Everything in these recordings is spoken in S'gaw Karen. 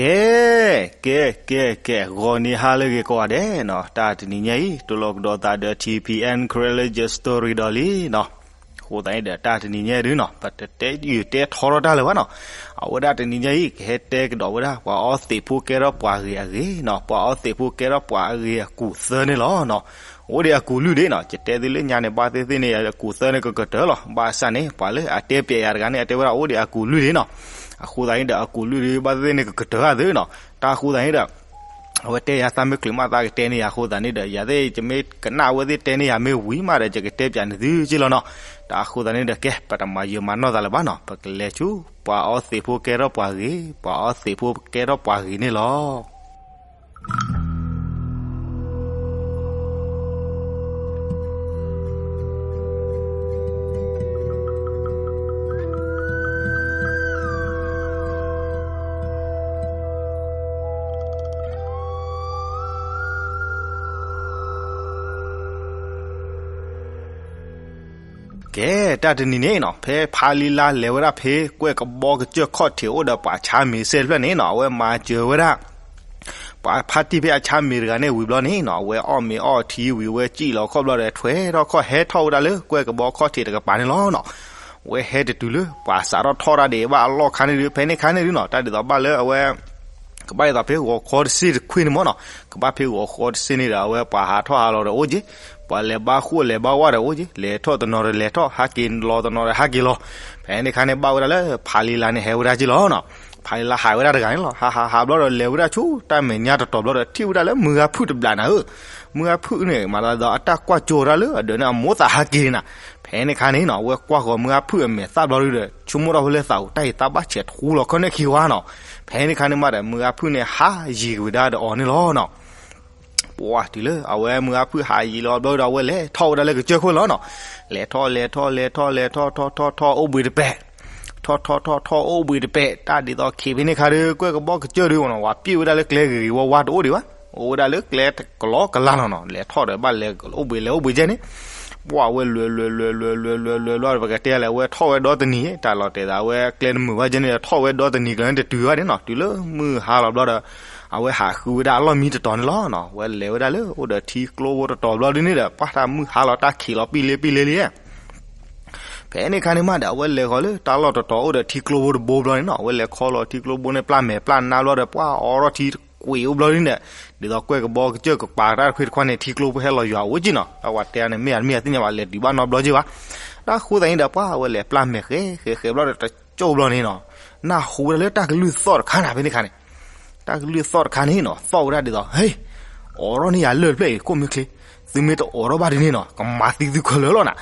ကဲ ကဲ ကဲ ကဲ ဂီၤနံၤဟါလၢအဂ့ၤကိးဂၤဒဲးနီၤ, တၢ်တနံၤညါအံၤ တိၢ်လိာ်ကဒီးသးဒီး ထံၣ်ဖံၣ်အဲၣ် Karen လၢ Story ဒီးလံနီၤ. အဃိသတးန့ၣ်ဒီး တၢ်တနံၤညါဒုနီၤ ပတတဲယုာ်တဲထီထီၣ်တၢ်လၢၤဘၣ်နီၤ. အဝဲဒၣ်တနံၤညါအံၤ ကဟဲတဲကဒီးဝဲဒၣ် ပှၤအီသံးဖိကဲထီၣ်ပှၤဂ့ၤအဂ့ၢ်နီၤ, ပှၤအီသံးဖိကဲထီၣ်ပှၤဂ့ၤအကူာ်သၢန့ၣ်လီၤနီၤ. အိၣ်ဒံးအကူာ်လွံၢ်ဒံးနီၤ, ယတဲသုလၢညါန့ၣ် ဘၣ်သ့ၣ်သ့ၣ်န့ၣ် အကူာ်သၢန့ၣ်ကကတၢၢ်လီၤ. ဘၣ်ဆၣ်န့ၣ် ပှၤလၢအတဲပျဲးယၤတဂၤန့ၣ် အတဲဝဲဒၣ်အိၣ်ဒံးအကူာ်လွံၢ်ဒံးနီၤ. အဃိသတးန့ၣ်ဒီး အကူာ်လွံၢ်ဒံး ဘၣ်သ့ၣ်သ့ၣ်န့ၣ်ကကတၢၢ်ဂ့ၤသုနီၤ. တၢ်အဃိသတးန့ၣ်ဒီး အဝဲတဲယၤသးမ့ၢ်ချုးမး သးကတဲန့ၢ်ယၤအဃိသတးန့ၣ်ဒီး ယၤသ့ၣ်ယမ့ၢ်ကနၣ်အဝဲသ့ၣ်တဲန့ၢ်ယၤမ့ၢ်ဝံၤမးဒီး ယကတဲပျဲးန့ၢ်သုက့လီၤနီၤ. တၢ်အဃိသတးန့ၣ်ဒီး ကဲ ပတမၤယံာ်မၤနီၢ်သးလၢၤဘၣ်နီၤ, ပကလဲၤဆူ ပှၤအီသံးဖိကဲထီၣ်ပှၤဂ့ၤ, ပှၤအီသံးဖိကဲထီၣ်ပှၤဂ့ၤန့ၣ်လီၤ. ကဲ တၢ်တနံၤန့ၣ်နီၤ ဖဲဖါလံလါလဲၤဝဲဒၣ်ဖဲ ကွဲၢ်ကဘီကစၢၢ်ခီၣ်ထံးအိၣ်ဒီးပှၤဆါမ့ၤစဲတဖျၢၣ်န့ၣ်နီၤ, အဝဲမၤစၢၤဝဲဒၣ် ပှၤဖါတံၢ်ဖဲအဆါမ့ၤတဂၤန့ၣ်ဝံၤဘျီန့ၣ်နီၤ, အဝဲအီၣ်မ့ၤအီၣ်ထံဝံၤ အဝဲစံၣ်လီၤခီၣ်ဘျီဒီး ထွဲထီၣ်ခီၣ်ဟဲထီၣ်ဝဲဒၣ်လၢ ကွဲၢ်ကဘီခီၣ်ထံးတကပၤန့ၣ်လီၤနီၤ. အဝဲဟဲတတုၤလၢ ပှၤစးထီၣ်ထီၣ်တၢ်ဒံးဘၣ်အလီၢ်ခါန့ၣ်ဒုး ဖဲန့ၣ်ခါန့ၣ်ဒုးနီၤ, တၢ်ဒ်သိးဘၣ်လၢအဝဲ ကဘၣ်ဒ်သိးဖဲဂီၤခီတစ့ၢ်တခွ့န့ၣ်မ့ၢ်နီၤ, ကဘၣ်ဖဲဂီၤခီတစ့ၢ်န့ၣ်ဒီး အဝဲပှၤဟးထီၣ်ဟးလီၤဒီးအိၣ်က့ၤ, ပှၤလဲၤဘါဃိၣ်လဲၤဘါဝါဒီးအိၣ်က့ၤ, လဲၤထီၣ်တနီၤဒီးလဲၤထီၣ်, ဟးက့ၤလီၤတနီၤဒီးဟးက့ၤလီၤ. ဖဲန့ၣ်ခါန့ၣ် ဘၣ်ဝဲဒၣ်လၢဖါလံလါန့ၣ်ဟဲဝဲဒၣ်က့လီၤနီၤ. ဖါလံလါဟးဝဲဒၣ်တဂၤန့ၣ်လီၤ. ဟးဟးဟးဘျီဒီး လဲၤဝဲဒၣ်ဆူတၢ်မဲာ်ညါတတီၤဘျီဒီး ထံၣ်ဝဲဒၣ်လၢမုၢ်ဂၤဖုၣ်တဘျးနၤဧၢ. မုၢ်ဂၤဖုၣ်န့ၣ် မၤသးဒီးအတၢ်ကွၢ်ကၠိဝဲဒၣ်လၢအဒၢးန့ၣ် အမိၢ်သးဟးက့ၤနၤ. ဖဲန့ၣ်ခါန့ၣ်နီၤ အဝဲကွၢ်ဃီၤမုၢ်ဂၤဖုၣ်အမဲာ်သၣ်ဘျီဒုးဒီး ဆိကမိၣ်ထီၣ်ဖဲလၢသးအိၣ် တၢ်အံၤသးဘၣ်ဆဲးထူလီၤခီၣ်န့ၣ်ခံဝါနီၤ. ဖဲန့ၣ်ခါန့ၣ်မးဒီး မုၢ်ဂၤဖုၣ်န့ၣ် ဟးယံၤက့ၤဝဲဒၣ်ဒီးအီၤန့ၣ်လီၤနီၤ. ပှၤတုၤလၢ အဝဲမုၢ်ဂၤဖုၣ်ဟးယံၤလီၤဘျီဒီး အဝဲလဲၤထီၣ်ဝဲဒၣ်လၢကစၢၢ်ခိၣ်လီၤနီၤ. လဲၤထီၣ်လဲၤထီၣ်လဲၤထီၣ်လဲၤထီၣ် ထီၣ်ထီၣ်ထီၣ်အိၣ်ဘှံးတပဲာ်, ထီၣ်ထီၣ်ထီၣ်ထီၣ်အိၣ်ဘှံးတပဲာ် တၢ်ဒ်သိးခံဖဲန့ၣ်ခါဒီး ကွဲၢ်ကဘီကစၢၢ်ဒုးနီၤ ဝဲပျဲၢ်ဝဲဒၣ်လၢကျဲဂ့ၤဂ့ၤဝါဝါတအိၣ်ဒံးဘၣ်, အိၣ်ဝဲဒၣ်လၢကျဲကလီကလါနီၤနီၤ. လဲၤထီၣ်ဒီးဘၣ်လဲၤအိၣ်ဘှံးလဲၤအိၣ်ဘှံးကဲန့ၣ် ပှၤဝဲလွဲၤလွဲၤလွဲၤလွဲၤလွဲၤလွဲၤလွဲၤလွဲၤ ပကတဲလဲၣ် အဝဲထီၣ်ဝဲဒီတနံၤ တၢ်လီၤတဲာ်သး အဝဲကျဲတမုာ်ဘၣ်ကဲန့ၣ် ထီၣ်ဝဲဒီတနံၤကျၢၤန့ၣ် တတုၤဘၣ်န့ၣ်နီၤ. တုၤလၢမုၢ်ဟါလီၤဘျီဒီး အဝဲဟးဃုဝဲဒၣ်အလီၢ်မံတတီၤန့ၣ်လီၤနီၤ. အဝဲလဲၤဝဲဒၣ်လၢအိၣ်ဒီးထံကျိဖိတတီၤဘျီဒုးန့ၣ်ဒီး ပှၤတၢ်မုၢ်ဟါလီၤ တၢ်ခံးလီၤပံလ့ပံလ့လံ. ဖဲန့ၣ်ခါန့ၣ်မးဒီး အဝဲလဲၤဃီၤလၢတၢ်လီၢ်တတီၤအိၣ်ဒီးထံကျိဖိတဘိဘျီန့ၣ်နီၤ. အဝဲလဲၤခီလီၤထံကျိဖိန့ၣ် ပျၢ်မဲာ်ပျၢ်နါဘျီဒီး ပှၤအိးထီၣ်ထံတကွံာ်အိၣ်ဘျီဒုးန့ၣ် ဒ်သိးကွဲၢ်ကဘီကစၢၢ်ကပၤတၢ်တခွ့တခွါန့ၣ် ထံကျိဖိဟဲလီၤယွၤအိၣ်က့နီၤ. တၢ်ဝဲတဲန့ၣ် မ့ၢ်အမ့ၢ်အသ့ၣ်ညါဘၣ် လဲၤတုၤဘၣ်နီတဘျီက့ဘၣ်. တၢ်ဃိသတးန့ၣ်ဒီး ပှၤအဝဲလဲၤပျၢ်မဲာ်ဃဲဃဲဃဲဘျီဒီး တကၠိဘျီန့ၣ်နီၤ နၢ်ဟူဝဲဒၣ်လၢတၢ်ကလုၢ်သီၣ်တခါနၤ ဖဲန့ၣ်ခါန့ၣ် တၢ်ကလုၢ်သီၣ်တခါန့ၣ်နီၤ သီၣ်ဝဲဒၣ်ဒ်သိး ဟ့ၣ် အိးထီၣ်န့ၢ်ယၤလၢၢ်တဖျၢၣ်အံၤ ကိးမုၢ်ချ့ သုမ့ၢ်တအိးထီၣ်ဘၣ်ဒ်န့ၣ်နီၤ ကမၤသံသုခဲလၢာ်လီၤနၤ.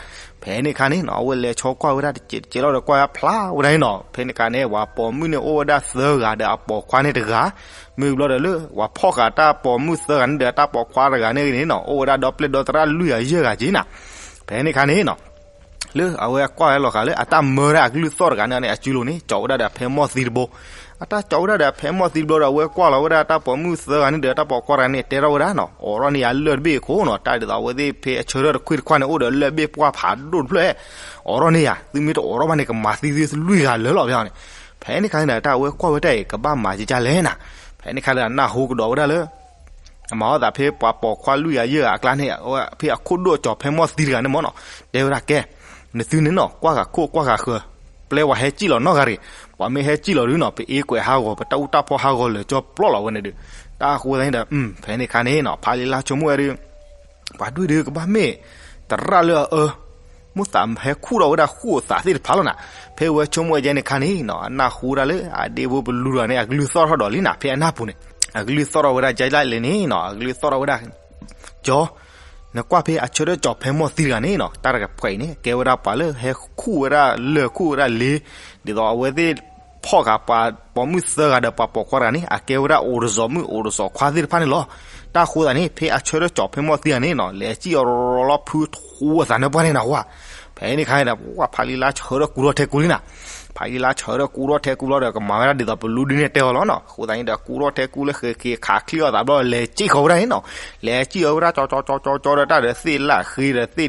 ဖဲန့ၣ်ခါန့ၣ်နီၤ အဝဲလဲၤဆီကွၢ်ဝဲဒၣ်တကဲးတကဲးလီၤဒီး ကွၢ်ဝဲဖျါဝဲဒၣ်န့ၣ်နီၤ. ဖဲန့ၣ်ခါန့ၣ် ပှၤပိာ်မုၣ်န့ၣ်အိၣ်ဝဲဒၣ်သၢဂၤဒီးအပိာ်ခွါန့ၣ်တဂၤ, မ့ၢ်ဘျီဒီးလၢ ပှၤဖီၣ်ဃာ်တၢ်ပိာ်မုၣ်သၢဂၤန့ၣ်ဒီးတၢ်ပိာ်ခွါတဂၤန့ၣ်ဂ့ၤန့ၣ်နီၤ အိၣ်ဝဲဒၣ်ဒီပျဲၢ်ဒီသရၣ်လွံၢ်ဂၤယဲၢ်ဂၤက့နၤ. ဖဲန့ၣ်ခါန့ၣ်နီၤ လၢအဝဲကွၢ်ဝဲလီၤဃာ်လၢအတၢ်မၢဒၣ်အကလုၢ်သီၣ်တဂၤန့ၣ်န့ၣ် အစုလိၤန့ၣ် ကၠီးဝဲဒၣ်ဒီးဖဲမီၢ်သံတဘိ. အတၢ်ကၠီးဝဲဒၣ်ဒီးဖဲမီၢ်သံတဘိဒီး အဝဲကွၢ်လီၤဝဲဒၣ်တၢ်ပိာ်မုၣ်သၢဂၤန့ၣ်ဒီးတၢ်ပိာ်ခွါတဂၤန့ၣ် တဲထီၣ်ဝဲဒၣ်နီၤ အိးထီၣ်န့ၢ်ယၤလၢၢ်တဘ့ၣ်အခိၣ်နီၤ တၢ်ဒ်သိးအဝဲသ့ၣ်ဖဲအဆၢထၢၣ်တခွ့တခွါန့ၣ် အိၣ်ဒီးလၢၢ်ဘ့ၣ်ပှၢ်ဖးဒိၣ်တဖျၢၣ် အိးထီၣ်န့ၢ်ယၤ သုမ့ၢ်တအိးထီၣ်ဘၣ်န့ၣ် ကမၤသံသုလွံၢ်ဂၤလၢာ်လီၤဖဲန့ၣ်. ဖဲန့ၣ်ခါန့ၣ်ဒီး တၢ်အဝဲကွၢ်ဝဲတၢ်အံၤ ကဘၣ်မၤကကၢ်လဲၣ်နၤ. ဖဲန့ၣ်ခါဒီး နၢ်ဟူကဒီးဝဲဒၣ်လၢ အမၤအီၣ်သးဖဲပှၤပိာ်ခွါလွံၢ်ဂၤယဲၢ်ဂၤအကျါန့ၣ် ဖဲအခိၣ်ဒိၣ်ကၠီးဖဲမီၢ်သံတဂၤန့ၣ်မ့ၢ်နီၤ တဲဝဲဒၣ်ကဲ, နသုန့ၣ်နီၤ ကွၢ်ဃာ်ခိၣ်ကွၢ်ဃာ်ဃၢၤ, ပျဲဝဲဟဲစံၣ်လီၤနီတဂၤတဂ့ၤ, ပှၤမ့ၢ်ဟဲစံၣ်လီၤဒုးနီၤ ပအ့ကွဲးဟးဂီၤ ပတၢ်အူတၢ်ဖီၣ်ဟးဂီၤလၢာ်ကၠီပျီလီၤဝဲန့ၣ်ဒုး, တၢ်အဃိသတးန့ၣ်ဒီး ဖဲန့ၣ်ခါန့ၣ်နီၤ ဖးလံလါဆိကမိၣ်ဝဲဒုး ပှၤဒွဲၣ်ဒုးကဘၣ်မ့ၢ် သရၣ်လၢအအၢ မိၣ်သးဟဲခူၣ်ထီၣ်ဝဲဒၣ်ဃိၣ်သးသ့ၣ်တဖၣ်လီၤနၤ. ဖဲဝဲဆိကမိၣ်ဝဲဒ်န့ၣ်ခါန့ၣ်နီၤ အနၢ်ဟူဒၣ်လၢအဒ့ဖိပလူဒီးန့ၣ် အကလုၢ်သီၣ်ထီၣ်ဒီးလံနၤ ဖဲအနၢ်ပူၤန့ၣ် အကလုၢ်သီၣ်ထီၣ်ဝဲဒၣ်ကလဲၣ်န့ၣ်နီၤ အကလုၢ်သီၣ်ထီၣ်ဝဲဒၣ် ကၠီ, နကွၢ်ဖဲအဆၢထၢၣ်ကၠီးဖဲမီၢ်သံတဂၤန့ၣ်နီၤ တၢ်တကပှဲၤအံၤန့ၣ် ကဲဝဲဒၣ်ပှၤလၢဟဲခူၣ်ဝဲဒၣ်လၢၢ်ခူၣ်ဝဲဒၣ်လ့ ဒ်သိးအဝဲသ့ၣ်ဖီၣ်ဃာ်ပှၤပိာ်မုၣ်သၢဂၤဒီးပှၤပိာ်ခွါတဂၤန့ၣ် အကဲဝဲဒၣ်အိၣ်တစီၤမုၣ်အိၣ်တစီၤခွါသ့ၣ်တဖၣ်န့ၣ်လီၤ. တၢ်အဃိသတးန့ၣ် ဖဲအဆၢထၢၣ်ကၠီးဖဲမီၢ်သံတဂၤန့ၣ်နီၤ လဲၤစံၣ်အီၤရီလီၤဖုထူအသးနၢပှၢ်န့ၣ်နဝဲ. ဖဲန့ၣ်ခါန့ၣ်ဒီး ပှၤဖးလံလါဆၢထၢၣ်ကူထီၣ်ထဲကူလံနၤ ဖးလံလါဆၢထၢၣ်ကူထီၣ်ထဲကူလီၤဒီး ကမၤဝဲဒၣ်ဒ်သိးပလူဒုန့ၣ်တဲအီၤလီၤနီၤ. အဃိသတးန့ၣ်ဒီး ကူထီၣ်ထဲကူလၢဃ့က့ၤခးချံအီၤသးဘျီ လဲၤစံၣ်ဃီၤဝဲဒၣ်န့ၣ်နီၤ. လဲၤစံၣ်အီၤဝဲဒၣ်ကၠီကၠီကၠီကၠီဒီး တၢ်ဒီးသ့ၣ်လၢအဃ့ဒီးသ့ၣ်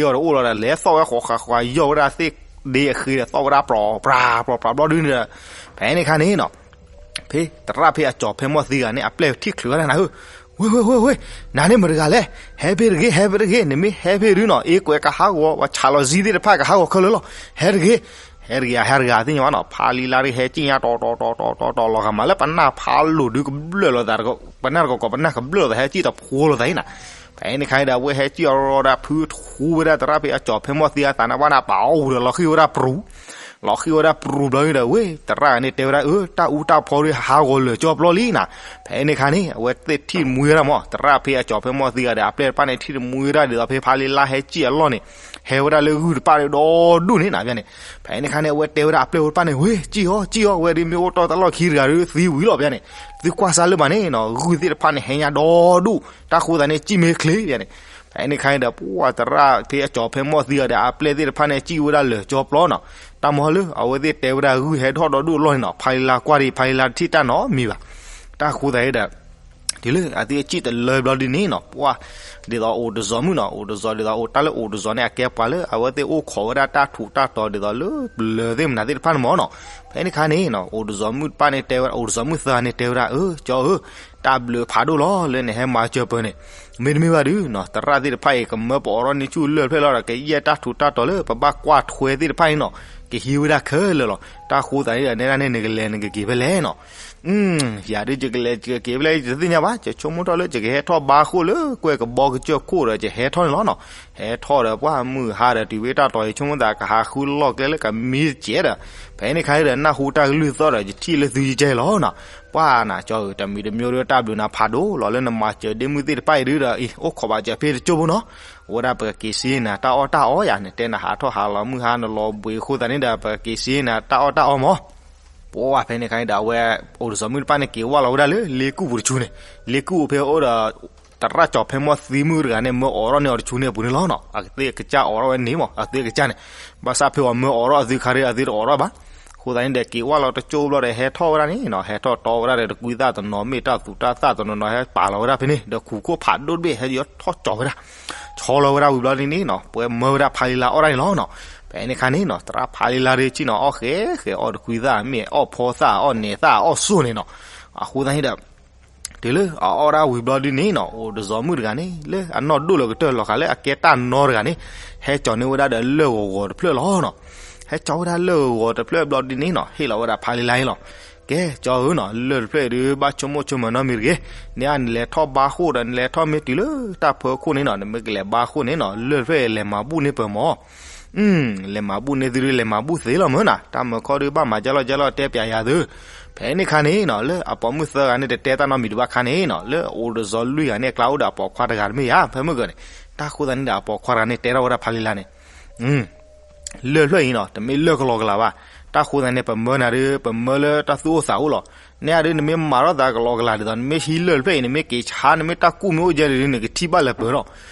ဃ့အီၤဒီးအိၣ်လီၤဒီး လဲၤသီၣ်ဝဲဃီၤဃာ်ဃာ်ယီၢ်ဝဲဒၣ်သ့ၣ်ဒ့အဃ့ဒီး သီၣ်ဝဲဒၣ်ပြီပြးပြီပြးဘျီဒုန့ၣ်ဒီး ဖဲန့ၣ်ခါန့ၣ်နီၤ ဖဲသရၣ်ဖဲအကၠီၤဖဲမီၢ်သံဂၤန့ၣ် အပျဲၢ်ထံၣ်ချုးဝဲဒၣ်နၤဧၢ, ဝ့ၢ်ဝ့ၢ်ဝ့ၢ်ဝ့ၢ်, နၤန့ၣ်မတၤတဂၤလဲၣ်, ဟဲဖဲတဂ့ၤ ဟဲဖဲတဂ့ၤ, နမ့ၢ်ဟဲဖဲဒုနီၤ အ့ကွဲးကဟးဂီၤ ပှၤဆးလီၤစံသ့ၣ်တဖၣ်ကဟးဂီၤခဲလၢာ်လီၤ, ဟဲတဂ့ၤ, ဟဲတဂ့ၤ ဟဲတဂၤသ့ၣ်ညါဘၣ်နီၤ, ဖးလံလါတဂ့ၤ ဟဲစံၣ်ညါတီၤတီၤတီၤတီၤတီၤတီၤလီၤဂာ်မးလၢပနၢ်ဖးလိာ်ဒုကဘျၢၣ်လိာ်သး, ပနၢ်တကီၢ်ကီၢ် ပနၢ်ကဘျၢၣ်လိာ်သး ဟဲစံၣ်တဖိလိာ်သးန့ၣ်နၤ, ဖဲန့ၣ်ခါန့ၣ်ဒီး အဝဲဟဲစံၣ်အီၤဒီးဖုထူဝဲဒၣ်သရၣ်ဖဲအကၠီၤဖဲမီၢ်သံအသးန့ၣ်ဘၣ်နၤ ပာ်အီၣ်ဝံၤဒီးလီၤဃံၣ်ဝဲဒၣ်ပြူၤ လီၤဃံၣ်ဝဲဒၣ်ပြူၤဘျီန့ၣ်ဒီး ဝ့ၢ် သရၣ်ဂၤန့ၣ်တဲဝဲဒၣ် အၢ တၢ်အူတၢ်ဖီဒီးဟးဂီၤလၢာ်ကၠီပျီလံနၤ, ဖဲန့ၣ်ခါန့ၣ် အဝဲသ့ၣ်ထံၣ်တမှံဝဲဒၣ်မး သရၣ်ဖဲအကၠီၤဖဲမီၢ်သံဂၤဒီး အပျဲၢ်တဖၣ်န့ၣ် ထံၣ်တမှံဝဲဒၣ်ဒ်သိးဖဲဖးလံလါဟဲစံၣ်အလီၢ်န့ၣ် ဟဲဝဲဒၣ်လၢဂုၢ်တပၣ်ဒီဒူၣ်န့ၣ်နၤ ဖဲန့ၣ်, ဖဲန့ၣ်ခါန့ၣ် အဝဲတဲဝဲဒၣ်အပျဲၢ်ဖိတဖၣ်န့ၣ် ဝ့ၢ် စံၣ်အီၤ စံၣ်အီၤ ဝဲဒ်မ့ၢ်အိၣ်တီၢ်တၢ်လီၢ်ခံတဂၤဒီးသံဝံၤလီၤ ဖဲန့ၣ်, သုကွၢ်စၢ်လၢမးန့ၣ်နီၤ ဂုၢ်သ့ၣ်တဖၣ်န့ၣ် ဟဲညါဒီဒူၣ် တၢ်ဃိသးန့ၣ် စံၣ်မ့ၢ်ချ့ ဖဲန့ၣ်, ဖဲန့ၣ်ခါန့ၣ်ဒီး ပှၤသရၣ်ဖဲအကၠီၤဖဲမီၢ်သံဂၤဒီး အပျဲၢ်သ့ၣ်တဖၣ်န့ၣ် စံၣ်ဝဲဒၣ်လၢာ်ကၠီပျီနီၤ, တၢ်မီၤလၢအဝဲသ့ၣ်တဲဝဲဒၣ်ဂုၢ်ဟဲထီၣ်ဒီဒူၣ်အလီၢ်န့ၣ်နီၤ ဖးလံလါကွၢ်ဒံး ဖးလံလါတထံၣ်တၢ်နီတမံၤဘၣ်, တၢ်ဃိသးန့ၣ်ဒီး တုၤလၢအသုအစံၣ်တလၢဘျီဒ်န့ၣ်နီၤ ပှၤ ဒ်သိးအိၣ်တစီၤမုၣ်နီၤ အိၣ်တစီၤဒ်သိးအိၣ်တၢ်လၢအိၣ်တစီၤန့ၣ် အကဲပှၤလၢအအိၣ်ခိးဝဲဒၣ်တၢ်ထူးတၢ်တီၤဒ်သိးလၢပျၢၤသ့ၣ်မနုၤသ့ၣ်တဖၣ်န့ၣ်မးနီၤ, ဖဲန့ၣ်ခါန့ၣ်နီၤ အိၣ်တစီၤမုၣ်တဖၣ်န့ၣ်တဲဝဲဒၣ် အိၣ်တစီၤမုၣ်သၢဂၤန့ၣ်တဲဝဲဒၣ် အၢ ကၠီဧၢ, တၢ်ဘျုးဖးဒိၣ်လီၤ လၢနဟဲမၤစၢၤပၢၤန့ၣ်, မ့တမ့ၢ်ဘၣ်ဒုးနီၤ သရၣ်သ့ၣ်တဖၣ်အံၤ ကမၢပအိးထီၣ်န့ၢ်ဆူၣ်လၢၢ်ဖျၢၣ်လီၤဒီး ကယဲၢ်တၢ်ထူးတၢ်တီၤလၢပဘၣ်ကွၢ်ထွဲသ့ၣ်တဖၣ်န့ၣ်နီၤ ကဟံးဝဲဒၣ်ခဲလၢာ်လီၤ, တၢ်ဃိသးန့ၣ်ဒီး နဲဒၣ်န့ၣ်နကလဲၤနကက့ၤဖဲလဲၣ်နီၤ ယၤဒုးယကလဲၤယကက့ၤဖဲလဲၣ် ယတသ့ၣ်ညါဘၣ်, ယဆိကမိၣ်ထီၣ်လၢယကဟဲထီၣ်ဘါဃိၣ်လၢကွဲကဘီကစၢၢ်ခိၣ်ဒီး ယဟဲထီၣ်န့ၣ်လီၤနီၤ, ဟဲထီၣ်ဒီးပှၤမုၢ်ဟါဒီးတုၤဝဲတၢ်တီၤ ယဆိကမိၣ်သးကဟးဃုလီၢ်ကျဲလၢကမံတစဲးဒီး, ဖဲန့ၣ်ခါဒီး နၢ်ဟူတၢ်ကလုၢ်သီၣ်ဒီး ယထံၣ်လၢသုယကဲလီၤနီၤ, ပှၤနၤကၠီဧၢ တမံၤတမံၤဒီးတၢ်ဘျုးနၤဖးဒိၣ်လီၤ လၢနမၤစၢၤဒ့မုၢ်သ့ၣ်တဖၣ်အံၤဒုးဒီး အံၤ အိၣ်ခိးဘၣ်စၢၤဖဲတကၠိဖိနီၤ, အဝဲဒၣ်ပကက့ၤစ့နၤတၢ်အီၣ်တၢ်အီယၤ နတဲနဟးထီၣ်ဟးလီၤမုၢ်ဟါနလီၤဘှံးအဃိသတးန့ၣ်ဒီး ပကက့ၤစ့နၤတၢ်အီၣ်တၢ်အီမး ပှၤဖဲန့ၣ်ခါန့ၣ်ဒီး အဝဲအိၣ်တစီၤမုၣ်တဖၣ်န့ၣ် က့ၤဝဲလီၤဝဲဒၣ်လၢလ့ကူၣ်ပူၤတဆူန့ၣ်, လ့ကူၣ်ပူၤဖဲအိၣ်ဒီး သရၣ်ကၠီၤဖဲမီၢ်သံမုၣ်တဂၤန့ၣ် မၢအီးထီၣ်န့ၢ်အီၤတဆူန့ၣ်အပူၤန့ၣ်လီၤနီၤ, အသ့ၣ်ကစၢ်အီးထီၣ်ဝဲန့ၣ်မး အသ့ၣ်ကစၢ်န့ၣ်, ဘၣ်ဆၣ်ဖဲအီၤမၢအီးထီၣ်အသုခါဒီး အသုတအီးထီၣ်ဘၣ်, အဃိသတးန့ၣ်ဒီး က့ၤဝဲလီၤတကၠိဘျီဒီး ဟဲထီၣ်ဝဲဒၣ်န့ၣ်နီၤ, ဟဲထီၣ်တီဝဲဒၣ်ဒီး တကွံသၣ်တနီၤ မ့ၢ်တၢ်သူတၢ်သၣ်တနီၤနီၤ ဟဲပာ်လီၤဝဲဒၣ်ဖဲန့ၣ် ဒီးခူၣ်ခိၣ်ဖးဒိၣ်တဘ့ၣ် ဟဲယထီၣ်ကၠီၤဝဲဒၣ် ဆီလီၤဝဲဒၣ်ဝံၤဘျီန့ၣ်နီၤ ပှၤမၢဝဲဒၣ်ဖးလံလါအီၣ်ဒၣ်န့ၣ်လီၤနီၤ, ဖဲန့ၣ်ခါန့ၣ်နီၤ သရၣ်ဖးလံလါဒုး ဆ့ၣ်နီၤအီၣ်ဃဲဃဲ အီၣ်တကွံသၣ် မ့ၢ်အီၣ်ဖီသၣ် အီၣ်နဲၤသၣ်အီၣ်စိၣ်န့ၣ်နီၤ, အဃိသတးန့ၣ်ဒီး တုၤလၢအအီၣ်ဒၣ်ဝံၤဘျီဒုးန့ၣ်နီၤ အိၣ်တစီၤမုၣ်တဂၤန့ၣ် လၢအနီၢ်ဒိၣ်လၢကတၢၢ်လီၤဃာ်လၢအကဲတၢ်နီတဂၤန့ၣ် ဟဲကၠီၤန့ၢ်ဝဲဒၣ်ဒီးလၢၢ်ဂီၤဂီၤတဖျၢၣ်လီၤနီၤ, ဟဲကၠီၤဝဲဒၣ်လၢၢ်ဂီၤဂီၤတဖျၢၣ်ဘျီဒုးန့ၣ်နီၤ ဟ့ၣ်လီၤဝဲဒၣ်ဖးလံလါန့ၣ်လီၤ, ကဲကၠီဧၢနီၤ လၢၢ်တဖျၢၣ်အံၤဒုး ဘၣ်ဆိကမိၣ်ဆိကမးနီတမံၤတဂ့ၤ, န့ၣ်အန့ၣ်လဲၤထီၣ်ဘါဃိၣ်ဒီး နလဲၤထီၣ်မ့ၢ်တုၤလၢတၢ်ဖၢခိၣ်န့ၣ်နီၤ နမ့ၢ်ကလဲၤဘါဃိၣ်န့ၣ်နီၤ လၢၢ်တဖျၢၣ်အံၤလဲၤမၤဘူၣ်န့ၢ်ပၢၤမး လဲၤမၤဘူၣ်န့ၢ်သုဒုး လဲၤမၤဘူၣ်သ့လီၤမၢ်နၤ, တၢ်မၢခီဒုးဘၣ်မၤကဲလီၤကဲလီၤ တဲပျးယၤသု, ဖဲန့ၣ်ခါန့ၣ်နီၤ လၢအပိာ်မုၣ်သၢဂၤန့ၣ် တတဲတၢ်နီတမံၤဒံးဘၣ်ခါန့ၣ်နီၤ လၢအအိၣ်တစီၤလွံၢ်ဂၤန့ၣ် အကျါအိၣ်ဒီးအပိာ်ခွါတဂၤတမ့ၢ်ဧါ ဖဲမုၢ်ဂီၤန့ၣ်, တၢ်ဃိသတးန့ၣ်ဒီး အပိာ်ခွါတဂၤန့ၣ် တဲထီၣ်ဝဲဒၣ်ဖးလံလါန့ၣ် လၢၢ်တဖျၢၣ်အံၤနီၤ တမ့ၢ်လၢၢ်ကလီကလီဘၣ်, တၢ်ဃိသတးန့ၣ် ပမၢနၤဒုး ပမၢလၢတၢ်သူၣ်အိၣ်သးအိၣ်လီၤ, န့ၣ်အဒုး နမ့ၢ်မၤထီၣ်သးကလီကလီဒ်သိး နမ့ၢ်ဟံးလၢၢ်တဖျၢၣ်အံၤ နမ့ၢ်က့ၤဆါ နမ့ၢ်တၢ်ကူၣ်မ့ၢ်အိၣ်ကဲဒုး နကထံၣ်ဘၣ်လၢပၢၤထီၣ်,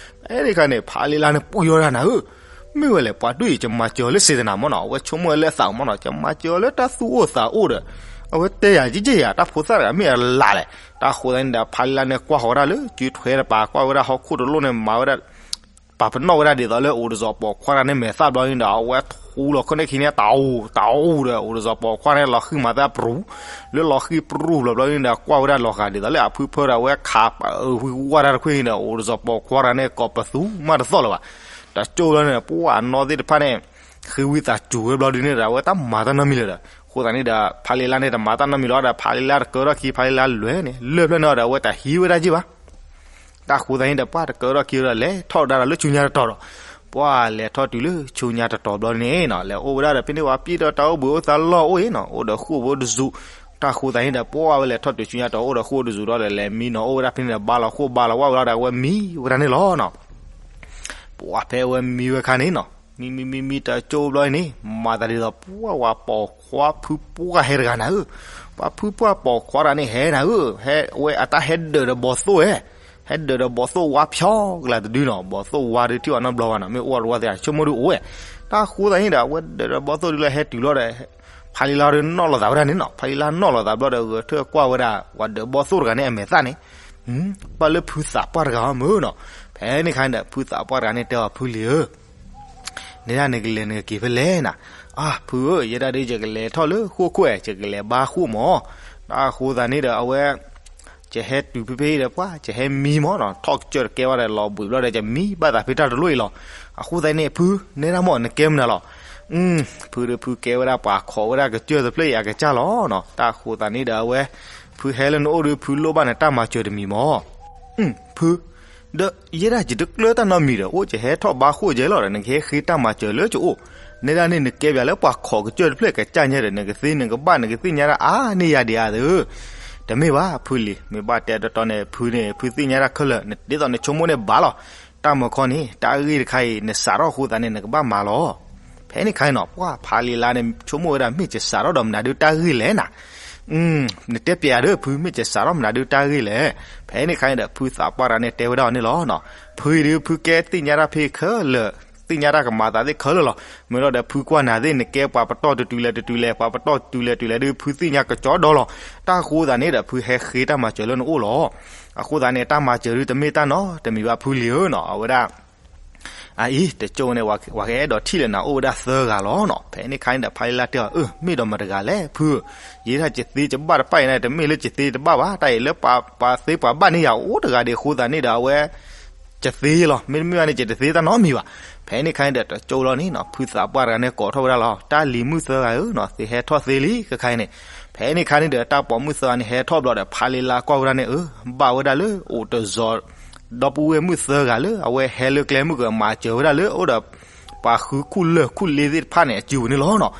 ဖဲန့ၣ်ခါန့ၣ် ဖးလံလါန့ၣ် ပှံၢ်ယီၤဒၣ်နၤဧၢ, မ့ၢ်ဝဲလဲၣ် ပှၤဒုးအံၤ ယမၤစၢၤအီၤလၢစ့တနၤမၢ်နီၤ အဝဲဆိကမိၣ်ဝဲလၢအသးမၢ်နီၤ ယမၤစၢၤအီၤလၢတၢ်သူၣ်အိၣ်သးအိၣ်ဒီး အဝဲတဲယၤယဲၢ်ယဲၢ်ယၤ တၢ်ဖိသၣ်တဂၤမ့ၢ်အလၢ်လဲၣ်, တၢ်ဃိသတးန့ၣ်ဒီး ဖးလံလါန့ၣ် ကွၢ်ဃီၤဝဲဒၣ်လၢစုထွဲတပၤ ကွၢ်ဝဲဒၣ်ဟီၣ်ခိၣ်တလိၣ်န့ၣ် မၤဝဲဒၣ် ပာ်ပနီၣ်ဝဲဒၣ်ဒ်သိးလၢအိၣ်တစီၤပိာ်ခွါတဂၤန့ၣ် မဲာ်သၣ်ဘျီန့ၣ်ဒီး အဝဲထူလီၤခီၣ်န့ၢ်ခံန့ၣ် တၢ်အိၣ်တၢ်အိၣ်ဒီး အိၣ်တစီၤပိာ်ခွါန့ၣ် လီၤဃံၤမၤသးပြူၤ, လၢလီၤဃံၤပြူၤဘျီဘျီန့ၣ်ဒီး ကွၢ်ဝဲဒၣ်လီၤဂာ်ဒ်သိးလၢအဖုဖၢဒီး အဝဲခးပဝံၤဝါတၢ်တခွ့ၣ်န့ၣ်ဒီး အိၣ်တစီၤပိာ်ခွါတဂၤန့ၣ် ကိးပသူမးတသီၣ်လၢၤဘၣ်, တကၠိဘျီန့ၣ် ပှၤအနီၢ်သ့ၣ်တဖၣ်န့ၣ် ဃ့ဝံသးစူၤဝဲဘျီဒုးန့ၣ်ဒီး အဝဲတမၤတၢ်နီတမံၤလၢၤဒီး အဃိသတးန့ၣ်ဒီး ဖးလံလါန့ၣ် တမၤတၢ်နီတမံၤလီၤဒီး ဖးလံလါတကၢထီၣ်ခံ ဖးလံလါလွဲၢ်န့ၣ် လၢၢ်ဖျၢၣ်န့ၣ်ဒီး အဝဲတဟံးဝဲဒၣ်က့ၢ်ဘၣ် တၢ်ဃိသတးန့ၣ်ဒီး ပှၤတကၢထီၣ်ခံဒီး လဲၤထီၣ်ကဒါဒီးလၢဆူညါတတီၤဒီး ပှၤလဲၤထီၣ်တုၤလၢဆူညါတတီၤဘျီန့ၣ်နီၤ လဲၤအိၣ်ဝဲဒၣ်ဒီးဖဲန့ၣ် ပှၤပျံၢ်ဒီးတၢ်အိၣ်ဘှံးအိၣ်သါလီၢ်အိၣ်အံၤနီၤ အိၣ်ဒီးဃိၣ်ဖိတစု, တၢ်ဃိသတးန့ၣ်ဒီး ပှၤဝဲလဲၤထီၣ်တုၤဆူညါတတီၤ အိၣ်ဒီးဃိၣ်တစုဒီး လဲၤမံနီၤ အိၣ်ဝဲဒၣ်ဖဲန့ၣ်ဒီး ဘါလီၤဃိၣ်ဘါလီၤဝါဝဲဒီး အဝဲမံဝဲဒၣ်န့ၣ်လီၤနီၤ ပှၤဖဲအဝဲမံဝဲခါန့ၣ်နီၤ မံမံမံမံတကၠိဘျီန့ၣ် မၤသးဒ်သိး ပှၤဝဲပိာ်ခွါဖုပှၢ်ဟဲတဂၤနၤဧၢ, ပှၤဖုပှၢ်ပိာ်ခွါတဂၤန့ၣ်ဟဲနၤဧၢ, ဟဲဝဲအတၢ်ဟဲဒၢးဒီးဘီသိၣ်ဧဲ, ဟဲဒၢးဒီးဘီသိၣ်ဝါဖျီကလၤတဒုနီၤ, ဘီသိၣ်ဝါဒုးထံၣ်အီၤနီတဘျီဘၣ်နီၤ, မ့ၢ်အိၣ်အီၤတဝီသ့ၣ် ဆိကမိၣ်ဒုးအိၣ်ဝဲ, တၢ်ဃိသတးန့ၣ်ဒီး အဝဲဒၢးဒီးဘီသိၣ်ဒုးလၢဟဲတုၤလီၤဒီး ဖးလံလါဒုးနီၣ်လီၤသးဝဲဒၣ်န့ၣ်နီၤ, ဖးလံလါနီၣ်လီၤသးဘျီဒီး ဂဲၤထၢၣ်ကွၢ်ဝဲဒၣ် ပှၤဒၢးဘီသိၣ်တဂၤန့ၣ်အမဲာ်သၣ်န့ၣ် ဘၣ်လၢဖုသးပှၢ်တဂၤအီၤမုၢ်နီၤ, ဖဲန့ၣ်ခါန့ၣ်ဒီး ဖုသးပှၢ်တဂၤန့ၣ်တဲအီၤ ဖုလံၤဧၢ, နဲဒၣ်နကလဲၤနကက့ၤဖဲလဲၣ်နၤ, အါ ဖုဧၢ ယဲဒၣ်ဒုးယကလဲၤထီၣ်လၢဃိၣ်ခိၣ်ဧဲ ယကလဲၤဘါဃိၣ်မး, တၢ်အဃိသတးန့ၣ်ဒီး အဝဲ ယဟဲတုၤဖဲဖဲအံၤဒီး ပှၤ ယဟဲမံမၢ်နီၤ, ထီၣ်ကစၢၢ်တကဲဝဲဒီး လီၤဘှံးဘျီဒီး ယမံဘၣ်သးဖဲတၢ်တလိၣ်အံၤလီၤ. အဃိသတးန့ၣ် ဖု နဲဒၣ်မၢ် နကဲမနုၤလီၤ. ဖုဒီး ဖုကဲဝဲဒၣ်ပှၤခိးဝဲဒၣ်ကစၢၢ်တဖျၢၣ်အံၤအကစၢ်လီၤနီၤ. တၢ်အဃိသတးန့ၣ်ဒီး အဝဲ ဖုဟဲလၢနအိၣ်ဒီး ဖုလိၣ်ဘၣ်နတၢ်မၤစၢၤတမံၤမၢ်. ဖု ဒီးယဲဒၣ်ယတကျၢၤတၢ်နီတမံၤဒီး အိၣ်ယဟဲထီၣ်ဘါဃိၣ်ယဲလီၤဒီး နကဟဲဃ့တၢ်မၤစၢၤလၢယအိၣ်, နဲဒၣ်န့ၣ် နကဲပှၤလၢပှၤခိးကစၢၢ်တဖျၢၣ်ကစၢ်ညါဒီး နကသ့နကဘၣ် နကသ့ၣ်ညါတၢ်အါန့ၢ်ယၤဒံးဧါသၢ. တမ့ၢ်ဘၣ် ဖုလံၤ, မ့ၢ်ဘၣ်တဲတီတီန့ၣ် ဖုန့ၣ် ဖုသ့ၣ်ညါတၢ်ခဲလၢာ်, ဒ်သိးနဆိကမိၣ်န့ၣ်ဘၣ်လီၤ. တၢ်မၤခီန့ၣ် တၢ်ဂ့ၢ်တခါအံၤ နစးထီၣ်အဃိသတးန့ၣ် နကဘၣ်မၤလီၤ. ဖဲန့ၣ်ခါအံၤနီၤ ပှၤဖးလံလါန့ၣ် ဆိကမိၣ်ဝဲဒၣ် မ့ၢ်ယစးထီၣ်ဒီးမနုၤဒုးတၢ်ဂ့ၢ်လဲၣ်နၤ နတဲပျဲးယၤဒီး ဖု မ့ၢ်ယစးထီၣ်မနုၤဒုးတၢ်ဂ့ၢ်လဲၣ်. ဖဲန့ၣ်ခါန့ၣ်ဒီး ဖုသးပှၢ်တဂၤန့ၣ်တဲဝဲဒၣ်အီၤန့ၣ်လီၤ. ဖုအံၤဒုး ဖုကဲသ့ၣ်ညါတၢ်ဖဲခဲလၢာ်, သ့ၣ်ညါတၢ်ကမၤသးသ့ၣ်ခဲလၢာ်လီၤ. မ့ၢ်လီၤဒီး ဖုကွၢ်နၤသ့ၣ် နကဲပှၤပတီၢ်တတုၤလဲၤတတုၤလဲၤ ပှၤပတီၢ်တတုၤလဲၤတတုၤလဲၤဒုး ဖုသ့ၣ်ညါကကၠီဒီလီၤ. တၢ်အဃိသတးန့ၣ်ဒီး ဖုဟဲဃ့တၢ်မၤစၢၤလၢနအိၣ်လီၤ. အဃိသတးန့ၣ် တၢ်မၤစၢၤဒုးတမ့ၢ်တၢ်နီတမံၤဘၣ် ဖုလံၤဧၢနီၤ, အဝဲဒၣ် အအံၤ တကၠိန့ၣ် ပှၤကအဲၣ်ဒိးထံၣ်လၢနၤ အိၣ်ဝဲဒၣ်သၢဂၤလီၤနီၤ. ဖဲန့ၣ်ခါန့ၣ်ဒီး ဖးလံလါတဲအီၤ အၢ မ့ၢ်ဒီးမတၤတဂၤလဲၣ် ဖုဧၢ, ယဲဒၣ်ယသ့ယဘၣ်တဖၣ်အံၤန့ၣ် တမ့ၢ်လၢယသ့ယဘၣ်ဘၣ်, တၢ်အံၤလၢပှၤသ့ပှၤဘၣ်န့ၢ်ယၤအိၣ်တဂၤဒံးအဃိသတးန့ၣ်ဒီး အဝဲ ယသ့လီၤ, မ့တမ့ၢ်ဘၣ်န့ၣ် ယတသ့တၢ်နီတမံၤဘၣ်. ဖဲန့ၣ်ခါန့ၣ်ဒီး တကၠိလီၤန့ၣ်နီၤ ဖုသးပှၢ်တဂၤန့ၣ်ကိးထီၣ်ဝဲဒၣ်လီၤ, တၢ်လံၤမုၣ်သၢဂၤဧၢနီၤ သ့ဟဲထီၣ်သ့လံ ခဲခါအံၤန့ၣ်. ဖဲန့ၣ်ခါန့ၣ်ဒီး တၢ်ပိာ်မုၣ်သၢဂၤန့ၣ် ဟဲထီၣ်ဘျီဒီး ဖးလံလါကွၢ်ဝဲဒၣ်န့ၣ် အၢ ဘၣ်ဝဲဒၣ်လၢအိၣ်တစီၤ ဒီပုၢ်ဝဲၢ်မုၣ်သၢဂၤလၢ အဝဲဟဲလၢကျဲမုၢ်ကမၤစၢၤဝဲဒၣ်လၢ အိၣ်ဒီး ပှၤဃုခူၣ်လၢၢ်ခူၣ်လ့သ့ၣ်တဖၣ်န့ၣ် အစုပူၤန့ၣ်လီၤနီၤ.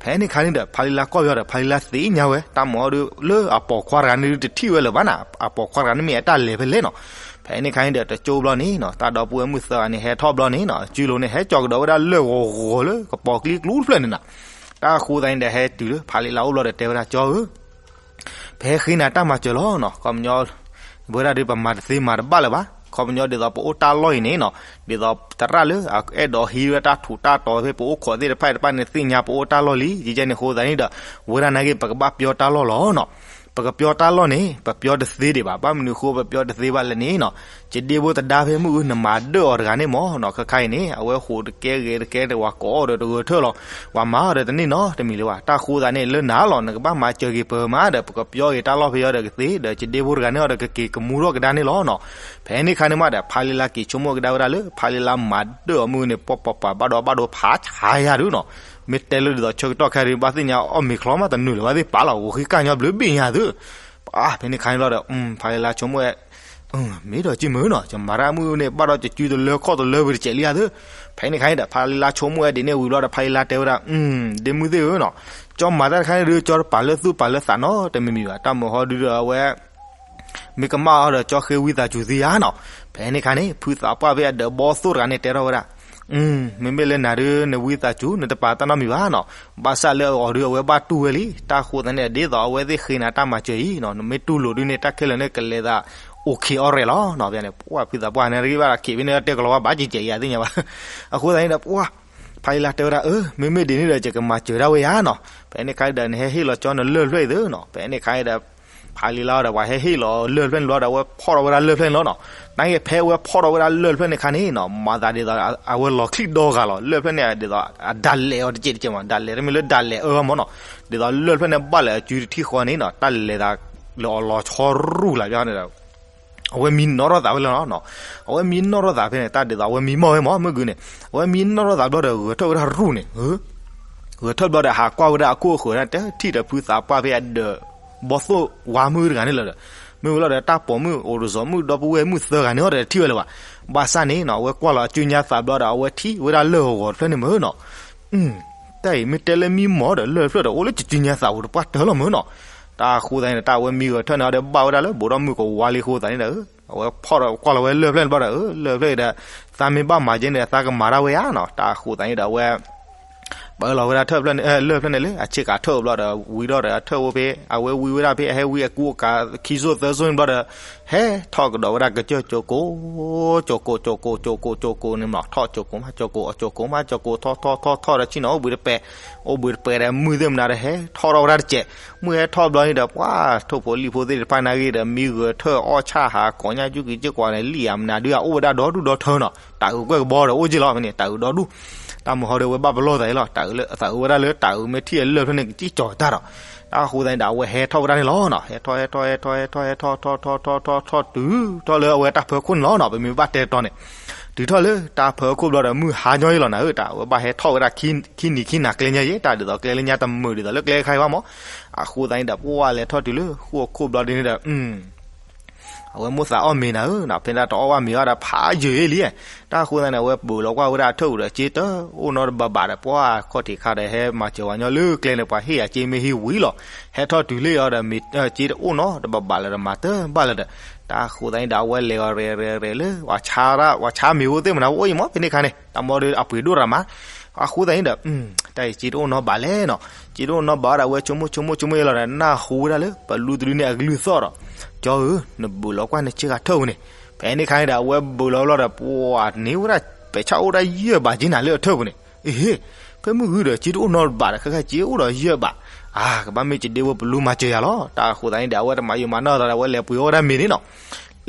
ဖဲန့ၣ်ခါန့ၣ်ဒီး ဖးလံလါကွၢ်ဘျီဒီး ဖးလံလါသ့ၣ်ညါဝဲ တၢ်မၤအီၤဒုးလၢအပိာ်ခွါတဂၤန့ၣ်ဒုး တထံၣ်ဝဲလၢၤဘၣ်နၤ, အပိာ်ခွါတဂၤန့ၣ်မ့ၢ်အတၢ်လဲၤဖဲလဲၣ်နီၤ. ဖဲန့ၣ်ခါန့ၣ်ဒီး တကၠိဘျီန့ၣ်နီၤ တၢ်ဒီပုၢ်ဝဲၢ်မုၣ်သၢဂၤန့ၣ် ဟဲထီၣ်ဘျီန့ၣ်နီၤ အစုလိၤန့ၣ် ဟဲကၠီၤကဒီးဝဲဒၣ်လၢၢ်ဂီၤဂီၤလၢကပိာ်ကျံကျူတဖျၢၣ်န့ၣ်နီၤ. တၢ်အဃိသတးန့ၣ်ဒီး ဟဲတုၤလၢဖးလံလါအိၣ်ဘျီဒီး တဲဝဲဒၣ် ကၠီဧၢ ပဟဲဃ့နၤတၢ်မၤစၢၤလီၤနီၤ. ခီပညီ ဝဲဒၣ်ဒီး ပမၤတသ့မၤတဘၣ်လၢၤဘၣ်. ခီပညီဒ်သိးပအိၣ်တၢ်လီၢ်အံၤန့ၣ်နီၤ, ဒ်သိးသရၣ်လၢအအဲၣ်ဒိးဟံးဝဲတၢ်ထူးတၢ်တီၤဖဲ ပအိၣ်ခိးသ့ၣ်တဖၣ်တဖၣ်န့ၣ် သ့ၣ်ညါပအိၣ်တၢ်လီၢ်လံ. ယဲန့ၣ်အဃိသတးန့ၣ်ဒီး ဝဲဒၣ်နာ်က့ ပကဘၣ်ပျီတၢ်လီၢ်လီၤနီၤ. ပကပျီတၢ်လီၢ်န့ၣ် ပပျီတသ့ဒံးဘၣ်. ဘၣ်မနုၤအဃိပပျီတသ့ဘၣ်လဲၣ်န့ၣ်နီၤ, ယဒ့ဖိတဒါဖဲမုၢ်အု နမၤဒၢၣ်အီၤတဂၤန့ၣ်မၢ်နီၤ. ခဲခါအံၤန့ၣ် အဝဲဟိးတကဲဂဲၤတကဲဒီး ပှၤကိးအီၤဒီးတဂဲၤထၢၣ်လီၤ. ပှၤမၤအီၤဒီးတန့ၢ်နီတမံၤလၢၤဘၣ်. တၢ်အဃိသတးန့ၣ် လၢနၤလီၤ နကဘၣ်မၤစၢၤက့ၤပမၤဒီး ပကပျီက့ၤတၢ်လီၢ်ဖဲအံၤဒီးကသ့ ဒီးယဒ့ဖိတဂၤန့ၣ်အီၤဒီးကက့ၤကမူထီၣ်ကဒါန့ၣ်လီၤနီၤ. ဖဲန့ၣ်ခါန့ၣ်မးဒီး ဖးလံလါက့ၤဆိကမိၣ်ကဒါဝဲဒၣ်လၢ ဖးလံလါမၤဒၢၣ်အီၤမုၢ်န့ၣ် ပှၤပှၤပှၤဘၣ်ဒီးဘၣ်ဒီး ဖးဆါယၤဒုနီၤ. မ့ၢ်တဲလၢဒ်သိးဆၢကတီၢ်ခဲအံၤ ဘၣ်သ့ၣ်ညါအီၣ်မ့ၤချီမး တနုာ်လၢၤဘၣ်သ့ၣ်ပာ်လီၤ ဂိၤဃ့ကၢ်ညီဘျုးဘ့ၣ်ညါသု. ဖဲန့ၣ်ခါန့ၣ်လီၤဒီး ဖးလံလါဆိကမိၣ်ဝဲ မ့ၢ်ဒီးက့မုၢ်နီၤ ယမၤတၢ်မုၢ်န့ၣ် ဘၣ်ဒီးယစုတလၢခီၣ်တလၢဝံၤတစဲးလံဧါသု. ဖဲန့ၣ်ခါန့ၣ်ဒီး ဖးလံလါဆိကမိၣ်ဝဲဒ်န့ၣ်ဝံၤဘျီဒီး ဖးလံလါတဲဝဲဒၣ် ဒ့မုၢ်သ့ၣ်ဧၢနီၤ, ကၠီမၤတၢ်တခါန့ၣ်ဒီး ကၠီတပာ်လၢသူၣ်ပာ်လၢသးနီတမံၤမံၤဘၣ်. တၢ်မုၢ်ဟီဒုဒီးအဝဲ မ့ၢ်ကမၣ်အီၤဒီး ကၠီဃ့ဝံသးစူၤသ့ဧါနီၤ. ဖဲန့ၣ်ခါန့ၣ် ဖုသးပှၢ်ဖဲအဒၢးဘီသိၣ်တဂၤန့ၣ် တဲထီၣ်ဝဲဒၣ် မ့မ့ၢ်လၢနၤဒုး နဝံသးစူၤ နတပာ်တၢ်နီတမံၤဘၣ်နီၤ. ဘၣ်ဆၣ်လၢအီၤဒုး အဝဲဘၣ်တူၢ်ဝဲလံ. တၢ်အဃိသတးန့ၣ် ဒ်သိးအဝဲသ့ၣ်ဃ့နၤတၢ်မၤစၢၤအံၤနီၤ နမ့ၢ်တူၢ်လိာ်ဒုန့ၣ် တၢ်ခဲလၢာ်န့ၣ် ကလဲၤသး okay alright လီၤနီၤ. ဖဲန့ၣ် ပှၤဖုသးပှၢ်န့ၣ် ရ့ဘၣ်ဒီး က့ၤဖဲန့ၣ် တဲကလီၤဝဲဘၣ်ကဲကဲအံၤ အသ့ၣ်ညါဘၣ်. အဃိသတးန့ၣ်ဒီး ပှၤ ဖးလံလါတဲဝဲဒၣ် အၢ မ့မ့ၢ်ဒ်န့ၣ်ဒီး ယကမၤစၢၤဒၣ်ဝဲယၤနီၤ. ဖဲန့ၣ်ခါဒီး နဟဲဟ့ၣ်လီၤကၠီနလၢၢ်ဖျၢၣ်အံၤသုနီၤ. ဖဲန့ၣ်ခါဒီး ဖးလံလါဒီး ပှၤဟဲဟ့ၣ်လီၤလၢၢ်ဖျၢၣ်န့ၣ်ဘျီဒီး အဝဲဖီၣ်ထီၣ်ဝဲဒၣ်လၢၢ်ဖျၢၣ်န့ၣ်လီၤနီၤ. နာ်က့ဖဲအဝဲဖီၣ်ထီၣ်ဝဲဒၣ်လၢၢ်ဖျၢၣ်န့ၣ်ခါန့ၣ်နီၤ မၤသးဒ်သိး အဝဲလီၤချံၣ်ဒီဂၤလီၤ. လၢၢ်ဖျၢၣ်န့ၣ် ဒ်သိးအဒၣ်လဲာ်အီၤတကဲးတကဲးမး ဒၣ်လဲာ်တမ့ၢ်လၢဒၣ်လဲာ်အၢမးနီၤ. ဒ်သိးလၢၢ်ဖျၢၣ်န့ၣ် ဘၣ်လၢအစုတထံၣ်ဃီန့ၣ်နီၤ တၢ်လဲၤသးလၢအီၤလီၤဆီရူၢ်လၢ်ဘၣ်န့ၣ်ဒီး အဝဲမံနီၣ်ထီၣ်သးဖဲလဲၣ်နီၤ. အဝဲမံနီၣ်ထီၣ်သးဖဲန့ၣ် တၢ်ဒ်သိးအဝဲမံမီၢ်ဝဲမး မုၢ်ဂုန့ၣ် အဝဲမံနီၣ်ထီၣ်သးဘျီဒီး ဂဲၤထၢၣ်ဝဲဒၣ်ရူၢ်န့ၣ် ဂဲၤထၢၣ်ဘျီဒီး ဟးကွၢ်ဝဲဒၣ်အခိၣ်အဃၢၤန့ၣ် တထံၣ်ဒီးဖုသးပှၢ်ဖဲအဒၢး ဘီသိၣ်ဝါမုၣ်တဂၤန့ၣ်လီၤဒီး မ့ၢ်ဝဲလီၤဒီး တၢ်ပိာ်မုၣ်အိၣ်တစီၤမုၣ် ဒီပုၢ်ဝဲၢ်မုၣ်သၢဂၤန့ၣ်အီၤဒီး တထံၣ်ဝဲလၢၤဘၣ်. ဘၣ်ဆၣ်န့ၣ်နီၤ အဝဲကွၢ်လီၤအစုညါသးဘျီဒီး အဝဲထံၣ်ဝဲဒၣ်လၢၢ်ဂီၤတဖျၢၣ်န့ၣ်မ့ၢ်နီၤ တၢ်အံၤမ့ၢ်တဲလၢမံမီၢ်ဒီး လၢၢ်ဖျၢၣ်ဒီး အိၣ်လၢယစုညါသးပူၤတပှၢ်တၢၢ်လီၤမ့ၢ်နီၤ. တၢ်အဃိသတးန့ၣ်ဒီး တၢ်အဝဲမံဂဲၤထၢၣ်န့ၣ်ဒီး ဘၣ်ဝဲဒၣ်လၢ ဘိးဒီမုၢ်ကဝါလံအဃိသတးန့ၣ်ဒီး အဝဲဖီၣ်ဒီးကွၢ်လီၤဝဲလၢၢ်ဖျၢၣ်န့ၣ်ဘျီဒီး လၢၢ်ဖျၢၣ်အံၤဒီး သးမ့ၢ်ဘၣ်မၤကဲန့ၣ်ဒီး သးကမၤတၢ်ဝဲဧါနီၤ. တၢ်အဃိသတးန့ၣ်ဒီး အဝဲ ပၢလီၤဝဲဒၣ်ထၢၣ်ဖျၢၣ်န့ၣ် လၢၢ်ဖျၢၣ်န့ၣ်လၢ အဆ့ကၤထၢၣ်ဘျီဒီး ဝံထီၣ်ဒီးအထၢၣ်အိၣ်ဖဲ အဝဲဝံဝဲဒၣ်ဖဲ အဟဲဝံအကူအကၤခံစိၢ်သၢစိၢ်န့ၣ်ဘျီဒီး ဟဲထီၣ်ကဒီးဝဲဒၣ်ကစၢၢ်ကၠိကိး ကၠိကိး ကၠိကိး ကၠိကိး ကၠိကိးန့ၣ်မး ထီၣ်ကၠိကိးမး ကၠိကိး အကၠိကိးမး ကၠိကိးထီၣ်ထီၣ်ထီၣ်ထီၣ်ဒီး ဆ့ၣ်နီၤအိၣ်ဘှံးတပဲာ် အိၣ်ဘှံးတပဲာ်ဒီး မုၢ်သ့ၣ်မနုၤဒီး ဟဲထီၣ်ထီၣ်ဝဲဒၣ်တစဲး မုၢ်ဟဲထီၣ်ဘျီန့ၣ်ဒီး ပှၤ ထိၣ်ဖိလံၣ်ဖိသ့ၣ်တဖၣ်နာ်ဂ့ၤဒီး မံဂဲၤထၢၣ်အီၣ်ဆၣ်ဟးကိးညါ ကူက့ၤက့ၤကွၢ်န့ၣ် လံၣ်ဧါမနုၤဒုး အအိၣ်ဝဲဒၣ်ဒီဒူၣ်ဒီထၢနီၤ. တၢ်အုးကွဲၢ်ကဘီဒီး အိၣ်က့ၤလီၤဖဲန့ၣ် တၢ်အုးဒီဒူၣ်. တၢ်မုၢ်ဟီဒီး ဝဲဘၣ်ပလီၢ်သးအံၤလီၤ. တၢ်အုးလၢ သးအုးဝဲဒၣ်လၢ တၢ်အုးမ့ၢ်ထံၣ်အလၢၢ်ဖျၢၣ်န့ၣ် ကစံၣ်ကၠီၤတၢ်ဒီး တၢ်ဃိသတးန့ၣ်ဒီး အဝဲဟဲထီၣ်ဝဲဒၣ်န့ၣ်လီၤနီၤ. ဟဲထီၣ် ဟဲထီၣ် ဟဲထီၣ် ဟဲထီၣ် ဟဲထီၣ် ထီၣ် ထီၣ် ထီၣ် ထီၣ် တုၤထီၣ်လၢအဝဲတၢ်ဖၢခိၣ်န့ၣ်လီၤနီၤ. ပမ့ၢ်ဘၣ်တဲတီၤန့ၣ် တုၤထီၣ်လၢတၢ်ဖၢခိၣ်ဘျီဒီး မုၢ်ဟါညီယဲလီၤနၤဧၢ, တၢ်အဝဲဘၣ်ဟဲထီၣ်ဝဲဒၣ် ခံနံၤခံနၤကျဲညါယဲ, တၢ်ဒ်သိးကျဲလၢညါတမုာ်ဒ်သိးလၢကျဲခါအံၤဘၣ်မး. အဃိသတးန့ၣ်ဒီး ပှၢ်လဲၤထီၣ်တုၤလၢဃိၣ်အခိၣ်ဘျီဒ်န့ၣ်ဒီး အဝဲမိၣ်သးအီၣ်မ့ၤနၤဧၢနီၤ, ဖဲဒၣ်တအီၣ်ဘၣ်မ့ၤဘၣ်ဒီး ဖးယုာ်အ့လံ. တၢ်ဃိသတးန့ၣ် အဝဲပာ်လီၤကွၢ်ဝဲဒၣ်အထၢၣ်ပူၤဒီး က့တအိၣ်နီတဘးဘးဒီး ပှၢ်ခီၣ်ထံးခါဒီး ဟဲမၤစၢၤဝဲညီလၢကျဲန့ၣ် ပှၤဟ့ၣ်ယၤက့မ့ၢ်ဟံၣ်ဝံၤလီၤ. ဟဲထီၣ်တုၤလၢအီၤဒီး မ့ၤက့တအိၣ်နီတဘးဘးလၢၤဒီး မၤတဘၣ်လၢၤဒီး တၢ်ဃိသတးန့ၣ်ဒီး အဝဲလဲၤအီၤရဲၣ်ရဲၣ်ရဲၣ်လၢ ပှၤဆါမ့ၤအိၣ်သ့ၣ်မနၤ အိၣ်အံၤမး ဖဲန့ၣ်ခါန့ၣ် တၢ်မီဒီးအပှ့ၤဒိၣ်ရၤမး. အဃိသတးန့ၣ်ဒီး တၢ်အံၤက့တအိၣ်နီဘးလဲၣ်နီၤ, က့တအိၣ်နီဘးဒီး အဝဲဆိကမိၣ်ဆိကမိၣ်ဆိကမိၣ်ယဲလီၤဒီး နၢ်ဟူဝဲဒၣ်လၢ ပလူတဒုန့ၣ်အကလုၢ်သီၣ်ဒီး ကၠီဧၢ, နဘုးလီၤကွၢ်နဆ့ဂၤထၢၣ်ပူၤန့ၣ်. ဖဲန့ၣ်ခါန့ၣ်ဒီး အဝဲဘုးလီၤဘျီဒီး ပှၤန့ၢ်ဝဲဒၣ် ပဲာ်ဆၣ်အိၣ်ဒၣ်ယဲၢ်ဘးက့နၤလၢအထၢၣ်ပူၤန့ၣ်. အဟ့, ဖဲမုၢ်ဂုၢ်ဒီး က့တအိၣ်နီတဘးဒီး ခဲခါက့အိၣ်ဒီးယဲၢ်ဘး, အါ ကဘၣ်မ့ၢ်ကဒ့ဝဲပလူမၤစၢၤယၤလီၤ. တၢ်ဃိသတးန့ၣ်ဒီး အဝဲတမၤယံာ်မၤနီၢ်သးဒီး အဝဲလဲၤပှ့ၤအီၣ်ဝဲဒၣ်မ့ၤန့ၣ်နီၤ.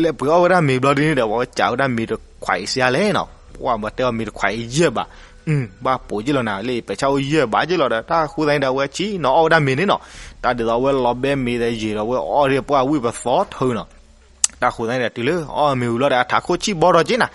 လဲၤပှ့ၤအီၣ်ဝဲဒၣ်မ့ၤဘျီဒ်န့ၣ်ဒီး ပှၤကစၢ်ဝဲဒၣ်မ့ၤတခွးအံၤစ့လဲၣ်နီၤ, ပှၢ်ဘၣ်တဲအီၤမ့ၤတခွးအံၤယဲၢ်ဘး, ဘၣ်ပိာ်က့လီၤနၤ လၢပဲာ်ဆၣ်အိၣ်ယဲၢ်ဘးက့လီၤဒီး တၢ်ဃိသတးန့ၣ်ဒီး အဝဲဆ့ၣ်နီၤအီၣ်ဝဲဒၣ်မ့ၤန့ၣ်နီၤ. တၢ်ဒ်သိးအဝဲလီၤဘဲမ့ၤဒီးယံာ်ဒီး အဝဲအီၣ်ဒ်ပှၢ်ဝံၣ်ပသီထၢနီၤ. တၢ်ဃိသတးန့ၣ်ဒီး တုၤလၢအီၣ်မ့ၤဝံၤဘျီဒီး အထးခိၣ်ဆံၣ်ဘီဒီးက့နၤ,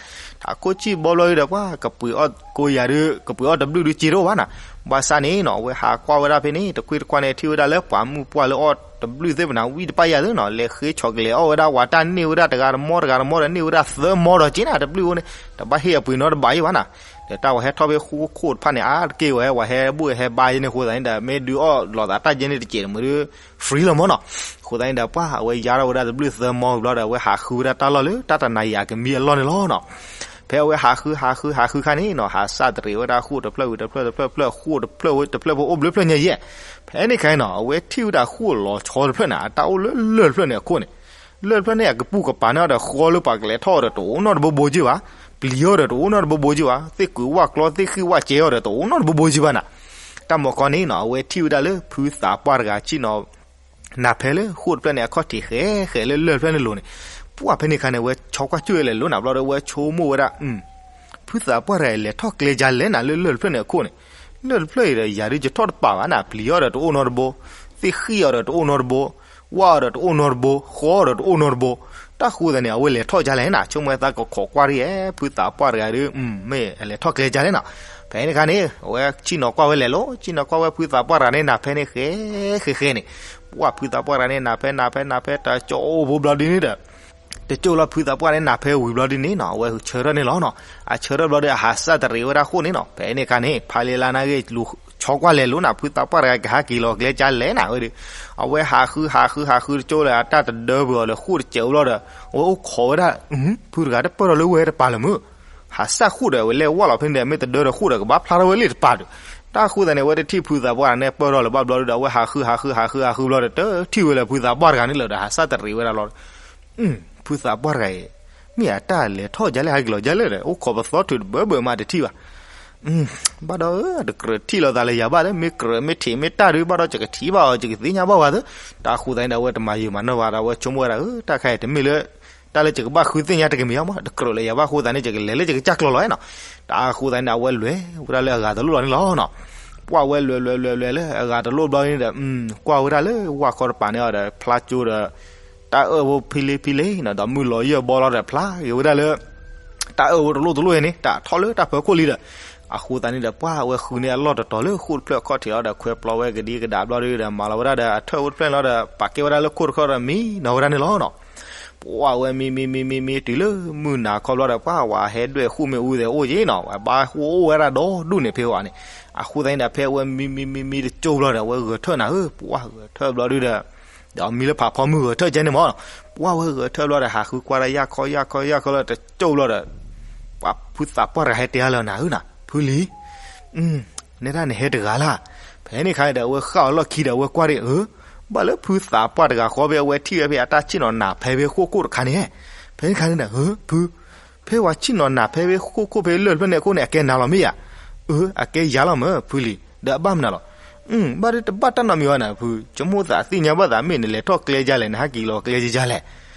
ထးခိၣ်ဆံၣ်ဘီဘျီဒီး ပှၢ်ကပှ့ၤအီၣ်ကိးယၤဒီး ကပှ့ၤအီၣ်တဘျုးဒုးက့တအိၣ်ဘၣ်နၤ. ဘၣ်ဆၣ်န့ၣ်နီၤ အဝဲဟးကွၢ်ဝဲဒၣ်ဖဲန့ၣ် တကွ့ၢ်တကွၢ်န့ၣ် ထံၣ်ဝဲဒၣ်လၢပှၤမုၣ်ပှၢ်လၢအီၣ်တဘျုးသ့ၣ်ပနၤ ဝံၣ်တပၢ်ယၤသ့နီၤ, လဲၤဃ့ဆီကလဲၤအီၣ်ဝဲဒၣ် ဝၤတၢ်န့ၢ်ဝဲဒၣ်တဂၤတမီတဂၤတမီဒီး န့ၢ်ဝဲဒၣ်သၢမီဒီးက့နၤ တဘျုးအိၣ်န့ၣ် တဘၣ်ဟ့ၣ်အပှ့ၤနီတဘးယံၤဘၣ်နၤ. ဒီးတၢ်ဝဲဟဲထီၣ်ဖဲဃိခိၣ်တဖၣ်န့ၣ် အါတက့ၢ်ဝဲ ဝဲဟဲဘူၣ်ဟဲဘါယဲန့ၣ် အဃိသတးန့ၣ်ဒီး မ့ၢ်ဒုးအီၣ်လီၤသးတၢ်ယဲန့ၣ်တစဲးတမုာ်ဒီး free လီၤမးနီၤ. အဃိသတးန့ၣ်ဒီး ပှၢ်အဝဲယါထီၣ်ဝဲဒၣ်တဘျုးသၢမီဝံၤဘျီဒီး အဝဲဟးဃုဝဲဒၣ်တၢ်လီၢ်လၢ တၢ်တနၤယၤကမံအလီၢ်န့ၣ်လီၤနီၤ. ဖဲအဝဲဟးဃုဟးဃုဟးဃုခါန့ၣ်နီၤ ဟးစၢ်တရံးဝဲဒၣ်ဃိၣ်တဖျၢၣ်ဝံၤတဖျၢၣ်တဖျၢၣ်ဖျၢၣ် ဃိၣ်တဖျၢၣ်ဝံၤတဖျၢၣ်ဖိအိၣ်ဘျုးဖျၢၣ်ညါယဲၢ်. ဖဲန့ၣ်ခါန့ၣ်နီၤ အဝဲထံၣ်ဝဲဒၣ်ဃိၣ်လီၤဆီတဖျၢၣ်န့ၣ် အတၢ်အိၣ်လၢလၢၢ်တဖျၢၣ်န့ၣ်အခိၣ်န့ၣ်, လၢၢ်တဖျၢၣ်န့ၣ် အကပူၤကပၤန့ၢ်အီၤဒီး ဃီလၢပှၤကလဲၤထီၣ်အီၤဒီးတအိၣ်နီတဘိဘိက့ဘၣ်, ပျံၤအီၤဒီးတအိၣ်နီတဘိဘိက့ဘၣ်, သ့ၣ်ကုးဝၣ်ကျီသ့ၣ်ဃံၣ်ဝၣ်ကဲအီၤဒီးတအိၣ်နီတဘိဘိက့ဘၣ်နၤ. တၢ်မၤကီန့ၣ်နီၤ အဝဲထံၣ်ဝဲဒၣ်လၢဖုသးပှၢ်တဂၤဆ့ၣ်နီၤ နၢ်ဖဲလၢဃိၣ်တဖျၢၣ်န့ၣ် အခီၣ်ထံးဃဲဃဲလၢလၢၢ်တဖျၢၣ်န့ၣ်လိၤန့ၣ်, ပှၢ်ဖဲန့ၣ်ခါန့ၣ် အဝဲဆီကွၢ်စၢၢ်လဲၤလိၤနၤဘျီဒီး အဝဲဆိကမိၣ်ဝဲဒၣ် ဖုသးပှၢ်တဂၤအံၤ လဲၤထီၣ်ကျဲဒ်လဲၣ်နၤ လၢလၢၢ်တဖျၢၣ်န့ၣ်အခိၣ်န့ၣ်, လၢၢ်တဖျၢၣ်အံၤဒီး ယၤဒုးယထီၣ်တပာ်ဘၣ်နၤ, ပျံၤအီၤဒီးတအိၣ်နီတဘိ, သ့ၣ်ဃံၣ်အီၤဒီးတအိၣ်နီတဘိ, ဝၣ်အီၤဒီးတအိၣ်နီတဘိ, ဃီအီၤဒီးတအိၣ်နီတဘိ, တၢ်ဃိသတးန့ၣ် အဝဲလဲၤထီၣ်ဒ်လဲၣ်နၤ, ဆိကမိၣ်သးကခိးကွၢ်ဒ်အံၤ ဖုသးပှၢ်တဂၤဒုး မ့ၢ်လဲၤထီၣ်ကျဲဒ်လဲၣ်နၤ. ဖဲန့ၣ်ခါန့ၣ် အဝဲဆ့ၣ်နီၤကွၢ်ဝဲလဲၤလိၤ, ဆ့ၣ်နီၤကွၢ်ဝဲဖုသးပှၢ်တဂၤန့ၣ် နၢ်ဖဲန့ၣ်ဃဲဃဲဃဲန့ၣ်, ပှၢ်ဖုသးပှၢ်တဂၤန့ၣ် နၢ်ဖဲနၢ်ဖဲနၢ်ဖဲ တကၠိအိၣ်ဘိဘျီဒ်န့ၣ်ဒီး တကၠိလီၤဖုသးပှၢ်န့ၣ် နၢ်ဖဲဝံၤဘျီဒ်န့ၣ်နီၤ အဝဲဆၢထၢၣ်န့ၣ်လီၤနီၤ, အဆၢထၢၣ်ဘျီဒီး အဟးစၢ်တရံးဝဲဒၣ်ဃိၣ်န့ၣ်နီၤ. ဖဲန့ၣ်ခါန့ၣ် ဖါလံလါနါဂ့ၢ် လူၤဆီကွၢ်လဲၤလိၤနၤ ဖုသးပှၢ်တဂၤ ကဟးက့ၤလီၤကျဲဒ်လဲၣ်နၤဝဲဒီး, အဝဲဟးဃုဟးဃုဟးဃုတကၠိလၢအတၢ်တဒၢဘၢအီၤလၢဃိၣ်တစဲးအိၣ်ဘျီဒီး အဝဲအိၣ်ခိးဝဲဒၣ် ဖုတဂၤတပၢၢ်ထီၣ်လၢဝဲတပၤလၢၤမုၢ်, ဟးစၢ်ဃိၣ်ဒီး အဝဲလဲၤဝၢ်လီၤဖဲန့ၣ်ဒီး မ့ၢ်တဒၢဒီးဃိၣ်ဒီး ကဘၣ်ဖျါထီၣ်ဝဲလၢတပၤဒီး, တၢ်ဃိသတးန့ၣ် အဝဲတထံၣ်ဖုသးပှၢ်တဂၤန့ၣ် ပၢၢ်ထီၣ်လၢၤဘၣ်ဘျီဒီး အဝဲဟးဃုဟးဃုဟးဃုဟးဃုဘျီဒီး တထံၣ်ဝဲလၢဖုသးပှၢ်တဂၤန့ၣ်လၢၤဒီး ဟးစၢ်တရံးဝဲဒၣ်လီၤ ဖုသးပှၢ်တဂၤအံၤ မ့ၢ်အတၢ်လဲၤထီၣ်ဒ်လဲၣ်ဟဲက့ၤလီၤဒ်လဲၣ်ဒီး အိၣ်ခိးပသီထုးတဘၢဘၢမးတထံၣ်ဘၣ်. ဘၣ်ဒီး တကြၢးထံၣ်လိာ်သးလၢယၤဘၣ်ဒီး မ့ၢ်ကြၢးမ့ၢ်ထံးမ့ၢ်တၢ်ဒုးဘၣ်ဒီး ယကထံၣ်ဘၣ်အီၤ ယကသ့ၣ်ညါဘၣ်ဝဲသ့. တၢ်ဃိသတးန့ၣ်ဒီး အဝဲတမၤယံာ်မၤနီၢ်ဘၣ်ဒီး အဝဲဆိကမိၣ်ဝဲဒၣ် တၢ်ခါအံၤတမ့ၢ်လၢ တၢ်လၢယကဘၣ်ဃုသ့ၣ်ညါတကမံၤအီၤမး တကြၢးလၢယၤဘၣ်အဃိသတးန့ၣ် ယကလဲၤလၢယကစၢ်ကျိၤလီၤနီၤ. တၢ်ဃိသတးန့ၣ်ဒီး အဝဲလဲၤဝဲဒၣ်လၢအဂၤတလိၣ်လီၤန့ၣ်လီၤနီၤ. ပှၢ်ဝဲလဲၤလဲၤလဲၤလဲၤလၢအဂၤတလိၣ်ဘျီန့ၣ်ဒီး ကွၢ်ဝဲဒၣ်လၢဝၣ်ခီတပၤန့ၣ်အီၤဒီး ဖျါကၠိဒီး တၢ်အၢၣ်ဖိဖံလ့ဖံလ့နီၤ ဒီးမုၢ်လီၤယၢၢ်ဘီလီၤဒီး ဖျါက့ၤဝဲဒၣ်လၢ တၢ်အၢၣ်ဖိတလိၣ်တလိၣ်အံၤန့ၣ် တၢ်ထီၣ်လၢတၢ်ဖၢခိၣ်လံဒီး အဃိသတးန့ၣ်ဒီး ပှၢ်ဝဲဃုန့ၢ်အလီၢ်တတီၤလၢဃိၣ်တဖျၢၣ်အခီၣ်ထံးလီၤဒီး ခွဲးပျီဝဲကဒံကဒါဘျီဒီး မၤလီၤဝဲဒၣ်ဒီးအထၢၣ်ဖိတဖျၢၣ်န့ၣ်လီၤဒီး ပာ်ကဲဝဲဒၣ်လၢခိၣ်တခီဒီး မံနီၤဝဲဒၣ်န့ၣ်လီၤနီၤ. ပှၢ်ဝဲမံမံမံမံမံ တုၤလၢမုၢ်နၤခီဘျီဒီး ပှၢ်ဝဲဟဲဒွဲၣ်ဃိၣ်မ့ၣ်အူသဲးအိၣ်က့နီၤ ဝဲဘါဃိၣ်အိၣ်ဝဲဒၣ်ဒီဒူၣ်န့ၣ်ဖဲဝဲန့ၣ်. အဃိသတးန့ၣ်ဒီး ဖဲအဝဲမံမံမံမံတကၠိဘျီဒီး အဝဲဂဲၤထၢၣ်နၤဧၢ ပှၢ်ဂဲၤထၢၣ်ဘျီဒီး ဒီးမံလၢဖးဖီမုၢ်ဂဲၤထၢၣ်ကဲန့ၣ်မး. ပှၢ်ဝဲဂဲၤထၢၣ်ဘျီဒီး ဟးဃုကွၢ်ဒၣ်ယၢ်ခီယၢ်ခီယၢ်ခီလၢတကၠိဘျီဒီး ပှၢ်ဖုသးပှၢ်တဂၤဟဲတဲအါလၢနၤဧၢနၤ ဖုလံၤ နဲဒၣ်နဟဲတဂၤလၢ်. ဖဲန့ၣ်ခါန့ၣ်ဒီး အဝဲဃၣ်အီၤလီၢ်ခံဒီး အဝဲကွၢ်ဒၣ် အၢ ဘၣ်လၢဖုသးပှၢ်တဂၤဃီဖဲအဝဲထံၣ်ဝဲဖဲအတၢ်ဆ့ၣ်နီၤနးဖဲဖဲဃိၣ်ခိၣ်တခါန့ၣ်. ဖဲန့ၣ်ခါန့ၣ်ဒီး အၢ ဖု ဖဲဝဲဆ့ၣ်နီၤနးဖဲဖဲဃိၣ်ခိၣ်ဖဲလၢၢ်တဖျၢၣ်န့ၣ်အခိၣ်န့ၣ် အကဲနၤလီၤမ့ၢ်ဧါ. အၢ အကဲယၤလီၤမ့ၢ် ဖုလံၤ ဒီးအဘၣ်မနုၤလီၤ. ဘၣ်ဒီးတဘၣ်တၢ်နီတမံၤဘၣ်နၤဖု ဆိကမိၣ်သးသ့ၣ်ညါဘၣ်သးမ့ၢ်နလဲၤထီၣ်ကျဲဒ်လဲၣ် နဟဲက့ၤလီၤကျဲဒ်လဲၣ်.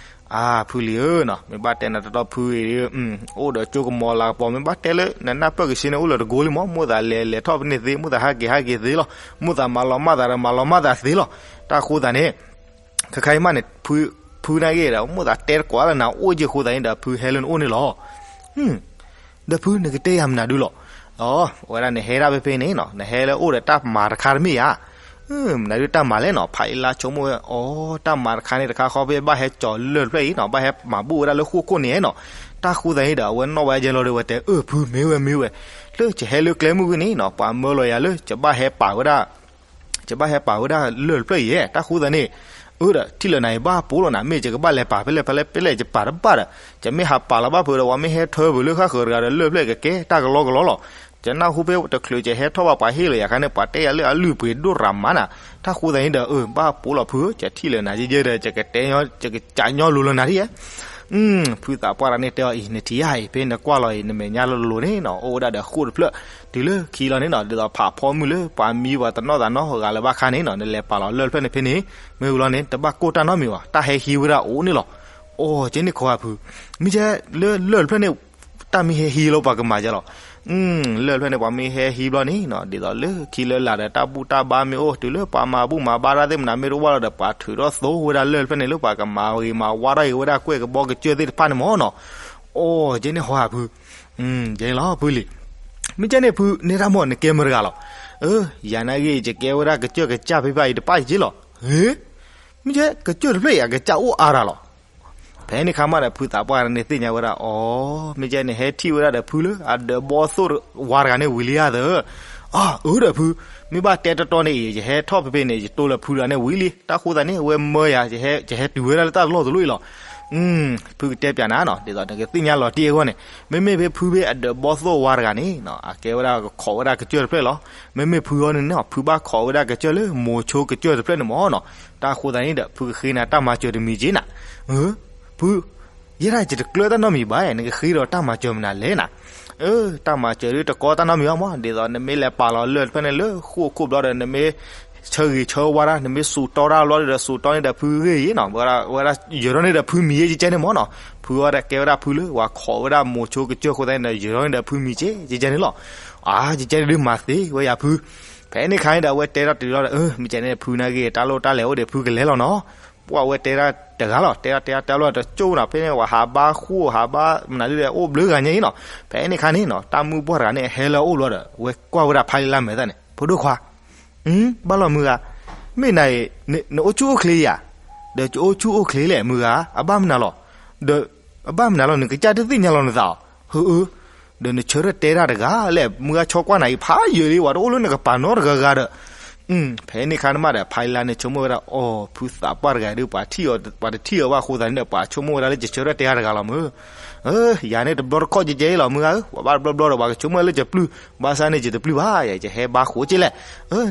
အါ ဖုလံၤဧၢနီၤ, မ့ၢ်ဘၣ်တဲနၤတတီဖုအံၤ, အိၣ်ဒီးကၠိကမီၤလၤကပီၤ, မ့ၢ်ဘၣ်တဲလၢနနၢ်ပၢၢ်ကဆ့န့ၣ် အိၣ်လၢတကိလံမး, မိၣ်သးလဲၤလဲၤထီၣ်ဖဲန့ၣ်သ့, မိၣ်သးဟးက့ၤဟးက့ၤသ့လီၤ, မိၣ်သးမၤလီၤမၢ်သးဒီးမၤလီၤမၢ်သးသ့လီၤ. တၢ်ဃိသးန့ၣ် ခဲခါအံၤမးန့ၣ် ဖုနာ်က့ဒီး မိၣ်သးတဲတကိးလၢနၤအိၣ်က့ၤဃိသးန့ၣ်ဒီး ဖုဟဲလၢနအိၣ်န့ၣ်လီၤ. ဒီးဖုနကတဲယၤမနုၤဒုလီၤ. အဝဲဒၣ်နဟဲဒၣ်ဖဲဖဲန့ၣ်နီၤ, နဟဲလၢအိၣ်ဒီးတၢ်မၤတခါတမ့ၢ်ဧါ. မနုၤဒုတၢ်မၤလဲၣ်နီၤ, ဖးအံလါဆိကမိၣ်ဝဲ, အီ တၢ်မၤတခါန့ၣ်တခါဃီဖဲဘၣ်ဟဲကၠီၤ learn တဖျၢၣ်အံၤနီၤ, ဘၣ်ဟဲမၤဘူၣ်ဝဲဒၣ်လၢဃိၣ်ခိၣ်န့ၣ်နီၤ. တၢ်ဃိသးန့ၣ်ဒီး အဝဲနီၣ်ဝဲယဲလီၤဒီး ဝဲတဲအၢ ဖုမ့ၢ်ဝဲမ့ၢ်ဝဲ, လၢယဟဲလၢကျဲမုၢ်ဂ့ၤန့ၣ်နီၤ, ပှၤမၢလီၤယၤလၢ ယဘၣ်ဟဲပာ်ဝဲဒၣ် ယဘၣ်ဟဲပာ်ဝဲဒၣ် learn တဖျၢၣ်အံၤဧါ. တၢ်ဃိသးန့ၣ် အၢဒီး ထံၣ်လၢနၤအံၤဘၣ်ပိာ်လီၤနၤ, မ့ၢ်ယကဘၣ်လဲၤပာ်ဖဲလဲၣ်ဖဲလဲၣ်ဖဲလဲၣ် ယပာ်တဘၣ်ဒီး, ယမ့ၢ်ဟးပာ်လီၤဘၣ်ဖုးဒီး ပှၤမ့ၢ်ဟဲထၢဖုးလၢဃၣ်ဃၢၤတဂၤဒီး learn တဖျၢၣ်အံၤကကဲတၢ်ကလီကလီလီၤ. ယနၢ်ဟူဖဲတချုးယဟဲထီၣ်ဘၣ် ပှၤဟ့ၣ်လီၤယၤခါန့ၣ် ပှၤတဲယၤလၢအလုၢ်အပှ့ၤဒိၣ်ရၤမးနၤ. တၢ်ဃိသးန့ၣ်ဒီး အၢ ဘၣ်ပိာ်လီၤဖုဧၢ, ယထံၣ်လၢနၤယဲယဲဒီး ယကတဲ ယကစးညီလိၤလၢနၤဒ်ဧါ. ဖုသးပှၢ်တဂၤန့ၣ်တဲအီၤအံၤ, နထံၣ်ဧါအံၤ, ဖဲနကွၢ်လီၤအံၤ နမဲာ်ညါလိၤလိၤန့ၣ်နီၤ, အိၣ်ဝဲဒၣ်ဒီးဃိၣ်တဖျၢၣ်, တုၤလၢခံလီၤန့ၣ်နီၤ, ဒ်သိးဖးဖီမုၢ်လၢပှၤမံပှၤတနီၣ်သးနီၣ်ဂၤလၢၤဘၣ်ခါန့ၣ်နီၤ, နလဲၤပာ်လီၤ learn တဖျၢၣ်န့ၣ်ဖဲန့ၣ်, မ့ၢ်ဝံၤလီၤန့ၣ် တဘၣ်ကိၢ်တၢ်နီတမံၤဘၣ်, တၢ်ဟဲဟံးဝဲဒၣ်အိၣ်န့ၣ်လီၤ. အိၣ်ကဲန့ၣ်ခီဧါဖု, မ့ၢ်ကဲလၢ learn တဖျၢၣ်န့ၣ် တၢ်မ့ၢ်ဟဲဟံးလီၤပှၤကမၤယဲလီၤ. learn တဖျၢၣ်န့ၣ် ပှၤမ့ၢ်ဟဲဟံးဘျီန့ၣ်နီၤ, ဒ်သိးလၢခံလၢလာ်ဒီး တၢ်ဘူၣ်တၢ်ဘါမ့ၢ်အိၣ်, တုၤလၢပှၤမၤဘူၣ်မၤဘါတၢ်သ့ၣ်မနၤမ့ၢ်တအိၣ်ဘၣ်လီၤဒီး ပှၤထုးထီၣ်သိဝဲဒၣ် learn တဖျၢၣ်န့ၣ် လၢပှၤကမၤဂ့ၤမၤဝါထီၣ်ဂ့ၤဝဲဒၣ်ကွဲၢ်ကဘီကစၢၢ်သ့ၣ်တဖၣ်န့ၣ်မ့ၢ်နီၤ. အိၣ်ကဲန့ၣ်ခီဧါဖု, ကဲန့ၣ်လီၤဖုလံၤ. မ့ၢ်ကဲန့ၣ်ဖု နဲဒၣ်မ့ၢ်နကဲမတၤတဂၤလီၤ. အၢ ယၤနာ်က့ ယကဲဝဲဒၣ်ကစၢၢ်ကစၢ်ဖဲဖဲအံၤတဖၣ်က့လီၤ. ဟ့ မ့ၢ်ကဲ ကစၢၢ်တဖျၢၣ်အံၤ အကစၢ်အိၣ်အါတၢ်လီၤ. ဖဲန့ၣ်ခါမးဒီး ဖုသးပှၢ်န့ၣ်သ့ၣ်ညါဝဲဒၣ် အီ မ့ၢ်ကဲန့ၣ် ဟဲထံၣ်ဝဲဒၣ်ဒီးဖုလၢအဒၢးဘီသိၣ်ဝါတဂၤန့ၣ်ဝံၤလံဧါသၢ. အၢ အၢဒီးဖု, မ့ၢ်ဘၣ်တဲတီတီန့ၣ်အံၤ ယဟဲထီၣ်ဖဲဖဲန့ၣ် ယတိလၢဖုတဂၤန့ၣ်ဝံၤလံ. တၢ်ဃိသးန့ၣ် အဝဲမၢယၤ, ယဟဲတုၤဝဲဒၣ်လၢတၢ်တလီၢ်တလီၢ်အံၤလီၤ. ဖုကတဲပျးနၤနီၤ, ဒ်သိးနကသ့ၣ်ညါလီၤတံၢ်အဂီၢ်န့ၣ်, မ့မ့ၢ်ဖဲဖုဖဲအဒၢးဘီသိၣ်ဝါတဂၤန့ၣ် အကဲဝဲဒၣ်ကခိးဝဲဒၣ်ကစၢၢ်တဖျၢၣ်လီၤ. မ့မ့ၢ်ဖုအီၤန့ၣ်နီၤ ဖုဘၣ်ခိးဝဲဒၣ်ကစၢၢ်လၢမိၤဆိကစၢၢ်တဖျၢၣ်န့ၣ်မ့ၢ်နီၤ. တၢ်ဃိသးန့ၣ်ဒီး ဖုကဃ့နၤတၢ်မၤစၢၤတမံၤက့နၤ. ဖု ယဲဒၣ်ယတကျၢၤတၢ်နီတမံၤဘၣ်, နကဃ့ဒီးတၢ်မၤစၢၤမနုၤလဲၣ်နၤ. အၢ တၢ်မၤစၢၤဒ်တကီတၢ်နီတမံၤဘၣ်မး, ဒ်သိးနမ့ၢ်လဲၤပာ်လီၤလၢၢ်တဖျၢၣ်န့ၣ်လၢဃိၣ်ခိၣ်ဘျီဒီး နမ့ၢ်ဆၢဂ့ၤဆၢဝါတၢ် နမ့ၢ်စူးတီတၢ်ဘျီဒီး စူးတီန့ၣ်ဒီးဖုဂ့ၢ်အံၤနီၤ, ဝဲဒၣ်ယၢၤထီၣ်န့ၣ်ဒီးဖုမံၤယဲကဲန့ၣ်မ့ၢ်နီၤ. ဖုအီၤဒီးကဲဝဲဒၣ်ဖုလၢပှၤခိးဝဲဒၣ်မိၤဆိကစၢၢ်အဃိသတးန့ၣ်ဒီး ယၢၤထီၣ်န့ၣ်ဒီးဖုမံၤကဲကဲန့ၣ်လီၤ. အါ ကဲန့ၣ်ဒုးမၤသ့ဝဲယၤဖု. ဖဲန့ၣ်ခါန့ၣ်ဒီး အဝဲတဲထီၣ်တုၤလီၤဒီး အၢ မ့ၢ်ကဲန့ၣ် ဖုနာ်က့ တၢ်လိၣ်တၢ်လဲၤအိၣ်ဒီးဖုကလဲၤလီၤနီၤ. ပှၢ်ဝဲတဲဒၣ်တဂၤလီၤ, တဲဒၣ်တဲဒၣ်တဲလီၤတကၠိၢ်နီၤ, ဖဲန့ၣ်ပှၤဟးဘါဃိၣ်ဟးဘါမနုၤဒ်လဲၣ် အိၣ်ဘျုးဂၤညါအံၤနီၤ. ဖဲန့ၣ်ခါန့ၣ်နီၤ တၢ်မုၣ်ပှၢ်တဂၤန့ၣ် ဟဲလၢအအိၣ်ဘျီဒီး ဝဲကွၢ်ဝဲဒၣ်ဖးလံလၢမဲာ်သၣ်န့ၣ် ဖိဒိၣ်ခွါ ဘၣ်လီၤမုၢ်ဂၤ, မ့ၢ်နၤအံၤ နအိၣ်ဆူၣ်အိၣ်ချ့ဧါ, ဒီးယအိၣ်ဆူၣ်အိၣ်ချ့လဲၣ် မုၢ်ဂၤ, အဘၣ်မနုၤလီၤ, ဒီး အဘၣ်မနုၤလီၤ နကစၢ်တသ့ၣ်ညါလီၤနသးအီၤ, ဟုအၢ, ဒီးနဆၢထၢၣ်တဲတၢ်တဂၤလဲၣ် မုၢ်ဂၤ ဆိကွၢ်နၤအံၤ ဖးယံာ်လံ ပှၤတအိၣ်လၢနကပၤနီတဂၤဂၤဒီး ဖဲန့ၣ်ခါန့ၣ်မးဒီး ဖးလံလၢန့ၣ် ဆိကမိၣ်ဝဲဒၣ် အိ ဖုသးပှၢ်တဂၤဒုး ပှၤတထံၣ်အီၤဘၣ်အဃိသတးန့ၣ်ဒီး ပှၤဆိကမိၣ်ဝဲဒၣ်လၢ ယဆၢထၢၣ်တဲတၢ်တဂၤလီၤမုၢ် ယၤန့ၣ်တဘျီတခီၣ်ကဲကဲအံၤလီၤ မုၢ်ဂၤဧၢ, ပှၤဘၣ်တဘျီဘျီဒီး ပှၤကဆိကမိၣ်လၢယပျုၢ်, ဘၣ်ဆၣ်န့ၣ် ယတပျုၢ်ဘၣ်, ယဟဲဘါဃိးက့လဲၣ်,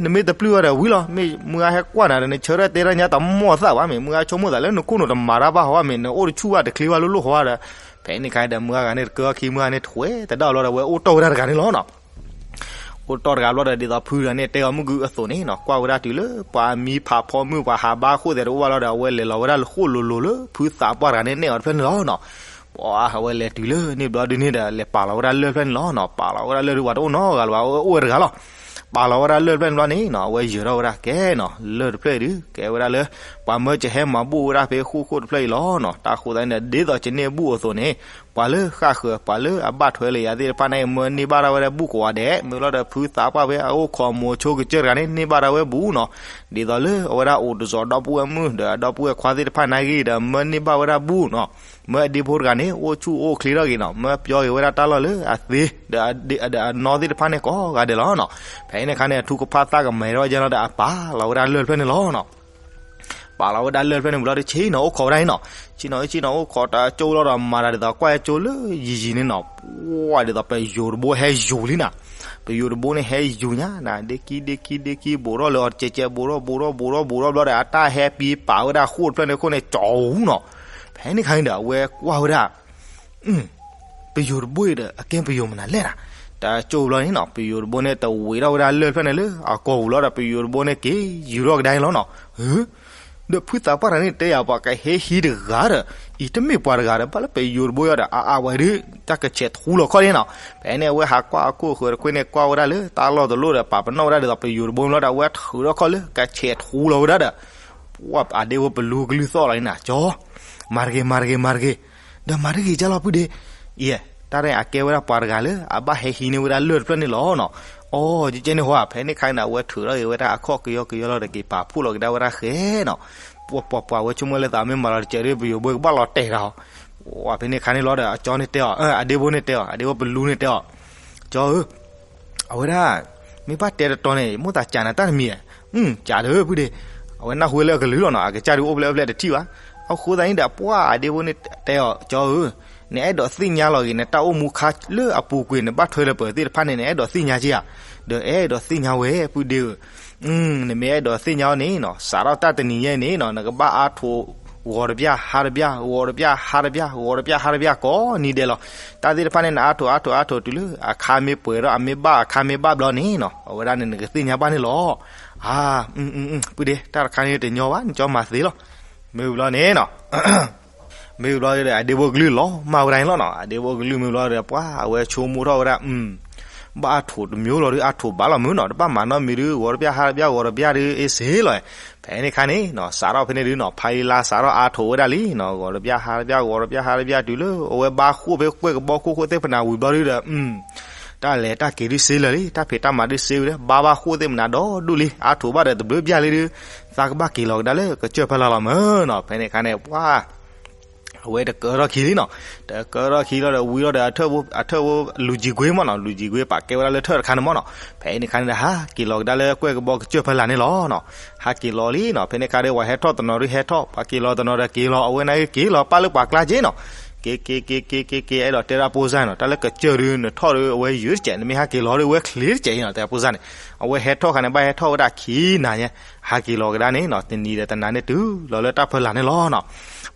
နမ့ၢ်တပျုၢ်ဝဲဒီးဝံၤလီၤ, မ့ၢ်မုၢ်ဂၤဟဲကွၢ်နၤဒီး နဆၢထၢၣ်တဲတၢ်ညါတမီၢ်သၣ်ဘၣ်, မ့ၢ်မုၢ်ဂၤဆိကမိၣ်သးလၢနခိၣ်နူာ်တမၤတၢ်ဘၣ်ဟီဘၣ်, မ့ၢ်နအိၣ်တဆူၣ်ဘၣ်တချ့ဘၣ်လိၣ်လိၣ်ဟီဘၣ်ဒီး, ဖဲန့ၣ်ခါဒီး မုၢ်ဂၤန့ၣ်တကၢအခံ မုၢ်ဂၤန့ၣ်ထွဲတဒါလီၤဒီး ဝဲအိၣ်တီၢ်ဝဲဒၣ်တဂၤန့ၣ်လီၤနီၤ အိၣ်တီၢ်တဂၤဘျီဒီး ဒ်သိးဖုတဂၤန့ၣ် တဲအီၤမုၢ်ကုအသိးန့ၣ်နီၤ ကွၢ်ဝဲဒၣ်တုၤလၢ ပှၤမံဖးဖီမုၢ် ပှၤဟးဘါဃိၣ်သဲးတအိၣ်ဘၣ်လီၤဒီး အဝဲလဲၤလီၤဝဲဒၣ်လၢဃိၣ်လိၤလိၤလၢ ဖုသးပှၢ်တဂၤန့ၣ် နဲၣ်အီၤတဖျၢၣ်န့ၣ်လီၤနီၤ. ပှၤအဝဲလဲၤတုၤလၢန့ၣ်ဘျီဒုန့ၣ်ဒီး လဲၤပာ်လီၤဝဲဒၣ်လၢၢ်တဖျၢၣ်န့ၣ်လီၤနီၤ. ပာ်လီၤဝဲဒၣ်လၢၢ်ဒုး ပှၤတအိၣ်နီတဂၤလၢၤဘၣ် အိၣ်ဝဲတဂၤလီၤ. ပာ်လီၤဝဲဒၣ်လၢၢ်တဖျၢၣ်န့ၣ်ဘျီန့ၣ်နီၤ အဝဲယၢၤထီၣ်ဝဲဒၣ်ကဲနီၤ လၢၢ်တဖျၢၣ်အံၤဒုး ကဲဝဲဒၣ်လၢ ပှၤမၢကဟဲမၤဘူၣ်ဝဲဒၣ်ဖဲဃိၣ်ခိၣ်တဖျၢၣ်အံၤလီၤနီၤ. တၢ်ဃိသတးန့ၣ် ဒ်သိးကန့ၢ်ဘူၣ်အသိးန့ၣ် ပှၤလၢဃၣ်ဃၢၤ ပှၤလၢအဘၣ်ထွဲလၢယၤသ့ၣ်တဖၣ်န့ၣ် မၢန့ၢ်ဘၣ်ဒၣ်ဝဲဒၣ်ဘူၣ်ကိးဂၤဒဲး မ့ၢ်လီၤဒီးဖုသးပှၢ်ဖဲအအိၣ်ခိးမိၤဆိကစၢၢ်တဂၤန့ၣ် န့ၢ်ဘၣ်ဒၣ်ဝဲဘူၣ်နီၤ. ဒ်သိးလၢအဝဲဒၣ်အိၣ်တစီၤဒီပုၢ်ဝဲၢ်မုၣ် ဒီးအဒီပုၢ်ဝဲၢ်ခွါသ့ၣ်တဖၣ်နာ်ဂ့ၤဒီး မၢန့ၢ်ဘၣ်ဝဲဒၣ်ဘူၣ်နီၤ. မၢအဒ့ဖိတဂၤန့ၣ် အိၣ်ဆူၣ်အိၣ်ချ့ထီၣ်ဂ့ၤနီၤ မၢပျီက့ၤဝဲဒၣ်တၢ်လီၢ်လၢအသ့ ဒီးအနီၢ်သ့ၣ်တဖၣ်န့ၣ်ကိးဂၤဒဲးလီၤနီၤ. ဖဲန့ၣ်အခါန့ၣ် အထူကဖၣ်သၣ်ကမဲထီၣ်ယဲလီၤဒီး အပာ်လီၤဝဲဒၣ်လၢၢ်တဖျၢၣ်န့ၣ်လီၤနီၤ. ပာ်လီၤဝဲဒၣ်လၢၢ်တဖျၢၣ်န့ၣ်ဝံၤလီၤဒီး ဆ့ၣ်နီၤအိၣ်ခိးဝဲဒၣ်အံၤနီၤ. ဆ့ၣ်နီၤဆ့ၣ်နီၤအိၣ်ခိးတၢ်ကၠိလီၤဒီး မၤတၢ်ဒ်သိးကွၢ်ကၠိလၢယံာ်ယံာ်န့ၣ်နီၤ. ပှၤဒ်သိးပယိၤတဘိဟဲယူၤလံနီၤ. ပယိၤတဘိန့ၣ်ဟဲယူၤညါနီၤ ဒ့ခံဒ့ခံဒ့ခံ ဘူးထီၣ်လၢအီၤတကဲကဲ ဘူးထီၣ်ဘူးထီၣ်ဘူးထီၣ်ဘူးထီၣ်ဘျီဒီး အတၢ်ဟဲပံပာ်ဝဲဒၣ်ဃိၣ်တဖျၢၣ်န့ၣ်အဃိန့ၣ် ကၠီၤအူနီၤ. ဖဲန့ၣ်ခါန့ၣ်ဒီး အဝဲကွၢ်ဝဲဒၣ် ပယိၤတဘိအံၤဒီး အကဲပယိၤမနုၤလဲၣ်နီၤ. တၢ်ကၠိဘျီန့ၣ်နီၤ ပယိၤတဘိန့ၣ်တဝံၤထီၣ်ဝဲဒၣ်လၢၢ်တဖျၢၣ်န့ၣ်လၢအကိာ်ပူၤလီၤဒီး ပယိၤတဘိန့ၣ်က့ၤယူၤထီၣ်ကဒါန့ၣ်လီၤနီၤ. ဟု ဒီးဖုသးပှၢ်တဂၤန့ၣ်တဲယၤ ပှၤကဟဲဟံးတဂၤဒီး အံၤတမ့ၢ်ပှၤတဂၤဒီး ဘၣ်လၢပယိၤတဘိယီၤဒီး အါအါဝဲဒုး တၢ်ကဆဲးထူလီၤခီၣ်န့ၣ်နီၤ. ဖဲန့ၣ် အဝဲဟးကွၢ်အခိၣ်ဃၢၤတခွ့န့ၣ် ကွၢ်ဝဲဒၣ်လၢတၢ်လီၢ်တလီၢ်ဒီး ပာ်ပနီၣ်ဝဲဒၣ်ဒ်သိးပယိၤတဘိမ့ၢ်လီၤဒီး အဝဲထုးထီၣ်ခီၣ်လၢကဆဲးထူလီၤဝဲဒၣ်ဒီး ပှၤအဒ့ဖိပလူကလုၢ်သီၣ်လီၤန့ၣ်နီၤ ကၠီ မၤတဂ့ၤ မၤတဂ့ၤ မၤတဂ့ၤ, ဒီးမၤတဂ့ၤကၢ်လီၤဖုဒ့, ယဲ, တၢ်ရဲၣ်အကဲဝဲဒၣ်ပှၤတဂၤလၢ အဘၣ်ဟဲဟံးန့ၢ်ဝဲဒၣ်လၢၢ်တဖျၢၣ်န့ၣ်လီၤနီၤ. အိ ကဲန့ၣ်ဟီ ဖဲန့ၣ်ခါန့ၣ် အဝဲထုးထီၣ်က့ၤဝဲဒၣ်အခီၣ်ကယီကယီလီၤဒီး က့ၤပာ်ဖှိၣ်လီၤကဒါဝဲဒၣ်ဃဲနီၤ. ပှၤပှၤပှၤဝဲဆိကမိၣ်လၢသးမ့ၢ်မၤလီၤတစဲးဒီး ပယိၤဘိကဘၣ်လီၤတဲာ်တၢ်ဟီ, အိ ဖဲန့ၣ်ခါန့ၣ်လီၤဒီး အကၠီန့ၣ်တဲအီၤ အဒ့ဖိန့ၣ်တဲအီၤ အဒ့ဖိပလူန့ၣ်တဲအီၤ, ကၠီဧၢ အဝဲဒၣ် မ့ၢ်ဘၣ်တဲတတီၤန့ၣ် မိၢ်သးကးနၤတၢ်တမံၤဧါ, ကးဒီးဖုဒ့, အဝဲနၢ်ဟူဝဲလၢအကလုၢ်လီၤနီၤ အကစၢ်ဒုးအိၣ်ဖျဲၣ်အိၣ်ဖျဲၣ်တထံၣ်ဘၣ်. အဃိသတးန့ၣ်ဒီး ပှၤအဒ့ဖိန့ၣ်တဲအီၤ ကၠီဧၢ, နအဲၣ်ဒိးသ့ၣ်ညါလီၤဂ့ၤ နတၢ်အိၣ်မူခါလၢအပူၤကွံာ် နဘၣ်ထွဲလၢပှဲၤသ့ၣ်တဖၣ်န့ၣ် နအဲၣ်ဒိးသ့ၣ်ညါက့ဧါ, ဒီးအဲၣ်ဒိးသ့ၣ်ညါဝဲ ဖုဒ့ဧၢ နမ့ၢ်အဲၣ်ဒိးသ့ၣ်ညါအီၤန့ၣ်နီၤ စးထီၣ်တၢ်တနံၤညါအံၤန့ၣ်နီၤ နကဘၣ်အါထိး ဂီၤတဘျၣ် ဟါတဘျၣ် ဂီၤတဘျၣ် ဟါတဘျၣ် ဂီၤတဘျၣ် ဟါတဘျၣ် ကိးနံၤဒဲးလီၤ. တၢ်သ့ၣ်တဖၣ်န့ၣ် နအါထိးအါထိးအါထိးတုၤလၢ အခါမ့ၢ်ပှဲၤဒီး အမ့ၢ်ဘၣ်အခါ မ့ၢ်ဘၣ်ဘျီန့ၣ်နီၤ အဝဲဒၣ်န့ၣ် နကသ့ၣ်ညါဘၣ်န့ၣ်လီၤ. အါ ဖုဒ့ တၢ်တခါန့ၣ်တညီဘၣ် နကၠီမၤသ့လီၤ. မ့ၢ်ဘျီန့ၣ်နီၤ မ့ၢ်ဘျီဒီး အဒ့ဖိကလုၢ်လီၤမၢ်ဝဲဒၣ်န့ၣ်လီၤနီၤ. အဒ့ဖိကလုၢ်မ့ၢ်ဘျီဒီး ပှၤအဝဲဆိကမိၣ်ထီၣ်ဝဲဒၣ် ဘၣ်အါထိးတမံၤလီၤဒီး အါထိးဘၣ်လီၤမုၢ်နီၤ တဘၣ်မၤနီတမံၤဒီး ဂီၤတဘျၣ် ဟါတဘျၣ် ဂီၤတဘျၣ်ဒီး အ့စ့လီၤ. ဖဲန့ၣ်ခါန့ၣ်နီၤ စးထီၣ်ဖဲန့ၣ်ဒုးနီၤ ဖါလံလါစးထီၣ်အါထိးဝဲဒၣ်လံနီၤ ဂီၤတဘျၣ် ဟါတဘျၣ် ဂီၤတဘျၣ် ဟါတဘျၣ်တုၤလၢ အဝဲဘါဃိၣ်ဖဲကွဲၢ်ကဘီခိၣ်ခိၣ်သ့ၣ်ဖနၤဝံၤဘျီဒုးဒီး တၢ်လဲၤတၢ်က့ၤဒုးစ့လၢာ်လံ တၢ်ဖံးတၢ်မၤဒုးစ့ဝဲဒီး ဘါဘၣ်ဃိၣ်သ့ၣ်ဖနၤဒီးဒိၣ်လံ အါထိးဘၣ်ဒီးတဘျုးဘျၣ်လံဒုး သးကဘၣ်က့ၤလီၤကဒါလၢကစၢၢ်ဖီလာ်လီၤမုၢ်နီၤ. ဖဲန့ၣ်ခါန့ၣ် ပှၤ အဝဲတကၢထီၣ်ခံလံနီၤ တကၢထီၣ်ခံလီၤဒီးဝံၤလီၤဒီး အထၢၣ်ဖိလူၤကံၤကွ့မ့ၢ်နီၤ လူၤကံၤကွ့ပာ်ကဲဝဲဒၣ်လၢထၢၣ်တခါန့ၣ်မ့ၢ်နီၤ. ဖဲန့ၣ်ခါန့ၣ်ဒီး ဟးက့ၤလီၤကဒါလၢကွဲၢ်ကဘီကစၢၢ်ဖီလာ်န့ၣ်လီၤနီၤ. ဟးက့ၤလီၤလံနီၤ ဖဲန့ၣ်ခါဒီး ပှၤဟဲထီၣ်တနီၤဒီးဟဲထီၣ် ပှၤက့ၤလီၤတနီၤဒီးက့ၤလီၤ အဝဲန့ၣ်က့ၤလီၤပၢ်လၢပှၤကျါက့နီၤ. က့ၤ က့ၤ က့ၤ က့ၤ က့ၤ က့ၤ အဲၣ်ဒိးတဲဒၣ်ဖိစၢ်နီၤ တၢ်လၢကစၢၢ်ဒုး နထီၣ်ဒီးအဝဲယုာ်တစဲး နမ့ၢ်ဟးက့ၤလီၤဒီးအဝဲချ့တစဲးနီၤ တဲဖိစၢ်န့ၣ်. အဝဲဟဲထီၣ်ခါန့ၣ် ဘၣ်ဟဲထီၣ်ဝဲဒၣ်ခံနၤညါ ဟးက့ၤလီၤကဒါန့ၣ်နီၤ တနံၤဒီးတနၤန့ၣ်တုၤလီၤလၢတၢ်ဖီလာ်န့ၣ်လီၤနီၤ.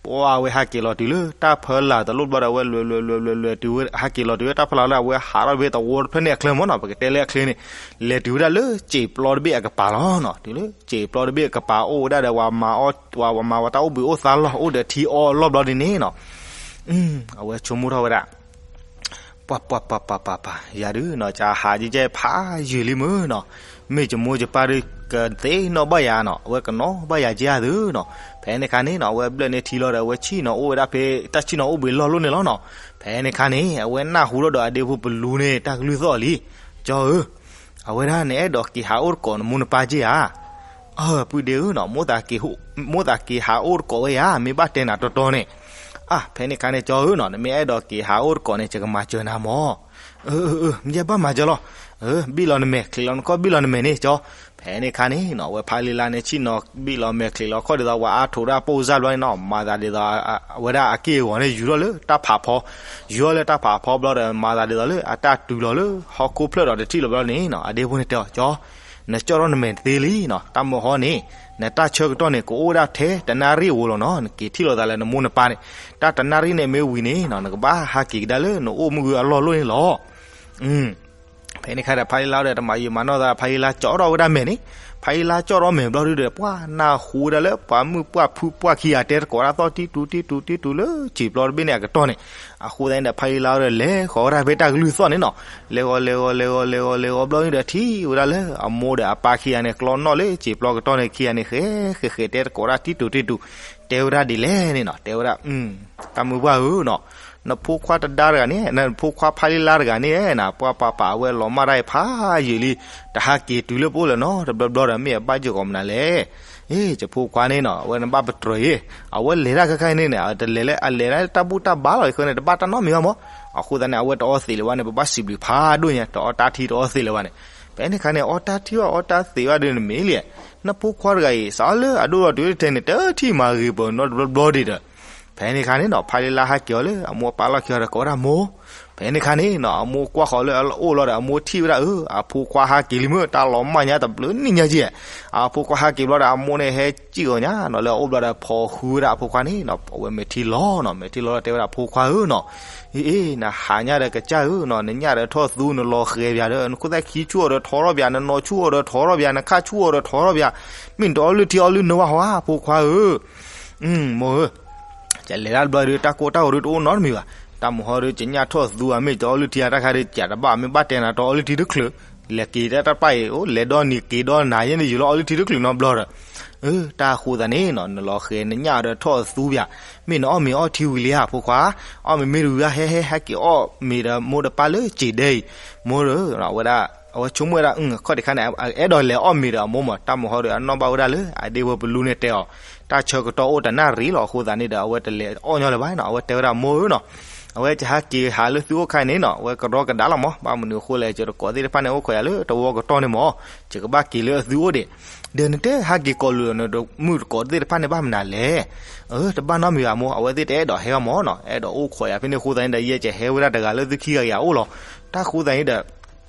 ပှၤအဝဲဟးက့ၤလီၤတုၤလၢတၢ်ဖီလာ်တလိၣ်ဘျီဒီး အဝဲလွဲၤလွဲၤလွဲၤလွဲၤလွဲၤတုၤဝဲ ဟးက့ၤလီၤတုၤလၢတၢ်ဖီလာ်လၢအဝဲဟးထီၣ်တဘ့ၣ်သဝီတဖျၢၣ်န့ၣ်အချၢမ့ၢ်နီၤ ပကတဲလၢအချ့န့ၣ် လဲၤတုၤဝဲဒၣ်လၢစံာ်ပျီတဘ့ၣ်အကပၤလီၤနီၤ. တုၤလၢစံာ်ပျီတဘ့ၣ်အကပၤအိၣ်ဝဲဒၣ်ဒီး ပှၤမၤဝဲတၢ်အိၣ်ဘှံးအိၣ်သါလီၢ် အိၣ်ဒီးထံအီအလီၢ်ဘျီဒ်န့ၣ်နီၤ. အဝဲဆိကမိၣ်ထီၣ်ဝဲဒၣ် ပှၤပှၤပှၤပှၤပှၤပှၤ ယၤဒုးနီၤ ကဟးယံာ်လံမုၢ်နီၤ မ့ၢ်ယမိၢ်ယပၢ်ဒုးကသ့ၣ်နီၣ်ဘၣ်ယၤနီၤ အဝဲကနီၣ်ဘၣ်ယၤက့ဧါသုနီၤ. ဖဲန့ၣ်ခါန့ၣ်နီၤ အဝဲဘျၢၣ်န့ၢ်ထံလီၤဒီး အဝဲဆ့ၣ်နီၤအိၣ်ဝဲဒၣ်ဖဲတၢ်ဆ့ၣ်နီၤအိၣ်ဘှံးလီၢ်လိၣ်န့ၣ်လီၤနီၤ. ဖဲန့ၣ်ခါန့ၣ် အဝဲနၢ်ဟူထီၣ်ဒီးအဒ့ဖိပလူန့ၣ် တၢ်ကလုၢ်သီၣ်လံ. ကၠီဧၢ အဝဲဒၣ်နအဲၣ်ဒိးက့ၤဟးအိၣ်တကိးနမိၢ်နပၢ်က့ဧါ. အၢ ပုၢ်ဒ့ဧၢနီၤ မိၢ်သးက့ၤဟးအိၣ်တကိးဝဲဧါ မ့ၢ်ဘၣ်တဲနၤတီတီန့ၣ်. အၢ ဖဲန့ၣ်ခါန့ၣ် ကၠီဧၢနီၤ နမ့ၢ်အဲၣ်ဒိးက့ၤဟးအိၣ်တကိးန့ၣ် ယကမၤစၢၤနၤမၢ်. အၢ အၢ ယဲဘၣ်မၤစၢၤလီၤ. ဘံၣ်လီၤနမဲာ် ချံးလီၤနခီၣ် ဘံၣ်လီၤနမဲာ်န့ၣ် ကၠီ. ဖဲန့ၣ်ခါန့ၣ်နီၤ အဝဲဖါလံလါန့ၣ် ဆ့ၣ်နီၤဘံၣ်လီၤမဲာ်ချံးလီၤခီၣ်ဒ်သိး ပှၤအါထိးဒၣ်ပိၢ်စၢ်ဘျီန့ၣ်နီၤ မၤသးဒ်သိး အဝဲဒၣ်အက့ၢ်အဂီၤန့ၣ် ယူၤထီၣ်လၢတၢ်ဖးဖီ ယူၤထီၣ်လၢတၢ်ဖးဖီဘျီဒီး မၤသးဒ်သိးလၢအတၢ်တုၤလီၤလၢဟီၣ်ခိၣ်ဖျၢၣ်ဒီးတထံၣ်လီၤဘျီန့ၣ်နီၤ အဒ့ဖိန့ၣ်တဲအီၤ ကၠီ နကၠီၣ်ထီၣ်နမဲာ်တသ့လံနီၤ တၢ်မၢဟီန့ၣ် နတၢ်ဆၢကတီၢ်န့ၣ် ကအိၣ်ဝဲဒၣ်ထဲတနၣ်ရံၣ်အဝဲလီၤနီၤ နက့ၤထံၣ်လိာ်သးလၢနမိၢ်နပၢ်န့ၣ် တၢ်တနၣ်ရံၣ်န့ၣ်မ့ၢ်ဝံၤန့ၣ်နီၤ နကဘၣ်ဟးက့ၤကဒါလၢနအိၣ်မုၢ်ဂုၢ်အလီၢ်လိၣ်န့ၣ်လီၤ. ဖဲန့ၣ်ခါဒီး ဖါလံလါဒီး တမၤယံာ်မၤနီၢ်သး ဖါလံလါကၠီၣ်ထီၣ်ဝဲဒၣ်မဲာ်န့ၣ် ဖါလံလါကၠီၣ်ထီၣ်မဲာ်ဘျီဒုဒီး ပှၤနၢ်ဟူဝဲဒၣ်လၢ ပှၤမုၣ်ပှၢ်ဖုပှၢ်ခံဂၤတဲသကိးတၢ်သီၣ် တံတူာ်တံတူာ်တံတူာ်လၢစံာ်ပျီတဘ့ၣ်န့ၣ်အကတီၢ်န့ၣ် အဃိသတးန့ၣ်ဒီး ဖါလံလါဒီး လဲၤဃီၤဝဲဒၣ်ဖဲတၢ်ကလုၢ်သီၣ်န့ၣ်နီၤ လဲၤဃီၤ လဲၤဃီၤ လဲၤဃီၤ လဲၤဃီၤ လဲၤဃီၤဘျီဒုဒီး ထံၣ်ဝဲဒၣ်လၢအမိၢ်ဒီးအပၢ်ခံဂၤန့ၣ် ကျီနီၣ်လၢစံာ်ပျီကတီၢ်န့ၣ် ခံဂၤန့ၣ် ဃဲ ဃဲ ဃဲ တဲသကိးတၢ် တံတူာ်တံတူာ် တဲဝဲဒၣ်ဒ်လဲၣ်န့ၣ်နီၤ တဲဝဲဒၣ် တၢ်မုၢ်ပှၢ်ဧၢနီၤ နဖိခွါတဒါတဂၤန့ၣ် နဖိခွါဖါလံလါတဂၤန့ၣ် နပှၤပာ်ပာ်အဝဲလီၤမၢ်တၢ်အံၤ ဖးယံာ်လံ တဟးက့ၤတုၤလၢပအိၣ်လၢၤနီတဘျီဘျီဒီး မ့ၢ်အဘၣ်ယိၣ်ကီးမနုၤလဲၣ်. ယဖိခွါန့ၣ်နီၤ အဝဲနဘၣ်ပတြၢၤအံၤ အဝဲလဲၤတၢ်ခဲခါအံၤန့ၣ် တလဲၤလၢအလဲၤတၢ်လၢတၢ်ဘူၣ်တၢ်ဘါလီၤ အဃိန့ၣ် တဘၣ်တၢ်နီတမံၤဘၣ်မး အဃိသတးန့ၣ် အဝဲတအီသံးလၢၤဘၣ်န့ၣ် ပဘၣ်စံးဘျုးဖးဒိၣ်ညါ တအီတၢ်ထံတအီသံးလၢၤဘၣ်န့ၣ် ဖဲန့ၣ်ခါန့ၣ် အီတၢ်ထံဘၣ်အီတၢ်သံးဘၣ်ဒီးနမ့ၢ်လံ နဖိခွါတဂၤအံၤ စးလၢအဒိၣ်ထီၣ်တုၤလၢထဲန့ၣ် တထံၣ်မၤဂ့ၤပၢၤနီတဘျီဘျီဒံးဒီး ဖဲန့ၣ်ခါန့ၣ်နီၤ ဖါလံလါဟဲက့ၤအီၤလၢအမိၢ်အပၢ်လီၢ်ခံအီၤဒီး ကိးဝဲဒၣ်မိၢ် ဖဲန့ၣ်ခါန့ၣ်နီၤ အမိၢ်ကွၢ်ဃီၤလၢအအိၣ်လီၤဒီး အမိၢ်ထံၣ်ဝဲဒၣ် အၢ အဖိခွါဟးက့ၤလံမ့ၢ် တၢ်လီၤမၢ်ညါတဘျုးနံၣ်ညါက့, အဖိခွါဟးက့ၤဘျီဒီး အမိၢ်န့ၣ်ဟဲစံၣ်အီၤညါနီၤ လၢအအိၣ်ဘျီဒီး ဖိးဟုဝဲဒၣ်အဖိခွါန့ၣ်နီၤ အဝဲမဲာ်ထံလီၤနီၤ မဲာ်ထံလီၤလီၤ တဲဝဲဒၣ် ဖိခွါဧၢနီၤ, အ့ နဟးညါဒီးကစၢ်ဧၢနီၤ နညၣ်ဒီးထီၣ်သူ နလီၤဃဲၤပၠးဒီး နခိၣ်သၣ်ခံဆူၣ်အီၤဒီးထီထီၣ်ပၠး နနီၤဆူၣ်အီၤဒီးထီထီၣ်ပၠး နခၣ်ဆူၣ်အီၤဒီးထီထီၣ်ပၠး, မ့ၢ်နတအီၣ်လုၢ်ထံအီလုၢ်နိဘၣ်ဟီဧါ ဖိခွါဧၢ, မိၢ်ဧၢ ကလဲၤတၢ်တဘျီဒီး တၢ်ကိၢ်တၢ်ဂီၤဒုးတအိၣ်နီတမံၤဘၣ်. တၢ်မုၢ်ဟီဒီး ကညၣ်ထီၣ်သူဧါ မ့ၢ်ကအီလုၢ်ထံဧါ တၢ်ခါဒီး ကးတဘၣ် မ့ၢ်ဘၣ်တဲနၤတအီလုၢ်ထံတချုး, လဲၤက့ၤတၢ်တၢ်ပၢ်အံၤ အိၣ်လဲၤဒီနံၤက့ၤဒီနၤယဲန့ၣ် ယူၤလီၤအီလုၢ်ထံတချုးနီတဘျီဒီး, အၢ တၢ်ဃိသးန့ၣ်နီၤ နလီၤဃဲၤနညၣ်ဒီးထီၣ်သူပၠး, မ့ၢ်နအီၣ်မ့ၤအီထံဝံၤလံဧါ ဖိခွါ, အီၣ်မ့ၤမ့ၢ်တဝံၤဧါ ဟဲဟဲဟဲက့ၤအီၣ်မ့ၤဒီးမိၢ်ဒီးပၢ်လၢစံာ်ဒဲအံၤ, မိၢ်ဧၢ, အဝဲဒၣ် အဝဲဆိကမိၣ်ဝဲဒၣ် အခီၣ်ထံးခါန့ၣ် အဲၣ်ဒိးလဲၤအီၣ်မ့ၤဒီးအမိၢ်မး တၢ်မုၢ်ဟီဒီး အနီၢ်ဘၣ်ဝဲဒၣ်လၢ အဒ့ဖိပလူန့ၣ်တဲအီၤ, တၢ်ဆၢကတီၢ်အိၣ်တနၣ်ရံၣ်လီၤ အဃိသတးန့ၣ်ဒီး အဝဲတလဲၤအီၣ်ညီလၢၤဘၣ်နီၤ အဝဲတဲဝဲဒၣ် မိၢ်ဧၢနီၤ, အဝဲယဟးက့ၤဟးလၢသုအိၣ်ခါန့ၣ်နီၤ အဝဲကရီကဒါလီၤမး ဘၣ်မနုၤအဃိလဲၣ် ယတကိးသ့ၣ်တဖၣ်န့ၣ်အိၣ်ခိးယၤလၢတဝီကတီၢ်န့ၣ်မး, ယကဘၣ်က့ၤလၢအသုအိၣ်ဒံး, ဒီးနတဲဟးက့ၤကိးလုာ်ဒီး နမုၣ်တကိးသ့ၣ်တဖၣ်န့ၣ်ဘၣ်မနုၤလဲၣ်, အၢ တဘၣ်နီတမံၤဘၣ်မိၢ် အဝဲသ့ၣ်တအဲၣ်ဒိးဟဲဘၣ်မးနီၤ အဲၣ်ဒိးအိၣ်ခိးယၤဖဲန့ၣ်အဃိသတးန့ၣ်ဒီး ယဲယဟဲဝဲဒၣ်တဂၤလၢသုခံဂၤအံၤအအိၣ်လီၤ, တၢ်ဃိသတးန့ၣ်ဒီး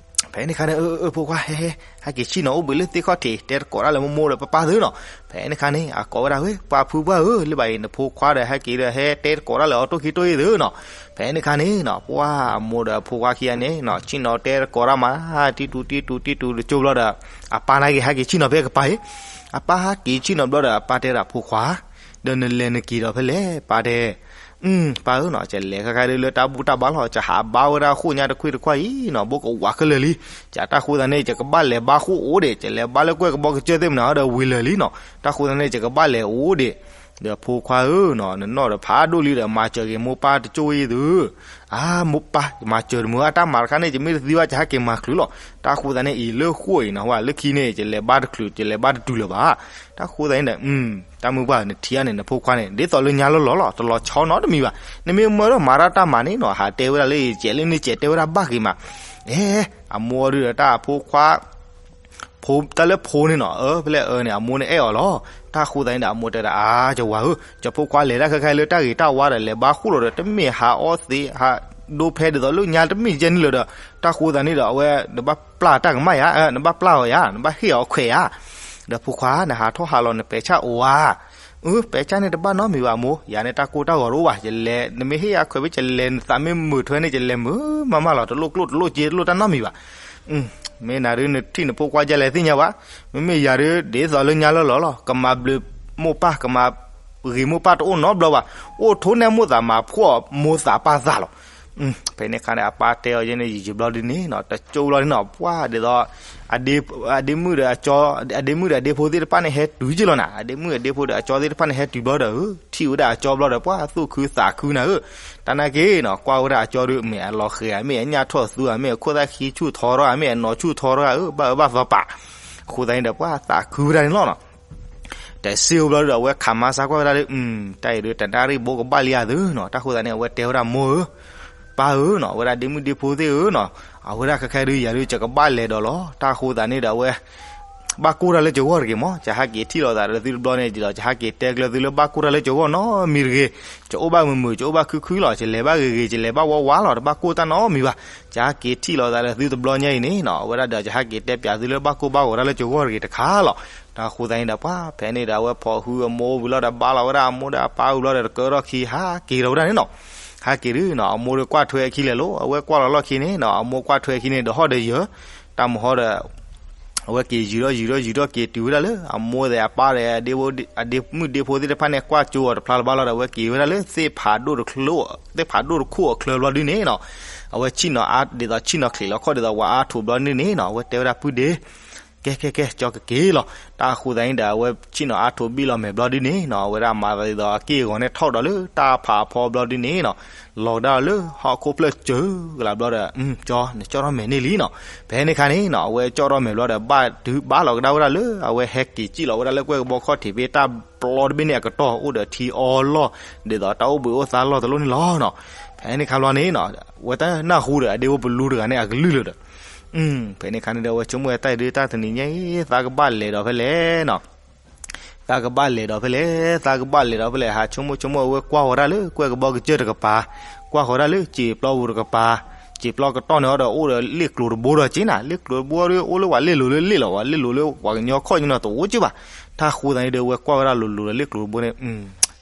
ဖဲန့ၣ်ခါန့ၣ် အၢ အၢ ဖိခွါ ဟဲ ဟဲ ဟဲက့ၤဆ့ၣ်နီၤအိၣ်ဘှံးလၢသ့ၣ်ခီၣ်ထံး တဲတကိးတၢ်လၢမိၢ်မိၢ်ဒီးပၢ်ပၢ်သုနီၤ, ဖဲန့ၣ်ခါန့ၣ် အကိးဝဲဒၣ်ဝဲ ပှၤဖုပှၢ်ဧၢ လၢဘၣ်အံၤ နဖိခွါဒီးဟဲက့ၤဒီး ဟဲတဲတကိးတၢ်လၢအီၤတိၢ်ခံတိၢ်အံၤသုနီၤ, ဖဲန့ၣ်ခါန့ၣ်နီၤ ပှၤအမိၢ်ဒီးအဖိခွါခံဂၤန့ၣ်နီၤ ဆ့ၣ်နီၤတဲတကိးတၢ်မး တံတူတံတူတံတူတကၠိဘျီဒီး အပၢ်န့ၣ်က့ၤဟဲက့ၤဆ့ၣ်နီၤဖဲကပၤအံၤ, အပၢ်ဟဲက့ၤဆ့ၣ်နီၤဘျီဒီး အပၢ်တဲဒၣ် ဖိခွါ ဒီးနလဲၤနက့ၤဒီးဖဲလဲၣ် ပၢ်တဲ, ပၢ်ဧၢနီၤ ယလဲၤခဲခါဒုးလၢတၢ်ဘူၣ်တၢ်ဘါလီၤ ယဟးဘါဝဲဒၣ်ဃိၣ်ညါတခွံတခွါအံၤနီၤ ဘိကဝးခဲလၢာ်လံ, ယတၢ်ဃိသတးန့ၣ် ယကဘၣ်လဲၤဘါဃိၣ်အိၣ်ဒံး ယလဲၤဘါလၢကွဲၢ်ကဘီကစၢၢ်သ့ၣ်မနၤဒီးဝံၤလၢာ်လံနီၤ တၢ်ဃိသတးန့ၣ် ယကဘၣ်လဲၤအိၣ်ဒံး, ဒီးဖိခွါဧၢနီၤ နနီၢ်ဒီးဖးဒိၣ်လံဒီး မၤစၢၤက့ၤမိၢ်ပၢ်တကၠိဝဲအံၤသု, အါ မိၢ်ပၢ် မၤစၢၤတမုာ်အတၢ်မၤတခါန့ၣ် ယမ့ၢ်တသံဘၣ် ယဟဲက့ၤမၤချုးလီၤ, တၢ်ဃိသတးန့ၣ်အံၤလၢဃိၣ်အံၤနီၤ ဝဲလၢခံန့ၣ် ယလဲၤဘါတချုး ယလဲၤဘါတတုၤလၢၤဘၣ်, တၢ်ဃိသတးန့ၣ်ဒီး တၢ်မုၢ်ပှၢ် နထံၣ်ဧါန့ၣ် နဖိခွါန့ၣ် ဒ်သိးလၢညါလၢလီၤလီၤ တလီၤဆီနီတမံၤဘၣ်, နမ့ၢ်မၢဒီးမၤတၢ်တၢ်မၤန့ၣ်နီၤ ဟးတဲဝဲဒၣ်လၢယကဲးလၢန့ၣ်ကဲးတဲဝဲဒၣ်ဘၣ်က့ၤမး, အဲ အမိၢ်ဒုးဒီးတၢ်အဖိခွါ ဖိ တၢ်လၢဖိန့ၣ်နီၤ အၢ ဖဲလဲၣ်အၢန့ၣ် အမိၢ်န့ၣ်အဲၣ်အီၤလီၤ, တၢ်ဃိသတးန့ၣ်ဒီး အမိၢ်တဲဒၣ် အါ ယဝၤဧၢ ယဖိခွါလဲၤတၢ်ခဲခါလၢတၢ်ဂ့ၤတၢ်ဝါဒီး လဲၤဘါဃိၣ်လီၤဒီး တမ့ၢ်ဟးအီသံး ဟးဒိဖဲဒ်သိးလၢညါတမ့ၢ်ယဲၢ်န့ၣ်လၢၤဒီး တၢ်ဃိသတးန့ၣ်ဒီး အဝဲ နဘၣ်ပျၢ်တၢ်ကမၣ်ယၤ နဘၣ်ပျၢ်အီၤယၤ နဘၣ်ဟ့ၣ်အီၤခွဲးယၤ, ဒီးဖိခွါ နဟးထီၣ်ဟးလီၤ နပဲာ်ဆၣ်အိၣ်ဧါ, အၢ ပဲာ်ဆၣ်န့ၣ်တဘၣ်နီတမံၤဘၣ်မိၢ် ယၤန့ၣ်တၢ်ကိၢ်တၢ်ဂီၤတအိၣ်ဘၣ် ယလဲၤ နမ့ၢ်ဟ့ၣ်ယၤခွဲးဖဲ ယလဲၤနသးမ့ၢ်မုာ်ထွဲန့ၣ် ယလဲၤမုာ်မးမးလီၤ တလိၣ်ကျိၣ်တလိၣ်စ့တလိၣ်တၢ်နီတမံၤဘၣ် မ့ၢ်နၤဒုးနထံၣ်နဖိခွါယဲလဲၣ်သ့ၣ်ညါဘၣ်, မ့မ့ၢ်ယၤဒုး ဒ်သိးလၢညါလၢလီၤလီၤ ကမၤဘျုးမိၢ်ပၢ် ကမၤဂ့ၤမိၢ်ပၢ်တအိၣ်နီတဘျီဘၣ်, အိၣ်ထိးနဲၣ်မိၢ်သးမၤဖှီၣ်မိၢ်သးပၢ်သးလီၤ. ဖဲန့ၣ်အခါန့ၣ် အပၢ်တဲအီၤယဲန့ၣ် ယံာ်ယံာ်ဘျီဒုးန့ၣ်နီၤ တကၠိဘျီဒုးနီၤ ပှၢ်ဒ်သိး အဒ့မုၣ်ဒီးအကၠီ အဒ့မုၣ်ဒီးအဒ့ဖိသ့ၣ်တဖၣ်န့ၣ် ဟဲတုၤက့လီၤနၤ အဒ့မုၣ်အဒ့ဖိဒီးအကၠီသ့ၣ်တဖၣ်န့ၣ်ဟဲတုၤဘျီဒီး ထံၣ်ဝဲဒၣ်အကၠီဘျီဒီး ပှၢ်သူၣ်ခုသးခုနၤဧၢ, တၢ်နာ်က့နီၤ ကွၢ်ဝဲဒၣ်အကၠီဒုး မ့ၢ်အလီၤဃဲၤဧါ မ့ၢ်အညၣ်ထီၣ်သူဧါ မ့ၢ်အခိၣ်သၣ်ခံဆူၣ်ထီထီၣ်ဧါ မ့ၢ်အနီၢ်ဆူၣ်ထီထီၣ်ဧါ အၢ ဘၣ်အၢဘၣ်သီပာ်, အဃိသတးန့ၣ်ဒီး ပှၢ်သးခုဝဲဒၣ်န့ၣ်လီၤနီၤ တစ့ၢ်အိၣ်ဘျီဒီး အဝဲခးမါဆါကွၢ်ဝဲဒၣ်လၢ တၢ်အံၤဒုး တနၣ်ရံၣ်ဘိကဘၣ်လံဧါသုနီၤ, တၢ်ဃိသတးန့ၣ် အဝဲတဲဝဲဒၣ်မိၢ်ဧၢ, ပၢ်ဧၢနီၤ, အဝဲဒၣ်ဒ့မုၣ်ဒ့ဖိသ့ၣ်ဧၢနီၤ, အဝဲဒၣ်ခဲခဲဒုးယၤဒုး ယကဘၣ်လဲၤဒီးလီၤ, တၢ်ဃိသတးန့ၣ်ဒီး အဝဲ ဘၣ်ကိၢ်တၢ်လၢယဂီၢ်တဂ့ၤမး, ယဟဲက့ၤထံၣ်လိာ်သးဒီးသုတဘျီန့ၣ်ဒီး ယဟဲက့ၤတဲကျၢၤသုလၢဘၣ်ကိၢ်တၢ်လၢယဂီၢ်နီတမံၤတဂ့ၤ, ယအိၣ်ဘၣ်မုာ်မုာ် ယအိၣ်ဘၣ်ခုခုလီၤ, ယလဲၤဘၣ်ဂ့ၤဂ့ၤ ယလဲၤဘၣ်ဝါဝါလီၤ, တဘၣ်ကိၢ်တၢ်နီတမံၤဘၣ်, ယဟဲက့ၤထံၣ်လိာ်သးဒီးသုတဘျီညါအံၤန့ၣ်နီၤ, အဝဲဒၣ်ဒီး ယဟဲက့ၤတဲပၠးသုလၢဘၣ်ကိၢ်ဘၣ်ဂီၤတၢ်လၢယဂီၢ်တဂ့ၤတခါလီၤ. တၢ်ဃိသတးန့ၣ်ဒီး ပှၢ်ဖဲန့ၣ်ဒီး အဝဲဖိးဟုအမိၢ်ဝံၤလီၤဒီး ဘါလီၤဝဲဒၣ်အမိၢ်ဒီးအပၢ်ဝံၤလီၤဒီး တကၢထီၣ်ခံ ဟးက့ၤလီၤဝဲဒၣ်န့ၣ်နီၤ, ဟဲက့ၤဒုးနီၤ အမိၢ်ဒီးကွၢ်ထွဲခံလဲၤလိၤ, အဝဲကွၢ်လီၤလီၢ်ခံန့ၣ်နီၤ အမိၢ်ကွၢ်ထွဲခံန့ၣ် ဒီးဟီၣ်ဒီးယၢၤ, တၢ်မုၢ်ဟီဒီး အဝဲက့ၤယုာ်ထီၣ်ယုာ်ထီၣ်ယုာ်ထီၣ်က့ၤတုၤဝဲဒၣ်လၢ အမိၢ်သ့ၣ်အပၢ်ဒီး အဒ့မုၣ်ဒ့ဖိသ့ၣ်တဖၣ်န့ၣ် ကွၢ်ကၠိအီၤတဖျါလၢၤဘၣ်လီၤဒီး အဝဲက့ၤဝဲဒၣ်လၢ သ့ၣ်ဖးဒိၣ်တခိၣ်အချၢဘျီဒုးန့ၣ်နီၤ, အဝဲဆ့ၣ်နီၤအါဒ်သိးဆ့ၣ်နီၤချံးလီၤခီၣ်ဒ်သိးဝၤအါထီၣ်ဘျီဒုးန့ၣ်နီၤ, အဝဲတဲဝဲဒၣ်ပုၢ်ဒ့ ကဲကဲကဲ ကၠီကက့ၤလီၤ. တၢ်ဃိသတးန့ၣ်ဒီး အဝဲဆ့ၣ်နီၤအါထီၣ်ဘံၣ်လီၤမဲာ်ဘျီဒုးန့ၣ်နီၤ, အဝဲဒၣ်မၤသးဒ်သိးအက့ၢ်အဂီၤန့ၣ်ထီၣ်ဒီးလၢတၢ်ဖးအဖီဘျီဒုးန့ၣ်နီၤ, လီၤကဒါလၢဟီၣ်ခိၣ်ဖျၢၣ်စၢၤကလးဘျီဒီး ကၠီ နကၠီထီၣ်မဲာ်န့ၣ်လံနီၤ. ဖဲန့ၣ်ခါန့ၣ်နီၤ အဝဲကၠီထီၣ်မဲာ်ဘျီဒီး ဘၣ်တုၤဘါလီၤကဒါဝဲဒၣ်လၢ အဝဲဟဲက့ၤစံၣ်လီၤဝဲဒၣ်လၢကွဲၢ်ကဘီခီၣ်ထံးဖဲတၢ်ပျီတဘ့ၣ်န့ၣ်အကတီၢ် အိၣ်ဒီးထံအီလီၢ် ဒ်သိးတၢ်အိၣ်ဘှံးအိၣ်သါလီၢ်တလိၣ်န့ၣ်လီၤနီၤ. ဖဲန့ၣ်ခါဘျီန့ၣ်နီၤ အဝဲတနၢ်ဟူဒီးအဒ့ဖိပလူတဂၤန့ၣ်အကလုၢ်လၢၤဒီး ဖဲန့ၣ်ခါန့ၣ်ဒီး အဝဲဆိကမိၣ်ဝဲတၢ်အံၤဒုး တၢ်တနံၤညါအံၤ သးကဘၣ်လဲၤဒီးဖဲလဲၣ်နီၤ, သးကဘၣ်လဲၤဒီးဖဲလဲၣ်, သးကဘၣ်လဲၤဒီးဖဲလဲၣ်, ဟးဆိကမိၣ်ဆိကမိၣ် အဝဲကွၢ်ဃီၤဒၣ်လၢကွဲၢ်ကဘီကစၢၢ်တကပၤ, ကွၢ်ဃီၤဒၣ်လၢစံာ်ပျီပူၤတကပၤ စံာ်ပျီကတီၢ်န့ၣ်အီၤဒီး အိၣ်ဒီးလ့ၣ်ကျိၤတဘိဒီးက့နၤ, လ့ၣ်ကျိၤတဘိဒီး အိၣ်လၢပှၤလ့ၣ်လိၤလၢလ့ၣ်လီၤ, ပှၤလ့ၣ်လိၤလၢပှၤကညီခီၣ်ညီနီၤ တအိၣ်က့ဘၣ်. တၢ်ဃိသတးန့ၣ်ဒီး ဝဲကွၢ်ဝဲဒၣ်လိၤလိၤဒီးလ့ၣ်ကျိၤတဘိန့ၣ်,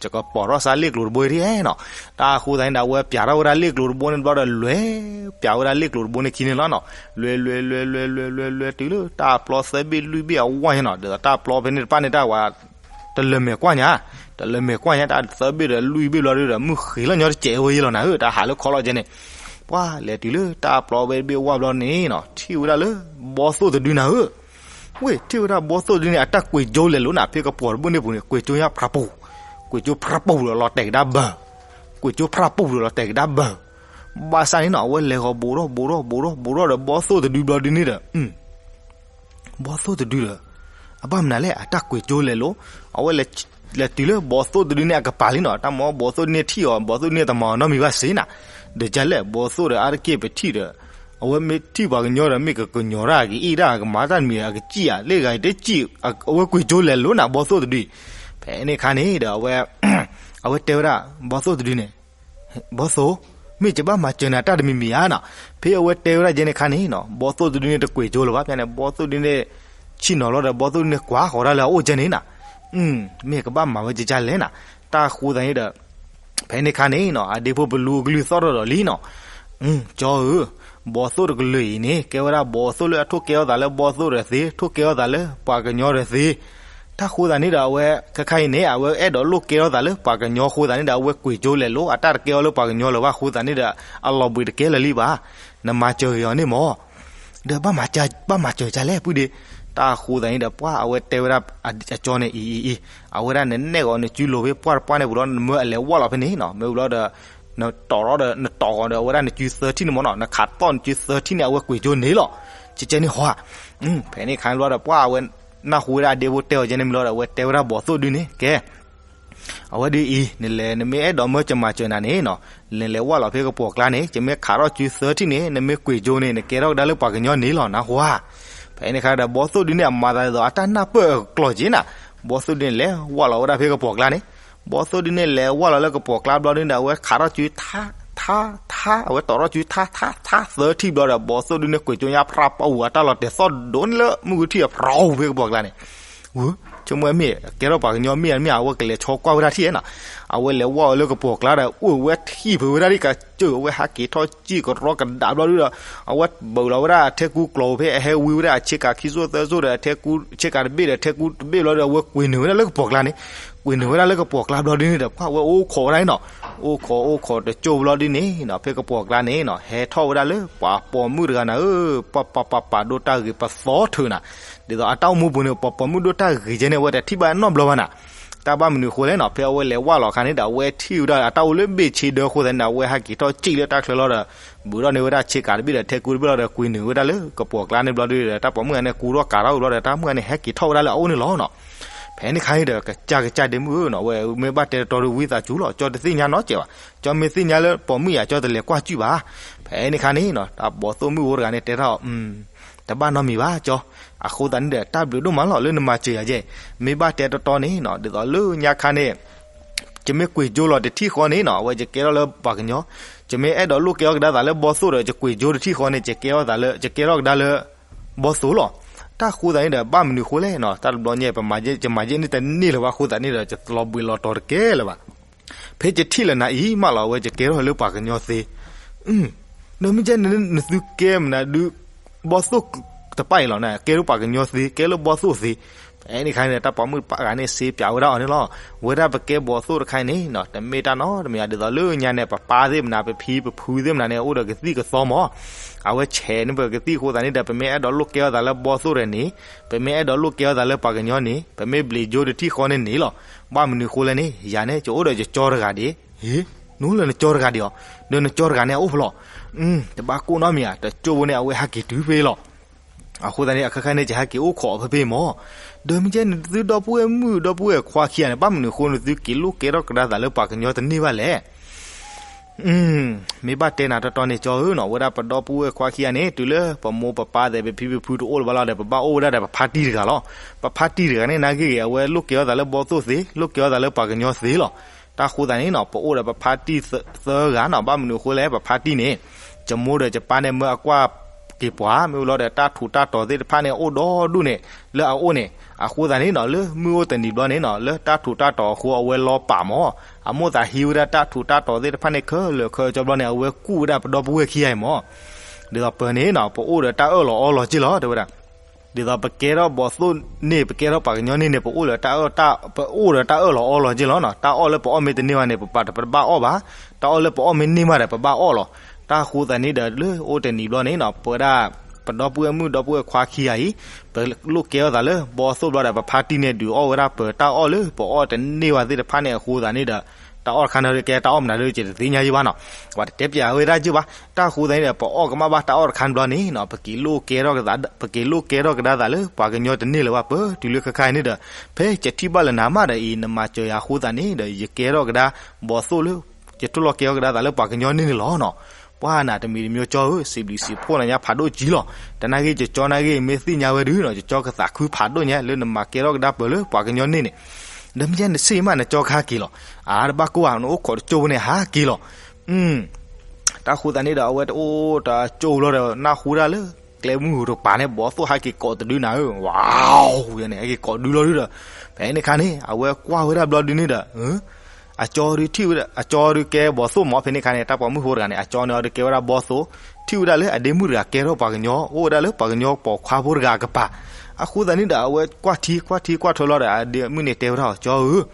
ယကပိာ်ထီၣ်စးလ့ၣ်ကျိၤတဘိအံၤနီၤ. တၢ်ဃိသတးန့ၣ်ဒီး အဝဲပၠးထီၣ်ဝဲဒၣ်လ့ၣ်ကျိၤတဘိန့ၣ်တဘျီဒီး လဲၤပၠးဝဲဒၣ်လ့ၣ်ကျိၤတဘိန့ၣ်ခံန့ၣ်လီၤနီၤ. လဲၤလဲၤလဲၤလဲၤလဲၤလဲၤလဲၤတုၤလၢ တၢ်ပျီသၢဘ့ၣ်လွံၢ်ဘ့ၣ်အဝါညါနီၤ, ဒီးတၢ်ပျီဖဲန့ၣ်တဖၣ်န့ၣ် တၢ်ဝဲ တလၢၤမဲာ်ကွၢ်ညါ, တလၢၤမဲာ်ကွၢ်ညါ တၢ်သၢဘ့ၣ်ဒီးလွံၢ်ဘ့ၣ်ဘျီဒီး မုၢ်ဃ့ၤလီၤညီတစဲးဝဲယဲလီၤနၤဧၢ, တၢ်ဟးလၢခီလီၤကဲန့ၣ်, ပှၤလဲၤတုၤလၢတၢ်ပျီဖဲတဘ့ၣ်ဝါဘျီန့ၣ်နီၤ, ထံၣ်ဝဲဒၣ်လၢ ဘီသိၣ်တဒုနၤဧၢ. ဝ့ၢ် ထံၣ်ဝဲဒၣ်ဘီသိၣ်တဒုန့ၣ် အတၢ်ကွံာ်ကၠိလဲၤလိၤနၤ, ဖဲကပီၤတဘိန့ၣ်ပူၤန့ၣ် ကွံာ်ကၠိညါဖြးပူၤ, ကွံာ်ကၠိဖြးပူၤဒီးလီၤတဲာ်ကဒါဘၢၣ်, ကွံာ်ကၠိဖြးပူၤဒီးလီၤတဲာ်ကဒါဘၢၣ်, ဘၣ်ဆၣ်န့ၣ်နီၤ အဝဲလဲၤဂီၤဘူးထီၣ်ဘူးထီၣ်ဘူးထီၣ်ဘူးထီၣ်ဒီးဘီသိၣ်တဒုဘျီဒုန့ၣ်ဒီး ဘီသိၣ်တဒုဒီး အဘၣ်မနုၤလဲၣ် အတၢ်ကွံာ်ကၠိလဲၤလိၤ, အဝဲလဲၤတုၤလၢဘီသိၣ်တဒုန့ၣ်အကပၤလံနီၤ, တၢ်မ့ၢ်ဘီသိၣ်တဒုန့ၣ်ထံၣ်အီၤ ဘီသိၣ်တဒုန့ၣ်တမၤအီၤနီတမံၤဘၣ်စ့ၢ်နၤ, ဒီးကလဲၣ် ဘီသိၣ်ဒီးအါတက့ၢ်ပထံၣ်ဒီး အဝဲမ့ၢ်ထံၣ်ပှၤကညီဒီး မ့ၢ်ကကညီၤတၢ် ကအ့ၣ်တၢ် ကမၤတၢ်တမံၤ အကစံၣ်ဧါ လၢဂၤတစံၣ် အဝဲကွံာ်ကၠိလဲၤလိၤနၤ ဘီသိၣ်တဒုအံၤ, ဖဲန့ၣ်အခါန့ၣ်ဒီး အဝဲတဲဝဲဒၣ် ဘီသိၣ်တဒုန့ၣ် ဘီသိၣ်, မ့ၢ်ယဘၣ်မၤစၢၤနၤတၢ်တမံၤမံၤဧါနီၤ, ဖဲအဝဲတဲဝဲဒၣ်ယဲန့ၣ်အခါန့ၣ်နီၤ ဘီသိၣ်တဒုန့ၣ်တကွံာ်ကၠိလၢၤဘၣ်, ဖဲန့ၣ် ဘီသိၣ်တဒုန့ၣ် ဆ့ၣ်နီၤလီၤဒီး ဘီသိၣ်တဒုန့ၣ်ကွၢ်ဃီၤဒၣ်လၢအအိၣ်ကဲန့ၣ်နၤ, မ့ၢ်ကဘၣ်မၤဝဲကကလဲၣ်နၤ, တၢ်ဃိသတးန့ၣ်ဒီး ဖဲန့ၣ်အခါန့ၣ်နီၤ အဒ့ဖိပလူကလုၢ်သီၣ်ထီၣ်ဒီးလံနီၤ, ကၠီဧၢ, ဘီသိၣ်တကလုာ်အံၤန့ၣ် ကဲဝဲဒၣ်ဘီသိၣ်လၢအထိၣ်ကဲထီၣ်သးလၢဘီသိၣ်ဒီးသ့, ထိၣ်ကဲထီၣ်သးလၢပှၤကညီဒီးသ့, တၢ်ဃိသတးန့ၣ်ဒီး အဝဲခဲခါအံၤန့ၣ် အဝဲအဲၣ်ဒိးလိၣ်ကဲထီၣ်သးလၢပှၤကညီအဃိသတးန့ၣ်ဒီး အဝဲကွံာ်ကၠိလဲၤလိၤ အတၢ်တကဲထီၣ်လၢပှၤကညီလၢၤဘၣ်အဃိသတးန့ၣ်ဒီး အလီၤဘှံးတကဲလၢၤလံဘၣ်, နမၤစၢၤဂ့ၤအီၤန့ၣ်မၢ်, ဒီးဘၣ်မၤစၢၤကလဲၣ်ပုၢ်ဒ့, တၢ်ဃိသတးန့ၣ်ဒီး ပှၢ်အဝဲတဲဝဲဒၣ်အကၠီန့ၣ်အံၤအံၤအံၤ, အဝဲဒၣ်နနဲၣ်ဂီၤနစုလိၤဖဲပှၢ်တပှၢ်န့ၣ်ပူၤဒီး နမၢအလဲၤဝၢ်လီၤဖဲန့ၣ်နီၤ, မ့ၢ်ဘျီဒီး နတီၤထီၣ်ဒီး နတီၤဂီၤဒီး အဝဲဒၣ်နစုသၢထံၣ်န့ၣ်မၢ်နီၤ, နခးတီၢ်နစုသၢထံၣ်န့ၣ် အဝဲကွံာ်ကၠိန့ၣ်လီၤ, ကကဲန့ၣ်ဟီဧါ, ဖဲန့ၣ်ခါန့ၣ်ဘျီဒီး ပှၢ်အဝဲနၢ်ဟူဝဲဒၣ်အဒ့ဖိတဲအီၤကဲန့ၣ်မ့ၢ်လီၤဒီး အဝဲတဲဝဲဒၣ်ဘီသိၣ်ဒုန့ၣ် ကဲ အဝဲဒ်အံၤ နလဲၤ နမ့ၢ်အဲၣ်ဒိးမၢကမၤစၢၤနၤန့ၣ်နီၤ, နလဲၤဝၢ်လီၤဖဲကပီၤကျါန့ၣ် ယမ့ၢ်ခးထီၣ်စုသၢထံၣ်န့ၣ် နမ့ၢ်ကွံာ်ကၠိန့ၣ် နကဲထီၣ်ကဒါလၢပှၤကညီန့ၣ်လီၤ နၢ်ဟူဧါ, ဖဲန့ၣ်ခါဒီး ဘီသိၣ်ဒုန့ၣ် အမၤသးဒ်သိးအတၢ်နၢ်ပၢၢ်အကျိၤက့ၤနၤ, ဘီသိၣ်ဒုန့ၣ် လဲၤဝၢ်လီၤဝဲဒၣ်ဖဲကပီၤကျါန့ၣ်, ဘီသိၣ်ဒုန့ၣ် လဲၤဝၢ်လီၤလၢကပီၤကျါဘျီဒုန့ၣ်ဒီး အဝဲခးထီၣ်စုထါ ထါ ထါ အဝဲတီၤထီၣ်စုထါ ထါ ထါ သၢထံၣ်ဘျီဒီး ဘီသိၣ်ဒုန့ၣ် ကွံာ်ကၠိညါဖြးပူၤ အတၢ်လီၤတဲာ်သီၣ်ဒိၣ်န့ၣ်လၢမုၢ်ဂုၢ်ထံၣ်အဖျိဖဲကပီၤကျါန့ၣ် ဝ့ၢ် ဆိကမိၣ်မ့ၢ် ကဲထီၣ်ပှၤကညီမ့ၢ်ဧါမ့ၢ် အဝဲကလဲၤဆီကွၢ်ဝဲဒၣ်ထံၣ်နီၤ, အဝဲလဲၤဝၢ်အီၤလၢကပီၤကျါဒီး အိၣ်ဝဲထံၣ်ဖုးဝဲဒၣ်ဒ်ကစၢၢ် အဝဲဟးက့ၤထီၣ်စံၣ်ကရီကဒါဘျီဒုဒီး အဝဲဘၢးလီၤဝဲဒၣ်အထဲကူကျိၤဖဲအဟဲဝံဝဲဒၣ်အဆ့ကၤခံစိၣ်သၢစိၣ်ဒီး အဆ့ကၤတဘ့ၣ်ဒီး အထဲကူတဘ့ၣ်ဘျီဒီး အဝဲကွံာ်နုာ်ဝဲဒၣ်လၢကပီၤကျါန့ၣ်, ကွံာ်နုာ်ဝဲဒၣ်လၢကပီၤကျါဘျီဒုန့ၣ်ဒီး ပှၢ်ဝဲအိၣ်ခိးဝဲဒၣ်န့ၣ်နီၤ, အိၣ်ခိးအိၣ်ခိးတစိၢ်ဘျီဒုန့ၣ်နီၤ ဖဲကပီၤကျါန့ၣ်နီၤ ဟဲထီၣ်ဝဲဒၣ်လၢပှၤပိာ်မုၣ်တဂၤနၤဧၢ, ပှၤပှၤပှၤပှၤဒိၣ်တၢ်ဂ့ၤပသီထၢနၤ, ဒ်သိးအတၢ်အိၣ်မူပူၤန့ၣ် ပှၤပိာ်မုၣ်ဒိၣ်တၢ်ဂ့ၤကဲန့ၣ် အဝဲတထံၣ်ဘၣ်နီတဘျီဘၣ်နၤ, တၢ်ဘၣ်မနုၤအဃိလဲၣ်နီၤ ဖဲအဝဲလဲၤဝၢ်လီၤအခါန့ၣ်ဒီး အဝဲထံၣ်ဝဲဒၣ်အတၢ်အိၣ်လၢဘ့ၣ်ဆ့ဒၢအဃိသတးန့ၣ်ဒီး အဝဲဟဲက့ၤထီၣ်စံၣ်လၢတၢ်ချၢလီၤဒီး ဘုးထီၣ်န့ၢ်ဝဲဒၣ်ဆ့ကၤတဘ့ၣ်ဒီး ထဲကူတဘ့ၣ်လီၤဒီး ကွံာ်နုာ်ဝဲဒၣ်လၢကပီၤကျါန့ၣ်ဘျီဒုဒီး တၢ်ပိာ်မုၣ်ဂၤန့ၣ် ကူထီၣ်ကၤထီၣ်ဝံၤဘျီဒီး တၢ်မုၣ်ဂၤန့ၣ် ဟဲက့ၤထီၣ်ဝဲဒၣ်လၢအအိၣ်န့ၣ်လီၤနီၤ. ဖဲန့ၣ်ခါန့ၣ်ဒီး ကစၢ်ကစၢ်ဒ့မုၣ်ဧၢနီၤ ဝဲမ့ၢ်ဘၣ်တဲတတီၤဒီးဝံသးစူၤလီၤ ကၠီတသ့ၣ်ညါနီတစဲးဘၣ်, ကၠီမ့ၢ်သ့ၣ်ညါလၢပိာ်မုၣ်ယၤ ကၠီတလဲၤကွၢ်စုၣ်ဘၣ်. ဖဲန့ၣ်ခါန့ၣ်နီၤ တၢ်ဘီသိၣ်မုၣ်ဖိတဂၤန့ၣ် တဲထီၣ် တဘၣ်နီတမံၤဘၣ်ကၠီ, အဃိသတးန့ၣ်ဒီး တၢ်ဘျုးဒိၣ်မးလီၤ လၢနမၤစၢၤယၤယဲၢ်, မ့ၢ်ဘၣ်တဲတတီၤန့ၣ်နီၤ ဒ်သိးလၢညါခါန့ၣ် ယမ့ၢ်ကွံာ်ကၠိလီၤတထံၣ်ဃီန့ၣ်နီၤ အဝဲယကဲထီၣ်လၢပှၤကညီ, ယမ့ၢ်အဲၣ်ဒိးလိၣ်ကဲထီၣ်ကဒါသးလၢဘီသိၣ်ဒီး ယကွံာ်ကၠိတထံၣ်ဃီန့ၣ် ယကဲထီၣ်သးလၢ ယကဲထီၣ်ကဒါလၢ ဘီသိၣ်လီၤ. တၢ်ဃိသတးန့ၣ်ဒီး ဘၣ်မနုၤဃိလဲၣ်နီၤ တၢ်တဘျီညါ ပမၤယဲၢ်န့ၣ်တန့ၢ်လၢၤဘၣ်အဃိသတးန့ၣ်ဒီး ယလီၤဘှံးလီၤတီၤတကဲလၢၤဘၣ်. ဖဲယထံၣ်လၢနၤအံၤမးလီၤ အဝဲယကဲထီၣ်လၢပှၤကညီသ့ ဒီးမ့ၢ်ကဲ နသုကဲမနုၤဒုး ဘီသိၣ်တပၣ်အံၤလီၤ ကဲထီၣ်ပှၤကညီသ့ ကဲလၢဘီသိၣ်သ့. ဖဲန့ၣ်ခါန့ၣ် တၢ်ပိာ်မုၣ်တဂၤန့ၣ် စ့ပၠးဝဲဒၣ်အီၤန့ၣ်လီၤ. ဝဲဒၣ်ပကဲဘီသိၣ်တခါအံၤန့ၣ်နီၤ တမ့ၢ်တၢ်နီတမံၤ ဒ်သိးလၢညါန့ၣ် ပပၢ်သ့ၣ်မနၤ ပဖံပဖုသ့ၣ်မနၤန့ၣ် အိၣ်ဒီးကသံၣ်ကသီမး အဝဲဆဲးန့ၢ်ပကသံၣ်အဃိသတးန့ၣ်ဒီး ပမ့ၢ်အဲၣ်ဒိးလိၣ်ကဲထီၣ်သးလၢဘီသိၣ်ဒီးန့ၣ် ပမ့ၢ်အဲၣ်ဒိးလိၣ်ကဲထီၣ်သးလၢပှၤကညီန့ၣ် ပမ့ၢ်ဘျံးကၠိတထံၣ်ဃီန့ၣ်န့ၣ်လီၤ. ဘၣ်မနုၤဃိလဲၣ်န့ၣ် ယၤန့ၣ် ယအိၣ်ဒီးယကၠီတဂၤဒံး. ဟ့ နအိၣ်လၢနကၠီတဂၤဒံးအီၤ ဒီးနကၠီတဂၤန့ၣ်အအိၣ်ဖဲလဲၣ်. တဘၣ်ကိၢ်နီတမံၤဧါ တကၠိဖိန့ၣ် အဝဲဟဲက့ၤတုၤဖဲလီၤ. အဃိသတးန့ၣ် အခါခါန့ၣ် ယဟဲက့ၤအိၣ်ခိးဖဲဖဲမး. ဒီးမ့ၢ်ကဲ နသုဒီပုၢ်ဝဲၢ်မုၣ်ဒီပုၢ်ဝဲၢ်ခွါခံဂၤန့ၣ် ဘၣ်မနုၤအဃိ နသုက့ၤလိၣ်ကဲထီၣ်ကဒါသးလၢပှၤကညီတန့ၢ်ဘၣ်လဲၣ်. မ့ၢ်ဘၣ်တဲနၤတီတီန့ၣ် ကၠီဧၢနီၤ ဝဲဒၣ်ပဒီပုၢ်ဝဲၢ်ခွါခံဂၤန့ၣ် တုၤလၢပမိၢ်ပပၢ်သဲး ပဖံပဖုတအိၣ်လၢၤဘၣ်လီၤဒီး ပဘၣ်အိၣ်ဝဲဒၣ်ဒီးပဖါတံၢ်တဂၤလီၤ. ပဖါတံၢ်တဂၤန့ၣ် နာ်က့ဂ့ၤ အဝဲလိၣ်ကဲထီၣ်သးလၢဘီသိၣ်သ့ လိၣ်ကဲထီၣ်သးလၢပှၤကညီသ့လီၤ. တၢ်ဃိသတးန့ၣ်နီၤ ပအိၣ်ဒီးပဖါတံၢ်သၢဂၤနီၤ ဘၣ်မနုၤအဃိလဲၣ် ပဖါတံၢ်န့ၣ် ယမိၢ်ဒီးယပၢ်န့ၣ် မၢအကွၢ်က့ၤပှၤ မ့ၢ်ဝံၤလီၤဒီး တၢ်ထူးတၢ်တီၤသ့ၣ်တဖၣ်န့ၣ် အိၣ်ဒီဒူၣ်န့ၣ် လၢအအိၣ်န့ၣ်. အဃိသတးန့ၣ်နီၤ လၢမုၢ်အိၣ်တနံၤဘျီန့ၣ်နီၤ လၢတၢ်ထူးတၢ်တီၤအဃိ အဝဲလီၤပာ်မၢ်. အမိၢ်သးဟံးဝဲဒၣ်တၢ်ထူးတၢ်တီၤသ့ၣ်တဖၣ်န့ၣ် ခဲလၢာ်ခဲဆ့ဘျီန့ၣ် အဝဲကူၣ်ဝဲဒၣ်ပဒီပုၢ်ဝဲၢ်ခံဂၤအံၤမၢ်. ဒ်သိးပၢၤန့ၣ်နီၤ ပအိၣ်ဒီးတၢ်အၢၣ်လီၤအီလီၤက့ၢ်လီၤ တဲဝဲဒၣ်. ဒ်သိးပကဲထီၣ်ဘီၣ်သိၣ်န့ၣ် ပကဲထီၣ်ပှၤကညီန့ၣ်န့ၣ် ပအိၣ်ဒီးတၢ်အၢၣ် တၢ် ပအိၣ်ဒီးတၢ်အၢၣ်လီၤအီလီၤက့ၢ်လီၤနီၤ. တၢ်အီၣ်လၢပအီၣ်မ့ၢ်တန့ၢ်ဘၣ်န့ၣ် ပပာ်တပဘၣ်အီၣ်ဘၣ်. တၢ်အီၣ်လၢပအီၣ်မ့ၢ်န့ၢ်မးဒီး ပဘၣ်အီၣ်လီၤ. တၢ်အဃိသတးန့ၣ်ဒီး လၢအိၣ်တနံၤဘျီန့ၣ်နီၤ ပဝဲဒၣ် ပဒီပုၢ်ဝဲၢ်မုၣ်ဒီပုၢ်ဝဲၢ်ခွါခံဂၤအံၤ ပလိၣ်ကဲထီၣ်သးလၢဘီၣ်သိၣ်ဘျီဒီး ပဖါတံၢ်န့ၣ် ဒုးအီၣ်ဝဲဒၣ်ပတၢ်အီၣ်လၢပအီၣ်တန့ၢ်ဘၣ်သ့ၣ်တဖၣ်န့ၣ် အဃိသတးန့ၣ်ဒီး တၢ်အီၣ်တခါန့ၣ်ကဲတၢ်အီၣ်မနုၤဒီး ယတသ့ၣ်ညါယံၤဘၣ်နီၤ. ပှၤတတဲပၠးဝဲဒၣ်ယံၤဘၣ်. တၢ်အဃိသတးန့ၣ်ဒီး ပအီၣ်ကမၣ်ဘၣ်တၢ်အီၣ်တခါန့ၣ်ဘျီန့ၣ်နီၤ ပက့ၤလိၣ်ကဲထီၣ်ကဒါ ပက့ၤလိၣ်ကဲထီၣ်ကဒါသးလၢပှၤကညီတန့ၢ်လၢၤဘၣ် ပတုၤလၢခဲခါအံၤန့ၣ်ဒီး ဖဲယထံၣ်ဘၣ်လၢနၤမးဒီးအံၤ နမၤစၢၤယၤအဃိသတးန့ၣ်ဒီး ယကဲထီၣ်ကဒါဘီၣ်သိၣ်လၢ ယထိၣ်လီၤကဲထီၣ်ကဒါသးလၢပှၤကညီန့ၣ်န့ၣ်လီၤနီၤ. ပှၤနၤတမံၤတမံၤကၠီဧၢ စံးဘျုးစံးဖှိၣ်နၤညါဖးဒိၣ်ကံလီၤ. တနာ်က့ ယကၠီနာ်က့ မ့ၢ်သ့ၣ်ညါဝဲဒုးနီၤ ယကၠီကသးခုဖးဒိၣ်ညါ လၢနမၤကဲထီၣ်ကဒါပၢၤလၢပှၤကညီန့ၣ်န့ၣ်. ဒီးမ့ၢ်နဆ့ၣ်မး နကၠီကဟဲက့ၤလီၤ. အါ တဘၣ်ကိၢ်ဘၣ် နအိၣ်ခိးတကၠိၢ်ဖိန့ၣ် ဟးက့ၤလီၤ. တၢ်အဃိသတးန့ၣ်ဒီး အဝဲတအိၣ်တကၠိၢ်ဘျီဒီး နၢ်ဟူဒၣ်လၢ ကျဲမုၢ်ဟူးတကပၤန့ၣ် ဘီၣ်သိၣ်ဟဲက့ၤကိးတဒုနၤဧၢ ဝါ န့ၣ် ဟဲက့ၤကိးဒုလီၤဒုဒီး ဖဲန့ၣ်ခါန့ၣ် အဝဲကွၢ်ဝဲဒၣ်ဘျီဒုန့ၣ်ဒီး အကၠီဒုထံၣ်ဝဲဒၣ် အကၠီဒုကဲဘီၣ်သိၣ်မၢ် ဖဲန့ၣ်ခါန့ၣ် တၢ်ပိာ်မုၣ်ဖိတဂၤန့ၣ် အကၠီန့ၣ်အီၤဒုကဲဝဲဒၣ်ဘီၣ်သိၣ် ထံၣ်ဝဲဒၣ်လၢအဒ့မုၣ်တဂၤကဲထီၣ်ပှၤကညီ အိၣ်ဝဲဒၣ်လၢပှၤကညီပိာ်ခွါဖိတဂၤအကပၤ. အဃိသတးန့ၣ်ဒီး အဝဲကွၢ်ထံကွၢ်ထံကွၢ်ထွဲလီၤဒီး အဒ့မုၣ်န့ၣ်တဲဝဲဒၣ်အီၤ ကၠီဧၢ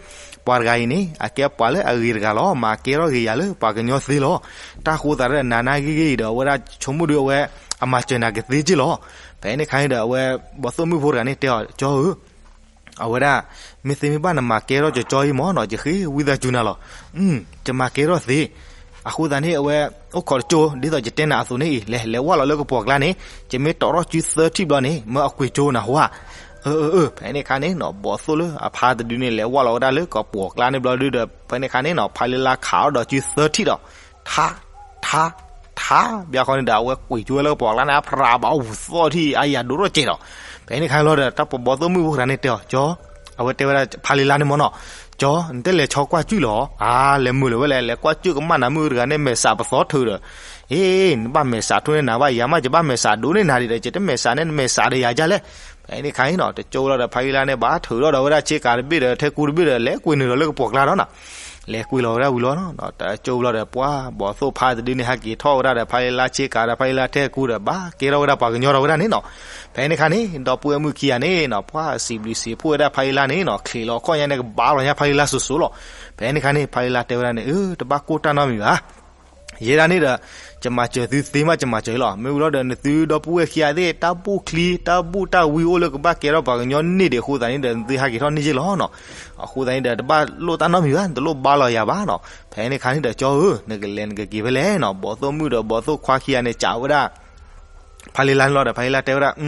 ပှၤတဂၤအံၤန့ၣ် အကဲပှၤလၢအဂ့ၤတဂၤလီၤ မၤကဲထီၣ်ဂ့ၤယၤလၢပှၤကညီသ့လီၤ. တၢ်ဃိသတးဒီး နၤနာ်ဂ့ၤဂ့ၤအံၤဒီး အဝဲဒၣ်ဆိကမိၣ်ဒုးအဝဲ အမၤစၢၤနၤကသ့က့ၢ်လီၤ. ဖဲန့ၣ်ခါန့ၣ်ဒီး အဝဲဘီၣ်သိၣ်မုၣ်ဖိတဂၤန့ၣ်တဲအီၤ ကၠီဧၢ အဝဲဒၣ် မ့ၢ်သ့မ့ၢ်ဘၣ်နမၤကဲထီၣ်ကၠီကၠီအံၤမၢ်နီၤ ယဃ့ဝံသးစူၤနၤလီၤ. ယမၤကဲထီၣ်သ့. အဃိသတးန့ၣ် အဝဲ အိၣ်ခိးတကၠိၢ် ဒ်သိးယတဲနၤအသိးန့ၣ်အံၤ လဲၤလဲၤဝၢ်လီၤလၢကပီၤကျါန့ၣ် ယမ့ၢ်တီးထီၣ်စုသၢထံၣ်ဘျီန့ၣ် မၢအကွံာ်ကၠိနၤဟါ. အၢ အၢ အၢ ဖဲန့ၣ်ခါန့ၣ်နီၤ ဘီၣ်သိၣ်လၢအဖါတဒုန့ၣ် လဲၤဝၢ်လီၤဝဲဒၣ်လၢကပီၤကျါန့ၣ်ဘျီဒုဒီး ဖဲန့ၣ်ခါန့ၣ်နီၤ ဖါလံလါခးအီၣ်ဒီးစုသၢထံၣ်ဒီး ထါ ထါ ထါ ဘၣ်ဃီန့ၣ်ဒီး အဝဲကွံာ်ကၠိဝဲလၢကပီၤကျါန့ၣ် အဖရးဘၣ်အူသီၣ်ထံၣ် အယၤဒိၣ်ထီၣ်ကဲးဒီး ဖဲန့ၣ်ခါလီၤဒီး တၢ်ပိာ်ဘီၣ်သိၣ်မုၣ်ဖိတဂၤန့ၣ်တဲအီၤ ကၠီ အဝဲတဲဝဲဒၣ်ဖါလံလါန့ၣ်မၢ်နီၤ ကၠီ နတလဲၤဆီကွၢ်ကၠူၣ်လီၤ. အါ လဲၤမုာ်လၢၤဝဲလဲၣ် လဲၤကွၢ်ကၠူၣ်ကမၣ်နၤမုၣ်တဂၤန့ၣ် မဲာ်စးပသီထုးဒီး အ့ နဘၣ်မဲာ်စးထိၣ်န့ၢ်နၤဘၣ် ယၤမး ယဘၣ်မဲာ်စးဒိၣ်န့ၢ်နၤဒံးဒီး ယတမဲာ်စးန့ၢ်နမဲာ်စးဒီးယၤဒ်လဲၣ်. ဖဲန့ၣ်ခါန့ၣ်နီၤ တကၠိၢ်လီၤဒီး ဖါလံလါန့ၣ် ဘၣ်ထုးထီၣ်ဒီးဝဲဒၣ်ဆ့ကၤတဘ့ၣ်ဒီး ထဲကူတဘ့ၣ်ဒီး လဲၤကွံာ်နုာ်ဒီးလၢကပီၤကျါဒီးနီၤ လဲၤကွံာ်လီၤဝဲဒၣ်ဝံၤလီၤနီၤ တကၠိၢ်လီၤဒီး ပှၤဘီၣ်သိၣ်ဖါတဒုန့ၣ် ဟဲက့ၤထီၣ်ဝဲဒၣ်ဒီး ဖါလံလါဆ့ကၤဒီး ဖါလံလါထဲကူဒီး ဘၣ်ကဲထီၣ်ဝဲဒၣ်ပှၤကညီဒီးဝဲဒၣ်န့ၣ်နီၤ. ဖဲန့ၣ်ခါန့ၣ် ဒီပုၢ်ဝဲၢ်မုၣ်ခံဂၤန့ၣ်နီၤ ပှၤစံးဘျုးစံးဖှိၣ်ဝဲဒၣ်ဖါလံလါန့ၣ်နီၤ ချံးလီၤခီၣ်ညါန့ၣ် ကဘၣ်လီၤညါဖါလံလါစိၤစိၤလီၤ. ဖဲန့ၣ်ခါန့ၣ် ဖါလံလါတဲဝဲဒၣ်န့ၣ် အၢ တဘၣ်ကိၢ်တၢ်နီတမံၤဘၣ် ယဲဒၣ်န့ၣ်ဒီး ယမၤစၢၤသုသ့မး ယမၤစၢၤလီၤ. မ့ၢ်ဝံၤလီၤဒီး နသုဒီပုၢ်ဝဲၢ်ခံဂၤသ့ၣ် တၢ်ဘူၣ်ချံ တၢ်ဘူၣ်တၢ်ဝံအိၣ်လၢကဘၣ်ကဲထီၣ်ပှၤကညီန့ၢ်ဒံးအဃိသတးန့ၣ်ဒီး နသုဟဲက့ၤထီၣ်န့ၢ်ယ့ၢ်လီၤနီၤ. အဃိသတးန့ၣ်ဒီး တဘၣ်လိၣ်တၢ်နီတမံၤဘၣ် တလိၣ်ဘါလီၤယၤဘၣ်နီၤ. ဖဲန့ၣ်ခါန့ၣ်ဒီး ကၠီဧၢ နကလဲၤနကက့ၤဖဲလဲၣ်နီၤ ဘီၣ်သိၣ်မုၣ်ဒီးဘီၣ်သိၣ်ခွါခံဂၤန့ၣ် စံးဝဲဒၣ် ဖါလံလါန့ၣ်လီၤဒီး ဖါလံလါတဲဝဲဒၣ်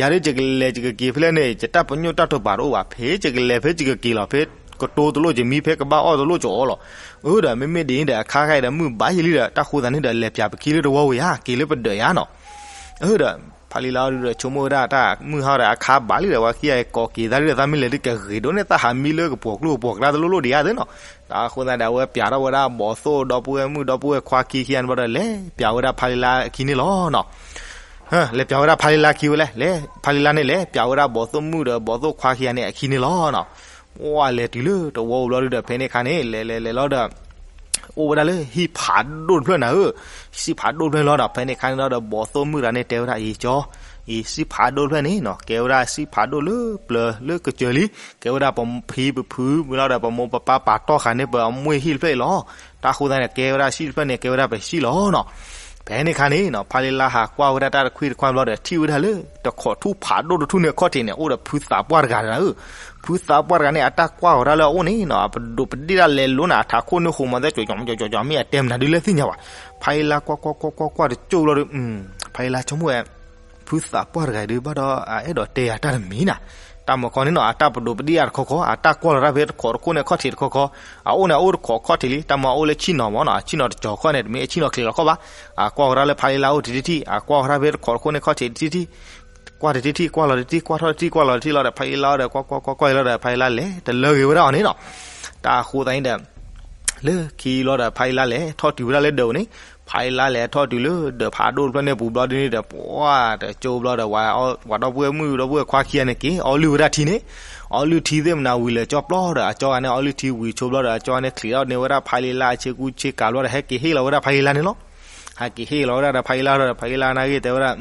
ယၤဒ်ယကလဲၤယကက့ၤဖဲလဲၣ်န့ၣ် ယတၢ်ပညိၣ်တၢ်တိာ်ပာ်တအိၣ်ဘၣ် ဖဲယကလဲၤဖဲယကက့ၤလီၤ ဖဲကတိၤတလိၣ်ယမံ ဖဲကဘၣ်အီၣ်တလိၣ်ယအီလီၤ. အၢဒီး မ့မ့ၢ်ဒ်အံၤဒီး အခါခါအံၤဒီး မုၢ်ဘၣ်ယံာ်လံဒီး တၢ်ဃိသတးန့ၣ်ဒီး လဲၤပၠးပခံလၢတဝီဝံၤဧါ က့ၤလၢပဒၢးဧါနီၤ. အၢဒီး ဖါလံလါအီၤဒုဒီး ဆိကမိၣ်ဝဲဒၣ်တၢ်မုၢ်ဟါဒီး အခါဘၣ်လံဒီး ဝဲခံဂၤကိးက့ၤသးဒ်ဒီး သးမ့ၢ်လဲၤဒ်ကဂ့ၤဒိၣ်န့ၢ်သးဟးမံလၢကပီၤကျိၣ်ကပီၤကျါ တလိၣ်လိၣ်ဒံးဧါသ့နီၤ. တၢ်ဃိသတးဒီး အဝဲပၠးထီၣ်ဝဲဒၣ်ဘီၣ်သိၣ်ဒီပုၢ်ဝဲၢ်မုၣ်ဒီပုၢ်ဝဲၢ်ခွါခံခံဂၤန့ၣ်ဘျီဒီး လဲၤပၠးဝဲဒၣ်ဖါလံလါအခံန့ၣ်လီၤနီၤ. လဲၤပၠးဝဲဒၣ်ဖါလံလါခံဝဲလဲၣ် ဖါလံလါန့ၣ်လဲၤပၠးဝဲဒၣ်ဘီၣ်သိၣ်မုၣ်ဒီးဘီၣ်သိၣ်ခွါခံဂၤန့ၣ်အခံန့ၣ်လီၤနီၤ. ဝဲလဲၤတုၤလၢတဝီအိၣ်ဘျီဒုဒီး ဖဲန့ၣ်ခါန့ၣ် လဲၤလဲၤလဲၤလီၤဒီး အိၣ်ဝဲဒၣ်လၢဟံၣ်ဖးဒိၣ်တဖျၢၣ်နၤဧၢ. ဟံၣ်ဖးဒိၣ်တဖျၢၣ်န့ၣ်လီၤဒီး ဖဲန့ၣ်ခါန့ၣ်လီၤဒီး ဘီၣ်သိၣ်မုၣ်တဂၤန့ၣ်တဲဝဲဒၣ် အံၤကၠီ အံၤ ဟံၣ်ဖးဒိၣ်တဖျၢၣ်န့ၣ်နီၤ ကဲဝဲဒၣ်ဟံၣ်ဖးဒိၣ်လၢပျၢၤလၢကစၢၤလံ ကဲဝဲဒၣ်ပဖံပဖု မ့ၢ်လီၤဒီး ပမိၢ်ပပၢ်ပာ်တီၢ်ဃာ်န့ၢ်ပှၤအမွေဟံၣ်တဖျၢၣ်အံၤလီၤ. တၢ်ဃိသတးန့ၣ် ကဲဝဲဒၣ်ဟံၣ်တဖျၢၣ်န့ၣ် ကဲဝဲဒၣ်ပဟံၣ်လီၤနီၤ. ဖဲန့ၣ်ခါန့ၣ်နီၤ ဖါလံလါဟးကွၢ်ဝဲဒၣ်တၢ်တခွံတခွါဘျီဒီး ထံၣ်ဝဲဒၣ်လၢ တခိးထူၣ်ဖးဒိၣ်တထူၣ်န့ၣ်အခီၣ်ထံးန့ၣ် အိၣ်ဒီးဖုသးပှၢ်တဂၤနၤဧၢ. ဖုသးပှၢ်တဂၤန့ၣ် အတၢ်ကွၢ်ဃီၤတၢ်လၢအအိၣ်န့ၣ်နီၤ အပဒိးပဒ့ၣ်တၢ်လဲၤလိၤနၤ အထးခိၣ်န့ၣ်ဃိးမၤသဲကၠီကၠီကၠီကၠီ မ့ၢ်အတဲမနုၤဒ်လဲၣ်သ့ၣ်ညါဘၣ်. ဖါလံလါကွၢ်ကွၢ်ကွၢ်ကွၢ်ကွၢ်တကၠိၢ်ဘျီဒီး ဖါလံလါဆိကမိၣ်ဝဲ ဖုသးပှၢ်တဂၤအံၤဒုး ဘၣ်ဒီးအအဲၣ်ဒိးတဲယၤတၢ်တမံၤနၤ. တၢ်မၤခီန့ၣ်နီၤ အတၢ်ပဒိးပဒ့ၣ်အါတခီခီ အတၢ်ကွၢ်လီၤတၢ်ဖဲတခိးတခိၣ်န့ၣ်အခီၣ်ထံးတခီခီ အအိၣ်န့ၣ်အအိၣ်တခိးအခီၣ်ထံးလံ တၢ်မၤအအိၣ်လၢဆံၣ်နီၤမၢ်နီၤ အဆံၣ်နီၤတကၠီၤခီၣ်န့ၣ် တမ့ၢ်အဆံၣ်နီၤချ့လီၤခီၣ်ဘၣ်. အကွၢ်ဃီၤတၢ်လၢဖါလံလါအိၣ်တထံၣ်တထံၣ် အကွၢ်ဃီၤတၢ်ဖဲတခိးတခိၣ်န့ၣ်အခီၣ်ထံးတထံၣ်တထံၣ် ကွၢ်တထံၣ်တထံၣ် ကွၢ်လီၤတထံၣ် ကွၢ်ထီၣ်တထံၣ် ကွၢ်လီၤတထံၣ်လီၤဒီး ဖါလံလါအီၤဒီး ကွၢ်ကွၢ်ကွၢ်ကွၢ်လီၤဒီး ဖါလံလါလဲၤတလၢဂ့ၤဝဲဒၣ်အီၤန့ၣ်နီၤ. တၢ်အဃိသတးန့ၣ်ဒီး လၢခံလီၤဒီး ဖါလံလါလဲၤထီၣ်တုၤဝဲဒၣ်လၢဒၢးန့ၣ် ဖးလံလါလဲၤထီၣ်တုၤလၢ ဒီးဖးဒိၣ်တဖျၢၣ်န့ၣ်ပူၤဘျီဒ်န့ၣ်ဒီး ပှၤတကၠိဘျီဒီး ပှၤဒီပုၢ်ဝဲၢ်မုၣ်ဒီပုၢ်ဝဲၢ်ခွါခံဂၤန့ၣ်က့ၤ အီလုၢ်ဝဲဒၣ်ထံန့ၣ်, အီလုၢ်ထံသ့ၣ်မနၤဝံၤလၢကၠီပျီဒီး အကၠီဂၤန့ၣ် အီလုၢ်ထံဝံၤဆိဘျီဒီး အကၠီန့ၣ်ချံးထီၣ်န့ၢ်ဝဲဒၣ်ဖးလံလါအဆ့ကူဆ့ကၤဘျီဒီး ဟဲက့ၤဟ့ၣ်လီၤဝဲဒၣ်ဖးလံလါန့ၣ်လီၤ. ဟဲက့ၤဟ့ၣ်လီၤဝဲဒၣ်ဒီးဖးလံလါဒီး ဖးလံလါနာ်ဂ့ၢ်တဲဝဲဒၣ်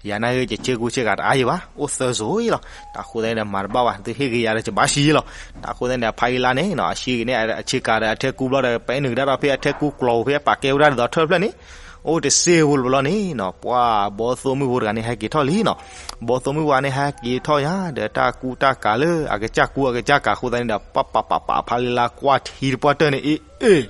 ယၤနာ်ဂ့ၢ်ယဆ့ကူဆ့ကၤတအါယံၤဘၣ်, အိၣ်သၢစိၤယံၤလီၤ. တၢ်ဃိသတးန့ၣ်ဒီး မၤတဘၣ်ဘၣ်, သုဟ့ၣ်ဂ့ၤယၤဒီး ယဘၣ်ဆံးယံၤလီၤ. တၢ်ဃိသတးန့ၣ်ဒီး ဖးလံလါန့ၣ်နီၤ အဆံးဂ့ၤန့ၣ် အဆ့ကၤဒီးအထဲကူဘျီဒီး ပဲနုာ်ကဒါဒီးဖဲအထဲကူကျီၤဖဲ ပာ်ကဲဝဲဒၣ်ဒ်သိးထၢၣ်ဖျၢၣ်န့ၣ် အိၣ်တစ့ဖိလီၤန့ၣ်နီၤ ပှၤဘီသိၣ်မုၣ်ဖိတဂၤန့ၣ် ဟဲက့ၤထီၣ်လံနီၤ. ဘီသိၣ်မုၣ်ဖိတဂၤန့ၣ် ဟဲက့ၤထီၣ်ယါဒီး တၢ်ကူတၢ်ကၤလၢ အကစၢ်ကူအကစၢ်ကၤအဃိသတးန့ၣ်ဒီး ပပပပဖးလံလါကွၢ်ထံတပှၢ်တၢၢ်န့ၣ် အ့ အ့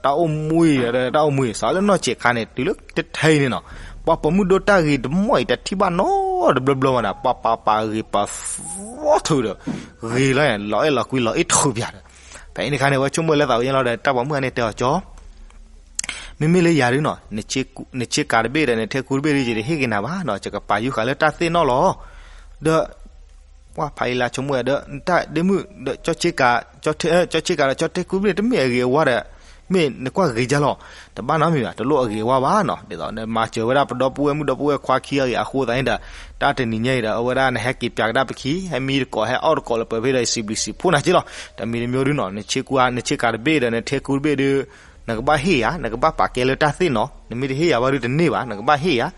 တၢ်အိၣ်မူအံၤဒီး တၢ်အိၣ်မူအံၤ စးလၢနီၢ်ဆံးခါန့ၣ် တုၤလၢတထဲအံၤန့ၣ်နီၤ, ပှၤပိာ်မုၣ်ဒိၣ်တၢ်ဂ့ၤတမီၢ်အံၤ တထံၣ်ဘၣ်နီတဘျီဘျီဘၣ်ဒီး ပှၤပာ်ပာ်ဂ့ၤပာ်သီထုးဒီး ဂ့ၤလီၤ လီၤအဲၣ်လီၤကွံလီၤအ့ၣ်ထုးပၠးဒီး ဖဲအံၤန့ၣ်ခါန့ၣ် အဝဲဆိကမိၣ်လၢသးဝဲညါလီၤဒီး တၢ်ပိာ်မုၣ်အံၤန့ၣ်တဲအီၤ ကၠီ မ့မ့ၢ်လၢယၤဒုနီၤ, နဆ့ကၤတဘ့ၣ်ဒီး နထဲကူတဘ့ၣ်ဒု ယတဟ့ၣ်က့ၤနၤဘၣ်နီၤ, ယကပာ်ယူၤဃာ်လၢတၢ်သ့ၣ်နီၣ်လီၤ. ဒီး ပှၤဖးလံလါဆိကမိၣ်ဝဲဒီး တၢ်ဒ့မုၣ်ဒီး ကၠီဆ့ကၤဒီး ကၠီထဲကူတဘ့ၣ် တမ့ၢ်အဂ့ၤအဝါဒီး မ့ၢ်နကွၢ်ဂ့ၤကၢ်လီၤ, တဘၣ်နီတမံၤဘၣ်, တလိၣ်အဂ့ၤအဝါဘၣ်နီၤ, ဒ်သိးနမၤစၢၤဝဲဒၣ်ပဒီပုၢ်ဝဲၢ်မုၣ်ဒီပုၢ်ဝဲၢ်ခွါခံဂၤအံၤ အဃိသတးန့ၣ်ဒီး တၢ်တနံၤညါအံၤဒီး အဝဲဒၣ်နဟဲက့ၤပၠးကဒါပခံ ဟဲမံတကိး ဟဲအီၣ်တကိးလၢပှဲၤဖဲဒီး စံးဘျုးစံးဖှိၣ်နၤက့လီၤ. တမံၤတမံၤဒုနီၤ နဆ့ကူ နဆ့ကၤတဘ့ၣ်ဒီး နထဲကူတဘ့ၣ်ဒု နကဘၣ်ဟ့ၣ်ယၤ, နကဘၣ်ပာ်ကဲလၢတၢ်သ့ၣ်နီၣ်, နမ့ၢ်တဟ့ၣ်ယၤဘၣ်ဒုတန့ၢ်ဘၣ်, နကဘၣ်ဟ့ၣ်ယၤ.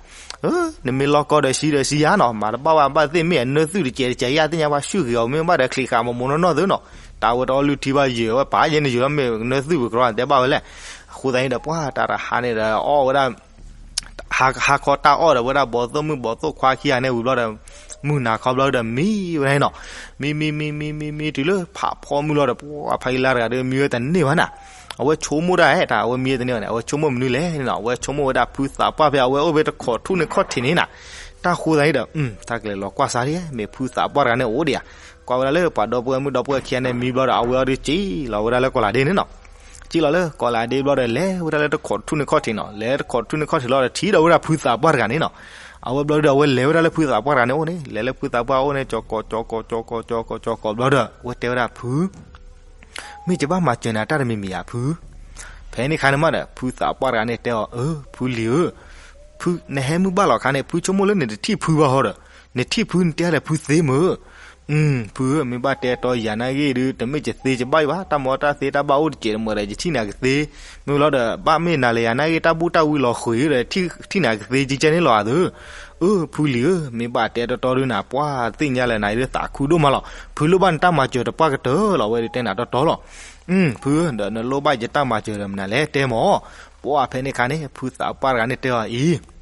နမ့ၢ်လီၢ်ကီၢ်ဒီး ဆံဒီးဆံယၤနီၤ, မၤတဘၣ်ဘၣ်ဘၣ်သ့ၣ် မ့ၢ်အနၢသုၣ်တစဲးတစဲးယၤသ့ၣ်ညါဘၣ် ဆူၣ်ဂ့ၤအီၤ မ့ၢ်ဘၣ်ဒီးချံးဃာ်မမိၢ်နီၢ်နီၢ်သုနီၤ, တၢ်ဝဲတအီၣ်လုၢ်ထံဘၣ်ယဲၢ်ဝဲ ပာ်ယဲၢ်နယဲၢ်လီၤ မ့ၢ်နၢသုၣ်ပူၤကရီတဲဘၣ်ဝဲလဲၣ်. အဃိသတးန့ၣ်ဒီး ပှၤတၢ်တဟါန့ၣ်ဒီး အီၣ်ဝဲဒၣ် ဟါခီတၢ်အီၣ်ဒီး ဝဲဒၣ်ဘီသိၣ်မုၣ်ဘီသိၣ်ခွါခံဂၤန့ၣ်ဝံၤဘျီဒီး မုၢ်နၤခီဘျီဒီးမံဝဲဒၣ်န့ၣ်နီၤ, မံမံမံမံမံမံတုၤလၢဖးဖီမုၢ်လီၤဒီး ပှၤဖးလံလါတဂၤဒီး မံဝဲတန့ၢ်ဘၣ်နၤ, အဝဲဆိကမိၣ်ဒၣ်တၢ် အဝဲမံဝဲတန့ၢ်ဘၣ်န့ၣ် အဝဲဆိကမိၣ်မနုၤလဲၣ်န့ၣ်နီၤ, အဝဲဆိကမိၣ်ဝဲဒၣ်ဖုသးပှၢ်ဖဲအဝဲအိၣ်ဖဲတခိးထူၣ်န့ၣ်ခီၣ်ထံးန့ၣ်နၤ, တၢ်ဃိသတးန့ၣ်ဒီး တၢ်ကလဲၤလီၤကွၢ်စးဒ် မ့ၢ်ဖုသးပှၢ်တဂၤန့ၣ်အိၣ်ဒံးဧါ, ကွၢ်ဝဲဒၣ်လၢပှၤဒီပုၢ်ဝဲၢ်မုၣ်ဒီပုၢ်ဝဲၢ်ခံဂၤန့ၣ်မံဘျီဒီး အဝဲအီၤဒုးစံၣ်လီၤဝဲဒၣ်လၢကီးလးဒ့န့ၣ်နီၤ စံၣ်လီၤလၢကီးလးဒ့ဘျီဒီး လဲၤဝဲဒၣ်လၢတခိးထူၣ်န့ၣ်ခီၣ်ထံးနီၤ, လဲၤတခိးထူၣ်န့ၣ်ခီၣ်ထံးလီၤဒီး ထံၣ်ဒီးဝဲဒၣ်ဖုသးပှၢ်တဂၤန့ၣ်နီၤ, အဝဲဘျီဒီး အဝဲလဲၤဝဲဒၣ်လၢဖုသးပှၢ်တဂၤန့ၣ်အိၣ်န့ၣ် လဲၤလၢဖုသးပှၢ်အိၣ်န့ၣ် ကၠီကီးကၠီကီးကၠီကီးကၠီကီးကၠီကီးဘျီဒီး အဝဲတဲဝဲဒၣ်ဖု မ့ၢ်ယဘၣ်မၤစၢၤနၤတၢ်တမံၤမံၤဧါဖု, ဖဲန့ၣ်ခါန့ၣ်မးဒီး ဖုသးပှၢ်တဂၤန့ၣ်တဲအီၤ အၢ ဖုလံၤဧၢ, ဖု နဟဲမုၢ်ဘၣ်လီၤခါန့ၣ် ဖုဆိကမိၣ်လၢနတထံၣ်ဖုဘၣ်ဟီဒီး, နထံၣ်ဖုနတဲဒီးဖုသ့မ့ၢ် ဖုဧၢ, မ့ၢ်ဘၣ်တဲတီယၤနာ်ဂ့ၢ်ဒုး တမ့ၢ်ယသ့ယဘၣ်အံၤဘၣ်, တၢ်မ့ၢ်တၢ်သ့တၢ်ဘၣ်အိၣ်တစဲးတမံၤဒီး ယထံၣ်နၤကသ့, မ့ၢ်လီၤဒီး ဘၣ်မ့ၢ်နၤလၢယၤနာ်ဂ့ၢ် တၢ်ဘူၣ်တၢ်ဝံလီၤဃုာ်ဒီး ထံၣ်နၤကသ့ကကဲန့ၣ်လီၤဧါသၢ, အၢ ဖုလံၤဧၢ, မ့ၢ်ဘၣ်တဲတီတီဒုးနၤ ပှၤသ့ၣ်ညါလၢနၤဒုးသးခုဒိၣ်မးလီၤ, ဖုလိၣ်ဘၣ်နတၢ်မၤစၢၤတပှၢ်ကတၢၢ်လီၤ, ဝဲဒုးတဲနၤတီတီလီၤ. ဖုဧၢ, ဒီးနလိၣ်ဘၣ်ယတၢ်မၤစၢၤဒီးမနုၤလဲၣ်တဲမး, ပှၤဖဲန့ၣ်ခါန့ၣ် ဖုသးပှၢ်တဂၤန့ၣ်တဲအီၤအံၤ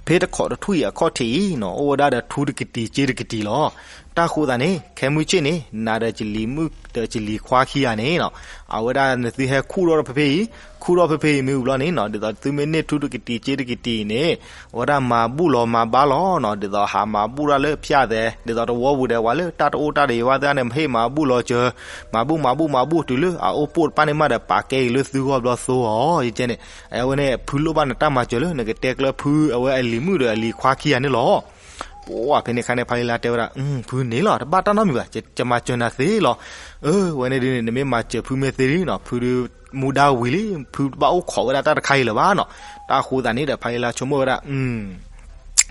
ဖဲတခိးတထူၣ်အံၤအခီၣ်ထံးအံၤနီၤ အိၣ်ဝဲဒၣ်ဒီးထူတကတံၤစ့တကတံၤလီၤ. တၢ်ဃိသးန့ၣ် ခဲမုၢ်ဆ့ၣ်န့ၣ် နၤဒီးယလံၤမုၣ်ဒီးယလံၤခွါခံဂၤန့ၣ်နီၤ အဝဲဒၣ်နသုဟဲခူၣ်ထီၣ်ဖဲဖဲအံၤ, ခူၣ်ထီၣ်ဖဲဖဲအံၤမ့ၢ်ဝံၤဘျီန့ၣ်နီၤ ဒ်သိးသုမ့ၢ်န့ၢ်ထူတကတံၤစ့တကတံၤန့ၣ် အဝဲဒၣ်မၤဘူၣ်လီၤမၤဘါလီၤနီၤ ဒ်သိးဟးမၤဘူၣ်တၢ်လၢဖၠၣ်သဲး ဒ်သိးတဝီပူၤဒီး ပှၤလၢတၢ်တအိၣ်တၢ်တယံၤဝဲသ့ၣ်န့ၣ် ဟ့ၣ်မၤဘူၣ်လီၤစၢၤ မၤဘူၣ်မၤဘူၣ်မၤဘူၣ်တုၤလၢအအိၣ်ပိၢ်တဖၣ်န့ၣ်မးဒီး ပာ်ကဲအံၤလၢသုဂီၢ်ဘျီသိအီၤ ယကဲန့ၣ် အဝဲန့ၣ် ဖုလိၣ်ဘၣ်နတၢ်မၤစၢၤလၢ နကတဲကျၢၤဖု အဝဲအလံၤမုၣ်ဒီးအလံၤခွါခံဂၤန့ၣ်လီၤ. ပှၤဖဲန့ၣ်ခါန့ၣ် ဖးလံလါတဲဝဲဒၣ် ဖုန့ၣ်လီၤ တဘၣ်တၢ်နီတမံၤဘၣ် ယမၤစၢၤနၤသ့လီၤ. အၢ ဝဲန့ၣ်ဒုးန့ၣ် နမ့ၢ်မၤစၢၤဖုမ့ၢ်သ့ဒုးနီၤ ဖုဒုးမူဒါဝံၤလံ ဖုဘၣ်အိၣ်ခိးဝဲဒၣ်တၢ်တခါအံၤလၢၤဘၣ်နီၤ. တၢ်ဃိသးန့ၣ်ဒီး ဖးလံလါဆိကမိၣ်ဝဲဒၣ် ဒ်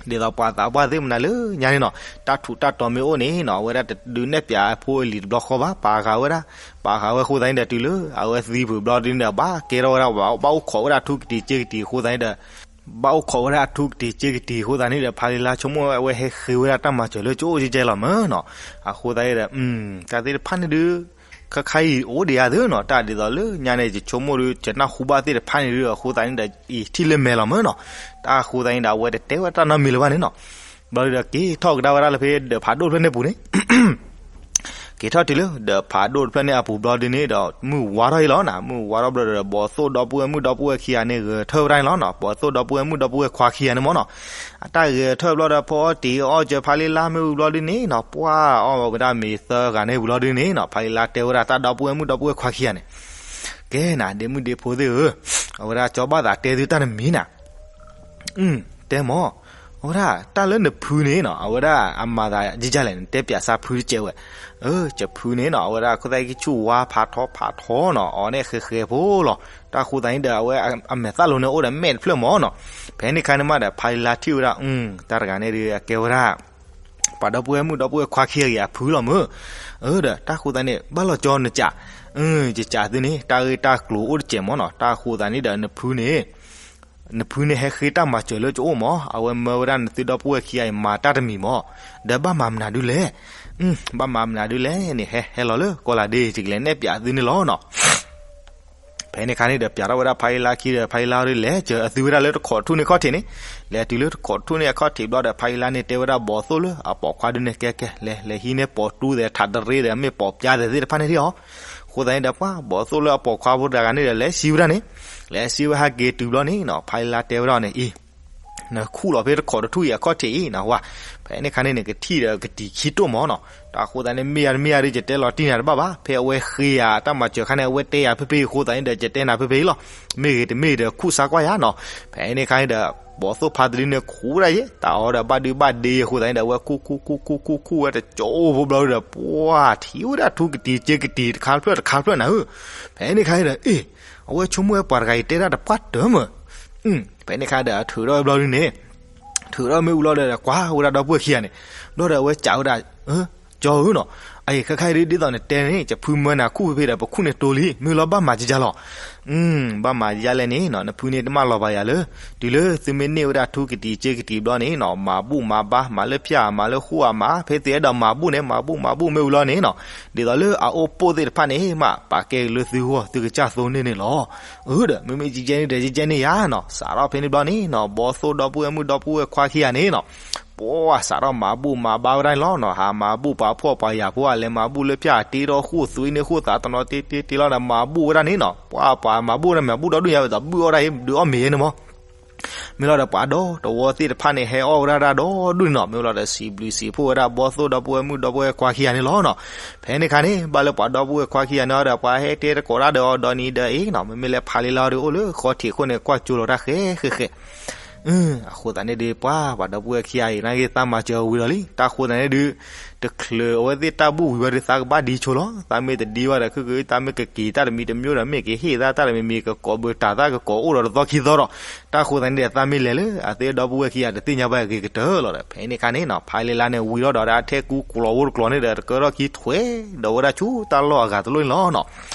သိးပှၤသးပှၢ်သ့ၣ်မနုၤလၢညါန့ၣ်နီၤ တၢ်ထူးတၢ်တီၤမ့ၢ်အိၣ်န့ၣ်နီၤ အဝဲဒၣ်တဒုးနဲၣ်ပၠးအဖိအလံၤတဘျီဃီဘၣ် ပာ်ဃာ်ဝဲဒၣ် ပာ်ဃာ်ဝဲအဃိသတးန့ၣ်ဒီး တုၤလၢအဝဲသံဖုးဘျီဒုးန့ၣ်ဒီး ဘၣ်ကဲထီၣ်ဝဲဒၣ် ဘၣ်အိၣ်ခိးဝဲဒၣ်ထူကတံၤစ့ကတံၤအဃိသတးန့ၣ်ဒီး ဘၣ်အိၣ်ခိးဝဲဒၣ်ထူကတံၤစ့ကတံၤအဃိသတးန့ၣ်ဒီး ဖးလံလါဆိကမိၣ်ဝဲ အဝဲဟဲဃ့ဝဲဒၣ်တၢ်မၤစၢၤလၢကၠိအိၣ်ကဲကဲလီၤမ့ၢ်နီၤ. အဃိသတးန့ၣ်ဒီး တၢ်သ့ၣ်တဖၣ်န့ၣ်ဒုး ခါခါအံၤအိၣ်ဒံးဧါသ့နီၤ တၢ်ဒ်သိးလၢညါန့ၣ် ယဆိကမိၣ်ဒုး ယနၢ်ဟူဘၣ်သ့ၣ်တဖၣ်န့ၣ်ဒုး အဃိသတးန့ၣ်ဒီး အံၤထံၣ်လၢမဲာ်လီၤမ့ၢ်နီၤ. တၢ်အဃိသတးန့ၣ်ဒီး အဝဲတတဲဝဲတၢ်နီတမံၤလၢၤဘၣ်န့ၣ်နီၤ. ဘျီဒုးဒီးက့ၤထီၣ်ကဒါဝဲဒၣ်လၢဖဲဒီးဖးဒိၣ်တဖျၢၣ်န့ၣ်အပူၤန့ၣ် က့ၤထီၣ်တုၤလၢဒီးဖးဒိၣ်တဖျၢၣ်န့ၣ်အပူၤဘျီဒုးန့ၣ်ဒီး မုၢ်ဝါထီၣ်အံၤလီၤနီၤ. မုၢ်ဝါထီၣ်ဘျီဒီး ဘီသိၣ်ဒီပုၢ်ဝဲၢ်မုၣ်ဒီပုၢ်ဝဲၢ်ခံဂၤန့ၣ် ဂဲၤထၢၣ်ဝဲဒၣ်န့ၣ်လီၤနီၤ. ဘီသိၣ်ဒီပုၢ်ဝဲၢ်မုၣ်ဒီပုၢ်ဝဲၢ်ခွါခံဂၤန့ၣ်မ့ၢ်နီၤ အတၢ်ဂဲၤထၢၣ်ဘျီဒီး ဖီအီၣ်တံၤအီၣ်စၢၤဖးလံလါမ့ၢ်ဝံၤဘျီဒုးန့ၣ်နီၤ ပှၤအီၣ်ဝဲဒၣ်မ့ၤသၢဂၤန့ၣ်ဝံၤလီၤဒုးန့ၣ်နီၤ ဖးလံလါတဲဝဲဒၣ်တၢ်ဒီပုၢ်ဝဲၢ်မုၣ်ဒီပုၢ်ဝဲၢ်ခွါခံဂၤန့ၣ် ကဲနၤ ဒ့မုၣ်ဒ့ဖိသ့ၣ်ဧၢ, အဝဲဒၣ်ကၠီဘၣ်သးတဲသုတၢ်တမံၤနၤ တဲမး, အဝဲဒၣ်တၢ်လၢနဖုန့ၣ်နီၤ အဝဲဒၣ်အမၤသးယကလဲၣ်န့ၣ် တဲပၠးစၢ်ဖုတကဲးဝဲ, အၢ ယဖုန့ၣ်နီၤ အဝဲဒၣ်ခိၣ်သၣ်ခံဆူၣ်ဝါဖးထီဖးထီနီၤ အီၤန့ၣ်ဃဲဃဲဖိလီၤ. တၢ်ဃိသတးန့ၣ်ဒီး အဝဲအမဲာ်သၣ်လိၤန့ၣ်အိၣ်ဒီးမဲာ်တဖျၢၣ်မၢ်နီၤ. ဖဲန့ၣ်ခါန့ၣ်မးဒီး ဖါလံလါထံၣ်ဝဲဒၣ် တၢ်တဂၤန့ၣ်ဒီး အကဲဝဲဒၣ် ပှၤဒီပုၢ်ဝဲၢ်မုၣ်ဒီပုၢ်ဝဲၢ်ခွါခံဂၤအဖုလီၤမၢ်. အၢ ဒီးတၢ်ဃိသတးန့ၣ် ဘၣ်လီၤကၠီနကး, ယကးသုန့ၣ် တၢ်ဂ့ၢ်တၢ်ကျိၤအိၣ်တစဲးမၢ်နီၤ. တၢ်ဃိသတးန့ၣ်ဒီး နဖုန့ၣ် နဖုန့ၣ်ဟဲဃ့တၢ်မၤစၢၤလၢကအိၣ်မၢ်, အဝဲမၢဝဲဒၣ်နသုဒီပုၢ်ဝဲၢ်ခံဂၤအံၤမၤတၢ်တမံၤမၢ်, ဒီးဘၣ်မၤမနုၤဒုလဲၣ်, ဘၣ်မၤမနုၤဒုလဲၣ်န့ၣ် ဟဲဟဲလီၤလၢကီၢ်လၤဒ့ ယကလဲၤနဲၣ်ပၠးသုန့ၣ်လီၤနီၤ. ဖဲန့ၣ်ခါန့ၣ်ဒီး ပၠးထီၣ်ဝဲဒၣ်ဖါလံလါခံဒီး ဖါလံလါဒီး လဲၤစၢၤအသုဝဲဒၣ်လၢတခိးထူၣ်န့ၣ်အခီၣ်ထံးန့ၣ်, လဲၤတုၤလၢတခိးထူၣ်န့ၣ်အခီၣ်ထံးဘျီဒီး ဖါလံလါန့ၣ်တဲဝဲဒၣ်ဘီသိၣ်လၢအပိာ်ခွါဒုန့ၣ် ကဲကဲ လဲၤ လဲၤဟံးန့ၢ်ပိာ်တူသဲး ထးတရ့ဒီး မ့ၢ်ပိာ်ပျါသဲးသ့ၣ်တဖၣ်န့ၣ်ဒ်အီၤ. အဃိသတးန့ၣ်ဒီး ပှၤဘီသိၣ်လၢအပိာ်ခွါဖိတဂၤန့ၣ်ဒီး လဲၤစံးဝဲဒၣ်န့ၣ်, လဲၤစံးဝဲဟဲက့ၤတုၤဘျီန့ၣ်နီၤ ဖါလံလါတဲဝဲဒၣ်န့ၣ်အံၤ နခူၣ်လီၤဖဲတခိးတထူၣ်အံၤအခီၣ်ထံးအံၤနီၤဝဲ, ဖဲန့ၣ်ခါန့ၣ် နကထံၣ်ဒီးကတံၤခံတိၢ်မၢ်နီၤ. တၢ်ဃိသတးန့ၣ် မ့ၢ်ယၤတမ့ၢ်ယၤဒီး ယတဲလီၤတံၢ်နၤတဘၣ်ဘၣ်, ဖဲအဝဲဃ့ယၤတၢ်မၤစၢၤခါန့ၣ် အဝဲတဲယၤဖဲဖဲအံၤအဃိသတးန့ၣ်ဒီး ယတဲနၤဖဲဖဲအံၤလီၤ. မ့ၢ်ဂ့ၤတမ့ၢ်ဂ့ၤဒီး ခူၣ်ဆါကွၢ်ယၤနီၤ. ဖဲန့ၣ်ခါန့ၣ်ဒီး ဘီသိၣ်ဖါတဒုန့ၣ် ခူၣ်ဝဲဒၣ်ယဲ တၢ်အီၤဒီးဘၣ်ဒုဘၣ်ဒ့အဃိသတးန့ၣ်ဒီး အဝဲခူၣ်ခူၣ်ခူၣ်ခူၣ်ခူၣ်ခူၣ်ဝဲတကၠိဖိဘျီဒီး ပှၤထံၣ်ဝဲဒၣ်ထူကတံၤစ့ကတံၤတခါတဖျၢၣ်တခါတဖျၢၣ်နၤဧၢ. ဖဲန့ၣ်ခါန့ၣ်ဒီး အ့ၣ် အဝဲဆိကမိၣ်ဝဲပှၤတဂၤအံၤတဲတၢ်တပှၢ်တၢၢ်မၢ်. ဖဲန့ၣ်ခါဒီး ထုးထီၣ်ဝဲဘျီဒုန့ၣ်, ထုးထီၣ်မ့ၣ်အူလီၤဒီး ကွၢ်ဝဲဒၣ်ဒီပုၢ်ဝဲၢ်ခံဂၤန့ၣ်, ဘျီဒီးအဝဲစံးဝဲဒၣ်, ကၠီဧၢနီၤ, အအံၤခဲခါအံၤဒ်သိးနတဲန့ၣ် ယဖုမၢနၤခူၣ်ဖဲဖဲဒီး ပခူၣ်န့ၣ်တိၤလံ မ့ၢ်လီၤဘၣ်မၤကကၢ်လီၤ. ဘၣ်မၤယါလဲၣ်န့ၣ်နီၤ နဖုန့ၣ်တမၢလီၤဘၣ်ယၤလၢ တုၤလၢသုမ့ၢ်န့ၢ်ဝဲဒၣ်ထူကတံၤစ့ကတံၤဘျီန့ၣ်နီၤ မၤဘူၣ်မၤဘါ မၤလၢဖၠၣ် မၤလၢဃိၣ်အမး ဖဲသုအဲၣ်ဒိးမၤဘူၣ်န့ၣ် မၤဘူၣ်မၤဘူၣ်မ့ၣ်အူလီၤန့ၣ်နီၤ, ဒ်သိးလၢအအိၣ်ပိၢ်သ့ၣ်တဖၣ်န့ၣ်မး ပာ်ကဲက့ၤလၢသုဂီၢ် သုကစၢ်သိန့ၢ်န့ၣ်လီၤ. အၢ ဒီး မ့မ့ၢ်ကကဲန့ၣ်ဒီး ကကဲန့ၣ်ယါနီၤ စးထီၣ်ဖဲန့ၣ်ဘျီန့ၣ်နီၤ ဘီသိၣ်ဒီပုၢ်ဝဲၢ်မုၣ်ဒီပုၢ်ဝဲၢ်ခွါခံဂၤန့ၣ်နီၤ ပှၤစးထီၣ်မၤဘူၣ်မၤဘါဝဲဒၣ်န့ၣ်လီၤနီၤ ဟးမၤဘူၣ်ပှၤဖှီၣ်ပှၤယာ်ဖိ အလဲၤမၤဘူၣ်လၢဖၠၣ်တ့ထီၣ်ဃိၣ်သွံန့ၣ် ဃိၣ်သးတနီၤတ့တ့တ့လီၤဒီး မၤဘူၣ်ဝဲဒၣ်န့ၣ်နီၤ ပှၤပှၤမၤဘူၣ်န့ၣ် မၤဘူၣ်ဒီဒူၣ်ညါဝဲ သးဘုၣ်အီၣ်ဒၣ်အံၤ ဒုးအီၣ်မ့ၤယဲန့ၣ်မး မ့ၢ်လီၤဒီးပှၤဒီတဝီသ့ၣ်တဖၣ်န့ၣ် ဟဲအီၣ်ဝဲဒၣ်တၢ်ဒီဒူၣ်န့ၣ်နီၤ မ့ၢ်လီၤဒီး စံးဘျုးစံးဖှိၣ်ဝဲဒၣ်ဘီသိၣ်ဒီပုၢ်ဝဲၢ်မုၣ်ဒီပုၢ်ဝဲၢ်ခွါခံဂၤန့ၣ်လီၤနီၤ. ဖဲန့ၣ်ခါန့ၣ် ဘၣ်လၢပှၤဒီပုၢ်ဝဲၢ်ခွါခံဂၤန့ၣ်ဒီး ပှၤဟဲတဲသကိးတၢ်ဒီးအီၤဒီနံၤဒီးအ့ၣ်နီၤ မ့မ့ၢ်လၢဖါလံလါဒီးအိၣ်လၢဃီထံးခိၣ်န့ၣ် ကွၢ်ကၠိလိာ်တၢ်ဃဲဃဲဃဲ အဃိသတးန့ၣ်ဒီး ပှၤပှၤဒီပုၢ်ဝဲၢ်ခံဂၤအံၤ နာ်က့သးမၤစၢၤဝံၤလီၤလံ တၢ်ဃိသတးန့ၣ်ဒုး တချုးအဝဲသ့ၣ်တၢ်ဘူၣ်ဝံၤဝဲဒီး သးကဘၣ်ဒံဆိလီၤ သးမ့ၢ်တဒံဘၣ်ဒီး ခုၣ်ခုၣ် သးမ့ၢ်ကက့ၤတၢ်တမံၤတမံၤဒီး မ့ၢ်ကဟ့ၣ်သးတၢ်တမံၤမံၤ ကကိးဘၢတၢ် သးကကိးအိၣ်ဒီးတသီခံသီဒီး တၢ်ဃိသတးန့ၣ်ဒီး သးမ့ၢ်လဲၤလၢအသ့ဒီပုၢ်ဝဲၢ်ခံဂၤတသ့ၣ်ညါဘၣ်ဂ့ၤကတၢၢ်လီၤဒီး ဖဲန့ၣ်ခါန့ၣ်နီၤ ဖါလံလါန့ၣ်ဝံၤလီၤဒီး အထဲကူကျိၤဖိတကျိၤန့ၣ်ဒီး တကၢထီၣ်ခံထွဲဒီးဝဲဒၣ်ဆူတၢ်လီၢ်အဂၤတလိၣ်န့ၣ်လီၤနီၤ.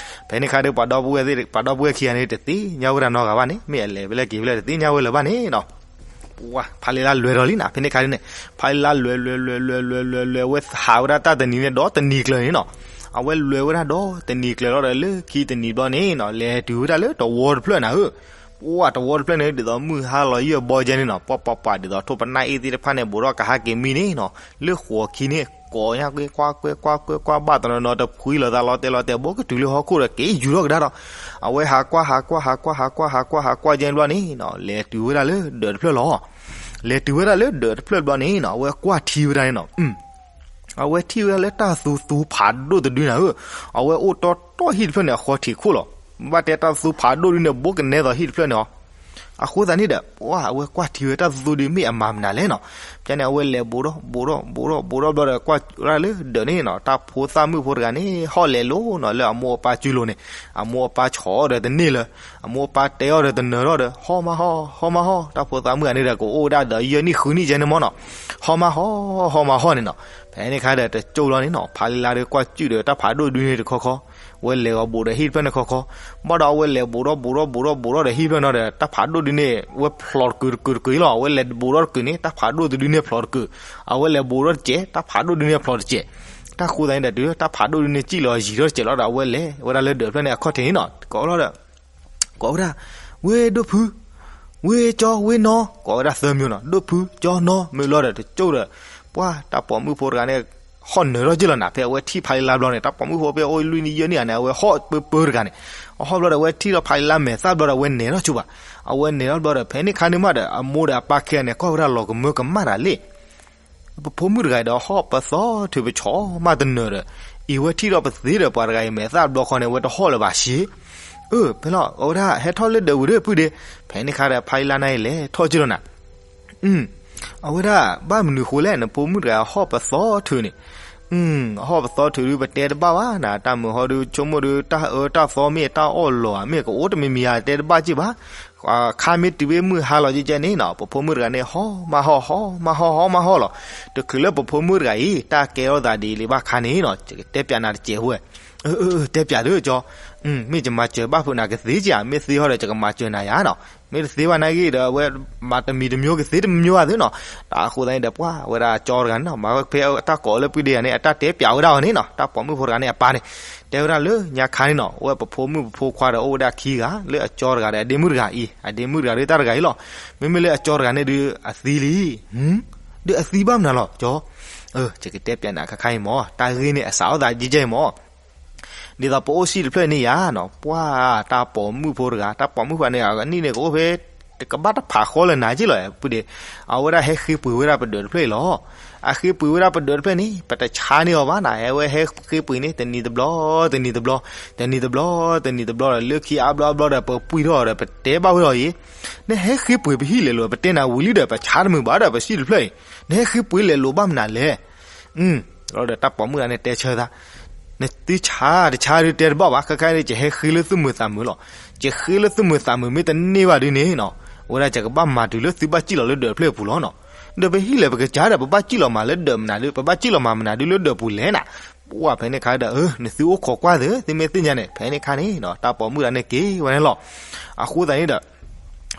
ဖဲန့ၣ်ခါဒီး ပှၤဒီပုၢ်ဝဲၢ်သ့ၣ် ပှၤဒီပုၢ်ဝဲၢ်ခံဂၤန့ၣ် တသ့ၣ်ညါဝဲဒၣ်နီတဂၤဘၣ်န့ၣ် မ့ၢ်အလဲၤဖဲလဲၣ်က့ၤဖဲလဲၣ် တသ့ၣ်ညါဝဲလၢၤဘၣ်န့ၣ်နီၤ ဖါလံလါလဲၤဒီးလံနီၤ ဖဲန့ၣ်ခါန့ၣ် ဖါလံလါလဲၤလဲၤလဲၤလဲၤလဲၤလဲၤလဲၤ အဝဲဟးဝဲဒၣ်တၢ်တနံၤန့ၣ် ဒီတနံၤကျၢၤန့ၣ်နီၤ အဝဲလဲၤဝဲဒၣ်ဒီတနံၤကျၢၤလီၤဒီး လၢခံတနံၤဘျီန့ၣ်နီၤ လဲၤတုၤဝဲဒၣ်လၢတဝီတဖျၢၣ်နၤဧၢ ပှၤတဝီတဖျၢၣ်န့ၣ် ဒ်သိးမုၢ်ဟါလီၤယံာ်ဘီကဲန့ၣ်နီၤ ပှၤပှၤပှၤ ဒ်သိးထိၣ်ပနၢ်အ့ၣ်သ့ၣ်တဖၣ်န့ၣ် ဘူးထီၣ်ကဟးက့ၤမံန့ၣ်နီၤ လၢဃိးခံန့ၣ် ကိးညါကွ့ကွၢ်ကွ့ကွၢ်ကွ့ကွၢ် ဘၣ်တနီၤနီၤတဖှံလီၤသးလီၤတဲာ်လီၤတဲာ် ဘိကတုၤလၢဟီၣ်ခိၣ်ဒီး က့ၤယူၤထီၣ်ကဒါဒီး အဝဲဟးကွၢ်ဟးကွၢ်ဟးကွၢ်ဟးကွၢ်ဟးကွၢ်ဟးကွၢ်ဟးကွၢ်ကဲန့ၣ်ဘျီန့ၣ်နီၤ လဲၤတုၤဝဲဒၣ်လၢဒၢးတဖျၢၣ်လီၤ လဲၤတုၤဝဲဒၣ်လၢဒၢးတဖျၢၣ်ဘျီန့ၣ်နီၤ အဝဲကွၢ်ထံဝဲဒၣ်န့ၣ်နီၤ အဝဲထံၣ်ဝဲဒၣ်လၢတၢ်သူသူဖးဒိၣ်တဒုနၤဧၢ, အဝဲအိၣ်တီတီဟံၣ်တဖျၢၣ်န့ၣ် အဃီထံးခိၣ်လီၤ. ဘၣ်တဲတၢ်သူသူဖးဒိၣ်ဒုန့ၣ် ဘိကနဲသိးဟံၣ်တဖျၢၣ်န့ၣ်အီၤ. အဃိသတးန့ၣ်ဒီး ပှၤအဝဲကွၢ်ထံဝဲတၢ်သူသူဒုမ့ၢ်အမၤမနုၤလဲၣ်နီၤ. ဖဲန့ၣ် အဝဲလဲၤဘူးဒီးဘူးဒီးဘူးဒီးဘူးဒီးဘျီဒီး ကွၢ်ဝဲဒၣ်လၢဒၢးန့ၣ်နီၤ တၢ်ဖိသၣ်မုၣ်ဖိတဂၤန့ၣ် ဟီၣ်လဲၤလိၤနီၤ လၢအမိၢ်အပၢ်စုလိၤန့ၣ်, အမိၢ်အပၢ်ဆီၣ်အီၤဒီးတန့ၢ်လၢၤ အမိၢ်အပၢ်တဲအီၤဒီးတနၢၤထီၣ်ဒီး ဟီၣ်မးဟီၣ် ဟီၣ်မးဟီၣ်, တၢ်ဖိသၣ်မုၣ်ဂၤန့ၣ်ဒီး ကအိၣ်ဝဲဒၣ်ဒီးယဲၢ်နံၣ်ဃုနံၣ်ကဲန့ၣ်မးနီၤ, ဟီၣ်မးဟီၣ် ဟီၣ်မးဟီၣ်န့ၣ်နီၤ. ဖဲန့ၣ်ခါဒီးတကၠိၢ်လီၤန့ၣ်နီၤ ဖါလံလါဒီးကွၢ်စုၣ်ဒီးတၢ်ဖးဒိၣ်ဒုန့ၣ်တခီခီ, ဝဲလဲၤဂီၤဘူးဒီးဟံၣ်တဖျၢၣ်န့ၣ်ခီခီ, ဘၣ်ဒီးအဝဲလဲၤဘူးဒီးဘူးဒီးဘူးဒီးဘူးဒီးဒီးဟံၣ်တဖျၢၣ်န့ၣ်ဒီး တၢ်ဖးဒိၣ်ဒုန့ၣ် ဝဲဖျိးတကုာ်တကုာ်တကုာ်လီၤ. အဝဲလဲၤဘူးဒီးတကုာ်န့ၣ် တၢ်ဖးဒိၣ်တဒုန့ၣ်ဖျိးတကုာ်, အဝဲလဲၤဘူးဒီးတစဲး တၢ်ဖးဒိၣ်ဒုန့ၣ်ဖျိးတစဲး. တၢ်ဃိသတးန့ၣ်ဒီး တုၤလၢတၢ်ဖးဒိၣ်ဒုန့ၣ်စံၣ်လီၤယံာ်ထီၣ်တစဲးလီၤဒီး အဝဲလဲၤဝဲဒၣ်လၢဒၢးတဖျၢၣ်န့ၣ်အခီၣ်ထံးန့ၣ်နီၤ ကိးလီၤဒီး ဝ့ဒိၣ်ဖု, ဝ့ကၠီ ဝ့နီၤ, ကိးဝဲဒၣ်သၢမံၤနီၤ, ဒိၣ်ဖု, ကၠီ, နီၤ, မ့ၢ်လီၤဒီးတကၠိၢ်ဒီး ပှၤတၢ်ပိာ်မုၣ်ဖိတဂၤန့ၣ် ဟီၣ်နၢၤထီၣ်က့ၢ်လီၤနၤ. ဖဲအဝဲထံၣ်ဖါလံလါဘျီန့ၣ် တၢ်ပိာ်မုၣ်ဖိဖဲအိၣ်လွံၢ်နံၣ်ယဲၢ်နံၣ်ဂၤန့ၣ် အဝဲဟီၣ်ပၢပၢတဂၤန့ၣ်, အဟီၣ်ဘျီဒီး အဝဲထံၣ်ဒီးဖါလံလါမဲာ်သၣ်ဘျီဒီး အဝဲနဲၣ်ထီၣ်ဆူဘၣ်. အဝဲနဲၣ်ထီၣ်ဘျီဒီး ဖဲန့ၣ်ခါန့ၣ်မးဒီး အမိၢ်ဒီးအပၢ်ခံဂၤန့ၣ် ကွၢ်ဝဲဒၣ်လီၤကမၢကမၣ်တၢ်လံ ပဖိမုၣ်တဂၤဒီး ဟီၣ်ပသီထုးပဆီမးတနၢၤဒီး အံၤဝဲထံၣ်ဒီးပသ့ဒီးပှၤတဂၤအံၤမဲာ်သၣ်ဘျီဃီန့ၣ် ဝဲတဟီၣ်လၢၤဘၣ်ဆ့. အၢ ဖဲလီၤ အဝဲဒၣ်ဟဲထီၣ်လၢဒၢးဝံၤဒီးဖုဒ့, ဖဲန့ၣ်ခါဒီး ဖါလံလါန့ၣ်လဲၤထီၣ်က့ၢ်လီၤနၤ. အဝဲဒၣ် ဘၣ်မနုၤဃိလဲၣ် နဖိမုၣ်တဂၤအဟီၣ်ပသီထုးန့ၣ်, အဟီၣ်ပသီထုးဒုး ပတဲတဘၣ်ဘၣ်နၤ, တၢ်မုာ်ဟီဒုး ဆိကမိၣ်ဒုး တၢ်အၢတၢ်သီမ့ၢ်တၢ်အီၣ်လီၤဧါ မ့ၢ်ကအိၣ်တမံၤမံၤဧါ တဲတဘၣ်က့ၢ်ဘၣ်. ခါမ့ၢ်တုၤဖဲမုၢ်ဟါလီၤကဲကဲန့ၣ်နီၤ ပဖိမုၣ်တဂၤန့ၣ် ဟီၣ်မၤဟီၣ် ဟီၣ်မၤဟီၣ် ဟီၣ်မၤဟီၣ်လီၤ. တချုးလၢပဖိမုၣ်တဂၤအံၤ တၢ်ကဲထီၣ်သးဒ်အံၤလံဘၣ်ခါန့ၣ်နီၤ ယကတဲပျးနၤတစဲးဖိဝဲ, တဲပျးဒုးကၠီ, မ့ၢ်ယမၤစၢၤဘၣ်ဖုးနၤကသ့က့ၤဧါ, မ့ၢ်သ့ဟီဒီး ယကမၤစၢၤနၤယါနီၤ, မ့ၢ်တသ့ဘၣ်နာ်က့ဒီး အဝဲမၤတမံၤတမံၤကသ့တမံၤမံၤဘၣ်သုနီၤ. တၢ်အဃိသတးန့ၣ်ဒီး ပှၤဝဲဒၣ်အကၠီတဂၤန့ၣ်နီၤ မၤဝဲဖဲတၢ်ကိးလၢပုၢ်ဒ့ယၤန့ၣ် အတၢ်တဲပျးဝဲဒၣ်အီၤန့ၣ်နီၤ တၢ်ပိာ်မုၣ်ဖိတဂၤန့ၣ်အပၢ်န့ၣ်, တဲဝဲဒၣ်လၢညါခါန့ၣ်နီၤ အဝဲပဖိမုၣ်ပဖိခွါဒီးအိၣ်ဝဲဒၣ်ခံဂၤ လၢအကၠီတဂၤဒီးအဒ့မုၣ်တဂၤအံၤ အဒ့မုၣ်တဂၤဒုးတၢ်တဂၤအံၤလီၤ. မ့မ့ၢ်လၢအကၠီတဂၤန့ၣ်ဒုးအသံလံ, ဒုးအသံဘၣ်မနုၤလီၤကၠီ, ယကတဲပျးနၤခါခါအံၤမၢ် တၢ်ဂ့ၢ်န့ၣ်အစးထီၣ်သးကဲကဲအံၤမၢ် ဒ်သိးပအိၣ်စံၣ်တဖျၢၣ်န့ၣ်ယါနီၤ ပှၤတၢ်ပိာ်မုၣ်ဖိတဂၤ တၢ်ပိာ်မုၣ်ဖိန့ၣ် အနံၣ်န့ၣ်ကအိၣ်ဖဲ တကဘၣ်တဖးဃီလၢၤနၤက့ၢ်လီၤ ပုၢ်ဒ့, အဝဲဒၣ်ဟဲဃ့ပှ့ၤဝဲဒၣ်ပဒၢးတဖျၢၣ်အံၤလီၤ. အဃ့ပှ့ၤဝဲဒၣ်ပဒၢးတဖျၢၣ်န့ၣ် ပတဆါန့ၢ်အီၤဘၣ်နၤ အဝဲဟဲဃ့ပှ့ၤန့ၣ် တနံၤတဘျီ, တနံၤတဘျီ, တနံၤတဘျီ, တနံၤတဘျီဒီး လၢခံအါဘျီအါဘျီဒီး ပပှံၢ်ထီၣ်ဒီး ပတဲဘၣ်ဝဲအီၤအံၤ, နဟဲဃ့ပှ့ၤပဟံၣ်လဲၤလိာ် ပတဲနၤဝံၤလံဒီး ပဆါတမုာ်ဘၣ်ဒီး ပစံၣ်တဖျၢၣ်အံၤ, နဟဲဃ့ပှ့ၤလဲၤလိာ်ဘၣ်မနုၤလဲၣ် ဒီးတၢ်ပိာ်မုၣ်တဂၤန့ၣ် တဲဆၢသး, နသုဆါတဆါဒုးတဲတဘၣ်ဘၣ် ခဲခါန့ၣ် ယဟဲဃ့လၢသုမုာ်သးမုာ်လီၤ. ယဃ့လၢသုမုာ်သးမုာ် မ့ၢ်တန့ၢ်ဘၣ်ဒုးန့ၣ်နီၤ အဝဲဒၣ်ယကဘၣ်မၤတုၤလၢသုဘၣ်စံၣ်လီၤလၢဒၢးတဖျၢၣ်အပူၤလီၤနီၤ. ဒီးပဟံၣ်လဲၤပကစၢ်ဒီး ပဘၣ်စံၣ်လီၤမၤလၢဒၢးမနုၤဒုး ပဘၣ်စံၣ်လီၤမၤမနုၤဒုးလၢဒၢးပူၤလဲၣ်နၤ. ပှၢ်ဖဲန့ၣ်ခါဒီး နသုအိၣ်ခိးကွၢ်သု သုမ့ၢ်သ့ၣ်ညါန့ၣ် ဖဲန့ၣ်ခါန့ၣ်နီၤ တၢ်ပိာ်မုၣ်တဂၤန့ၣ်က့ၤဝဲန့ၣ်လီၤ. အဃိသတးန့ၣ်ဒီး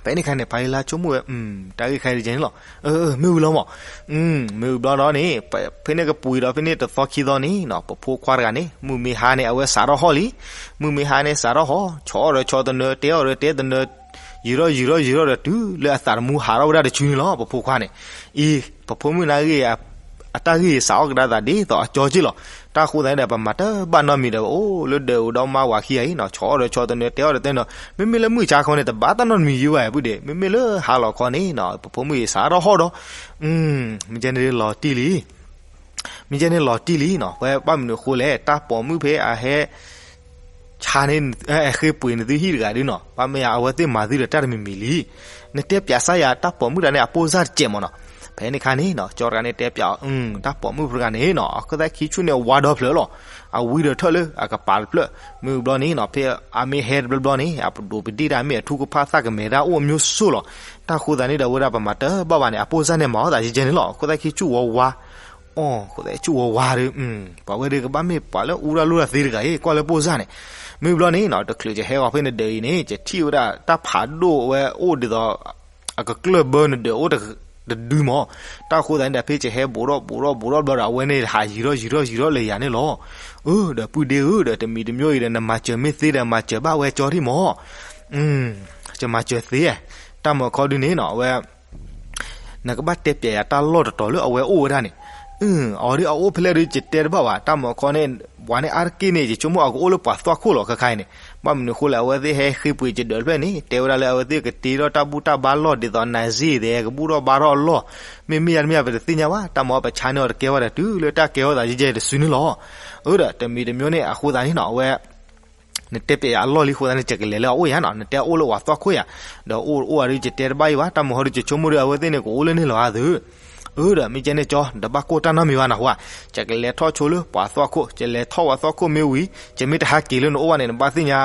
ဖဲန့ၣ်ခါန့ၣ် ဖါလံလါဆိကမိၣ်ဝဲ တၢ်ဂ့ၢ်ခါအံၤတကဲန့ၣ်လီၤ. မ့ၢ်ဝံၤလီၤမး, မ့ၢ်ဝံၤဘျီဒီးန့ၣ် ဖဲန့ၣ်ကပှ့ၤဒီးဖဲန့ၣ်တသီခံသီန့ၣ်နီၤ ပဖိခွါတဂၤန့ၣ် မုၢ်မ့ၢ်ဟါန့ၣ် အဝဲစးထီၣ်ဟီၣ်လံ. မုၢ်မ့ၢ်ဟါန့ၣ် စးထီၣ်ဟီၣ် ဆီၣ်အီၣ်ဒီးဆီၣ်တနၢၤ တဲအီၣ်ဒီးတဲတနၢၤ ယံာ်ထီၣ်ယံာ်ထီၣ်ယံာ်ထီၣ်ဒီးတုၤလၢအသးတမူဟးထီၣ်ဝဲဒၣ်တဆူန့ၣ်လီၤ ပဖိခွါန့ၣ်. အံၤ ပဖိမုၣ်န့ၣ်ဂ့ၢ် အတၢ်ဂ့ၢ်စးထီၣ်ကဒါသးဒ်သိးအကၠီက့ၢ်လီၤ. တၢ်အဃိသတးန့ၣ်ဒီး ပမၤတဘၣ်နီတမံၤဒီး ပအိၣ်လၢဒၢးအိၣ်ဒီးမါဝၤခံဂၤအံၤနီၤ ဆီၣ်အီၣ်ဒီးဆီၣ်တနၢၤ တဲအီၣ်ဒီးတဲတနၢၤ မ့မ့ၢ်လၢမုၢ်ဆါခီန့ၣ် တဘၣ်တၢ်နီတမံၤယံၤဘၣ် ပုၢ်ဒ့, မ့မ့ၢ်လၢဟါလီၤခီန့ၣ်နီၤ ပဖိမုၣ်အံၤစးထီၣ်ဟီၣ်ဒီး မ့ၢ်ကဲန့ၣ်လီၤတံၢ်လံ မ့ၢ်ကဲန့ၣ်လီၤတံၢ်လံနီၤ ဝဲဘၣ်မနုၤအဃိလဲၣ် တၢ်ပိာ်မုၣ်ဖဲအဟဲ ဆါန့ၣ် အဃ့ပှ့ၤနသုဟံၣ်တဂၤဒုးနီၤ ဘၣ်မ့ၢ်ယါ အဝဲသ့ၣ်မၤသုဒီးတၢ်တမံၤမံၤလံ. နတဲပျးစၢ်ယၤ တၢ်ပိာ်မုၣ်တဂၤန့ၣ်အပိၢ်စၢ်တစဲးမးနီၤ. ဖဲန့ၣ်ခါန့ၣ်နီၤ ကၠီတဂၤန့ၣ်တဲပျးအီၤ တၢ်ပိာ်မုၣ်ဖိတဂၤန့ၣ်နီၤ အဃိသတးခံဆူၣ်န့ၣ်ဝါဒီဖျၢၣ်လီၤ. အဝံဒီးထၢၣ်လၢအကပၤတဖျၢၣ် မ့ၢ်ဘျီန့ၣ်နီၤ ဖဲအမ့ၢ်ဟဲတဘျီဘျီန့ၣ် အပဒိးပဒ့ၣ်တၢ်မ့ၢ်အထူကဖၣ်သၣ်ကမဲာ်တၢ်အိၣ်အမျိုးမျိုးလီၤ. တၢ်အဃိသတးန့ၣ်ဒီး အဝဲဒၣ်ပမၤတဘၣ်ဘၣ်န့ၣ် အပိၢ်စၢ်န့ၣ်မၤအီၣ်သးယဲကဲန့ၣ်လီၤ. အဃိသတးခံဆူၣ်ဝါဝါ အိ ဃိသတးဆူၣ်ဝါဝါဒီး ပှၤဝဲဒၣ်ကဘၣ်မ့ၢ်ပှၤလၢအူရၢ်လိၣ်တၢ်သ့တဂၤအံၤ ကွၢ်လၢပိၢ်စၢ်န့ၣ်. မ့ၢ်ဘျီန့ၣ်နီၤ တချုးယဟဲဂီၤဖဲနဒၢးအံၤန့ၣ် ယထံၣ်ဝဲဒၣ်တၢ်ဖးဒိၣ်ဝဲအိၣ်ဒ်သိး အကကျၢၢ်ဘၢနဒၢးအိၣ်တ တဒုမး. တၢ်အဃိသတးန့ၣ်ဒီး ဖဲယဟဲဘူးထီၣ်ဘူးထီၣ်ဘူးထီၣ်ဘျီဒီး အဝဲန့ၣ်ဟးယံၤထီၣ်ယံၤထီၣ်ယံၤထီၣ်လၢယၤန့ၣ်လီၤ. အၢ ဒီးပုၢ်ဒ့ဧၢ ဒီးတမံၤတမံၤအံၤဒီး နမၤစၢၤမ့ၢ်သ့ဒီး မၤစၢၤဘၣ်ဝဲကၠီထံၣ်မး ယမၤစၢၤသ့, တၢ်မၤခီဒုန့ၣ်နီၤ အဝဲ နကဘၣ်တဲပျးယၤတၢ်လီၢ်တတီၤလၢအဝဲအိၣ်ဝဲဒၣ်န့ၣ်. အီၤဒ်အအိၣ်ဖဲလဲၣ်ဒုး ယတဲတဘၣ်ဘၣ်. တၢ်မၤခီန့ၣ် ပှၤန့ၣ်အါတက့ၢ်န့ၣ် ယဆိကမိၣ်အကအိၣ်လၢပှၤသွၣ်ခိၣ်လီၤ ခဲခါအံၤန့ၣ်. ဘၣ်မနုၤအဃိလဲၣ် အဝဲသ့ၣ်ဟဲဃ့ပှ့ၤယဒၢးတဖျၢၣ်န့ၣ် တဲဝဲဒၣ်လၢအဝဲသ့ၣ်ကတ့ထီၣ်တၢ်ဘူၣ်တၢ်ဘါလီၢ် ဒ်သိးနၤစ့ၢ်သဲး ကဘူၣ်ထီၣ်ဘါထီၣ်အလီၢ် မ့မ့ၢ်ယါတမ့ၢ်ယါ ပတသ့ၣ်ညါဘၣ်. တၢ်မၤအီၤပဆါန့ၢ်အီၤတကဲဝဲဒီး တုၤလၢတၢ်ကဲထီၣ်သးယဲကဲတစုန့ၣ်လီၤ. အၢ ဒီးတမံၤတမံၤန့ၣ် အဃိသတးန့ၣ်နီၤ အဝဲ နတဲပျးယၤအလီၢ်လံအဃိသတးန့ၣ် ယကလဲၤလၢအအိၣ်ယါနီၤ နတဲအိၣ်လၢပှၤသွၣ်ခိၣ်ယါ. ဒီးအိၣ်အိၣ်ဝဲဒုး ယတဲတဘၣ်အံၤဘၣ် တၢ်မၤခီဒုး ယဆိကမိၣ်ဒီး အဝဲသ့ၣ်န့ၣ် ကအိၣ်လၢန့ၣ်လီၤဧါသု. အၢ ဒီးမ့ၢ်ကဲန့ၣ်ကၠီ တဘၣ်ကိၢ်တၢ်နီတမံၤဘၣ်နၢ်ဟူဧါ. ယကလဲၤထီၣ်ဆိလၢပှၤသွၣ်ခိၣ် ယလဲၤထီၣ်ပှၤသွၣ်ခိၣ်မ့ၢ်ဝံၤ ယမ့ၢ်တဟးက့ၤလၢနအိၣ်ဘၣ်န့ၣ် နဘၣ်သ့ၣ်ညါ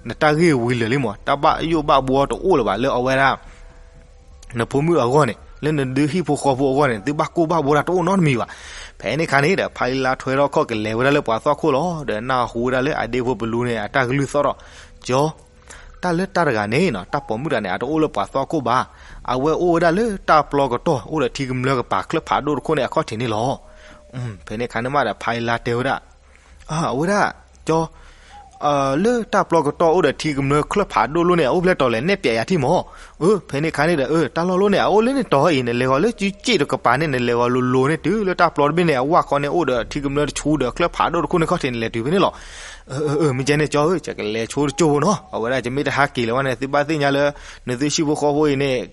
နတၢ်ဂ့ၢ်ဝံၤလၢာ်လံမး တၢ်ဘၣ်ယိၣ်ဘၣ်ဘှီတအိၣ်လၢၤဘၣ် လၢအဝဲဒၣ် နဖိမုၣ်အဂီၢ်န့ၣ် လၢနဒုးဟံၣ်ဖိဃီဖိအဂီၢ်န့ၣ် သုဘၣ်ကိၢ်ဘၣ်ဘှီတၢ်တအိၣ်နီတမံၤဘၣ်. ဖဲန့ၣ်ခါန့ၣ်ဒီး ဖါလံလါထွဲထီၣ်ခီၣ်ကလဲၤဝဲဒၣ်လၢပှၤသွၣ်ခိၣ်လီၤ. ဒီးနၢ်ဟူဝဲဒၣ်လၢအဒ့ဖိပလူန့ၣ် အတၢ်ကလုၢ်သီၣ်ထီၣ် ကၠီ တၢ်လၢတၢ်တဂၤန့ၣ်နီၤ တၢ်ပိာ်မုၣ်တဂၤန့ၣ် အတအိၣ်လၢပှၤသွၣ်ခိၣ်ဘၣ်. အဝဲအိၣ်ဝဲဒၣ်လၢတၢ်ပျီကတီၢ် အိၣ်ဒီးထံကမျၢၢ်ကပၤချၢၣ်ဖးဒိၣ်တခိၣ်န့ၣ် အခီၣ်ထံးန့ၣ်လီၤ. ဖဲန့ၣ်ခါန့ၣ်မးဒီး ဖါလံလါတဲဝဲဒၣ် အဝဲဒၣ် ကၠီ လၢတၢ်ပျီကတီၢ်အိၣ်ဒီးထံကမျၢၢ်ချၢၣ်ဖးဒိၣ်လိၣ်န့ၣ် အအိၣ်ဖဲလဲၣ်တီၤလဲၣ် နဲၣ်ပျးယၤထံၣ်မး. အၢ ဖဲန့ၣ်ခါန့ၣ်ဒီး တၢ်လီၢ်လိၣ်န့ၣ် အအိၣ်လၢန့ၣ်တီၤအံၤ နလဲၤဂီၤလၢစုစ့ၣ်တကပၤန့ၣ် နလဲၤဂီၤလိၤလိၤန့ၣ် တုၤလၢတၢ်ပျီတဘ့ၣ်န့ၣ် အဝၣ်ခီန့ၣ် အိၣ်ဒီးထံကမျၢၢ်တဆူဒီးချၢၣ်ဖးဒိၣ်တခိၣ်န့ၣ် ခီၣ်ထံးန့ၣ် လဲၤတုၤဖဲန့ၣ်လီၤ. အၢ မ့ၢ်ကဲန့ၣ်ကၠီဧၢ ယကလဲၤဆိတကၠိဖိနီၤ အဝဲဒၣ်ယမ့ၢ်တဟးက့ၤလၢၤဘၣ်န့ၣ် သုဘၣ်သ့ၣ်ညါလၢ နသုဟံၣ်ဖိဃီဖိအံၤန့ၣ်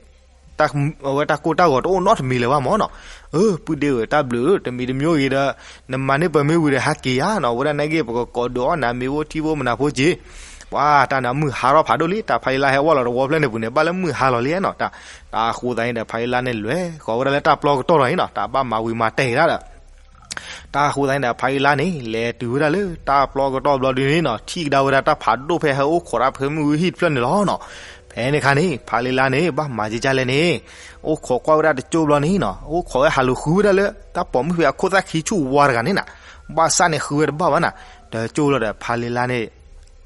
အဝဲတၢ်ကိၢ်တၢ်ဂီၤတအိၣ်နီတမံၤလၢၤဘၣ်မးနီၤ. အၢ ပုၢ်ဒ့ဧၢ တၢ်ဘျုးဧၢ တမံၤတမံၤအံၤဒီး နမၤန့ၢ်ပမ့ၢ်ဝံၤဒီးဟးက့ၤယါနီၤ အဝဲဒၣ်နာ်က့ ပကကိးဒုးအီၣ်နၤမ့ၤဖိထံဖိမနၤဖိက့ၤ ပှၤတၢ်န့ၣ်မုၢ်ဟါထီၣ်ဖးဒိၣ်လံ, တၢ်ဖါလံလါဟဲဝဲလီၤတဝီဖျၢၣ်န့ၣ်ပူၤန့ၣ် ဘၣ်လၢမုၢ်ဟါလီၤလံနီၤ, တၢ်ဃိသတးန့ၣ်ဒီး ဖါလံလါန့ၣ်လဲၤဃီၤဝဲဒၣ်လၢတၢ်ပျီကတီၢ်ထီၣ်အံၤနီၤ, တၢ်ဘၣ်မၤဝံၤမၤတဲာ်ဒၣ်ဒီး တၢ်ဃိသတးန့ၣ်ဒီး ဖါလံလါန့ၣ် လဲၤတုၤဝဲဒၣ်လၢတၢ်ပျီကတီၢ်ဘျီဒုန့ၣ်နီၤ, ထံၣ်ကဒါဝဲဒၣ်တၢ်ဖးဒိၣ်ဖဲဟဲအိၣ်ခိးတၢ်ဖဲမုၢ်ဟံၣ်တဖျၢၣ်န့ၣ်လီၤနီၤ. ဖဲန့ၣ်ခါန့ၣ် ဖါလံလါန့ၣ် ဘၣ်မၤကကၢ်လဲၣ်န့ၣ်, အိၣ်ခိးကွၢ်ဝဲဒၣ်တကၠိဘျီန့ၣ်နီၤ, အိၣ်ခိးဝဲဟးလူၤဃုဝဲဒၣ်လၢ တၢ်ပိာ်မုၣ်ဖဲအခိၣ်သၣ်ခံဆူၣ်ဝါတဂၤန့ၣ်နီၤ, ဘၣ်ဆၣ်န့ၣ်ဃုဝဲတဘၣ်ဘၣ်နီၤ. တကၠိလီၤဒီး ဖါလံလါန့ၣ်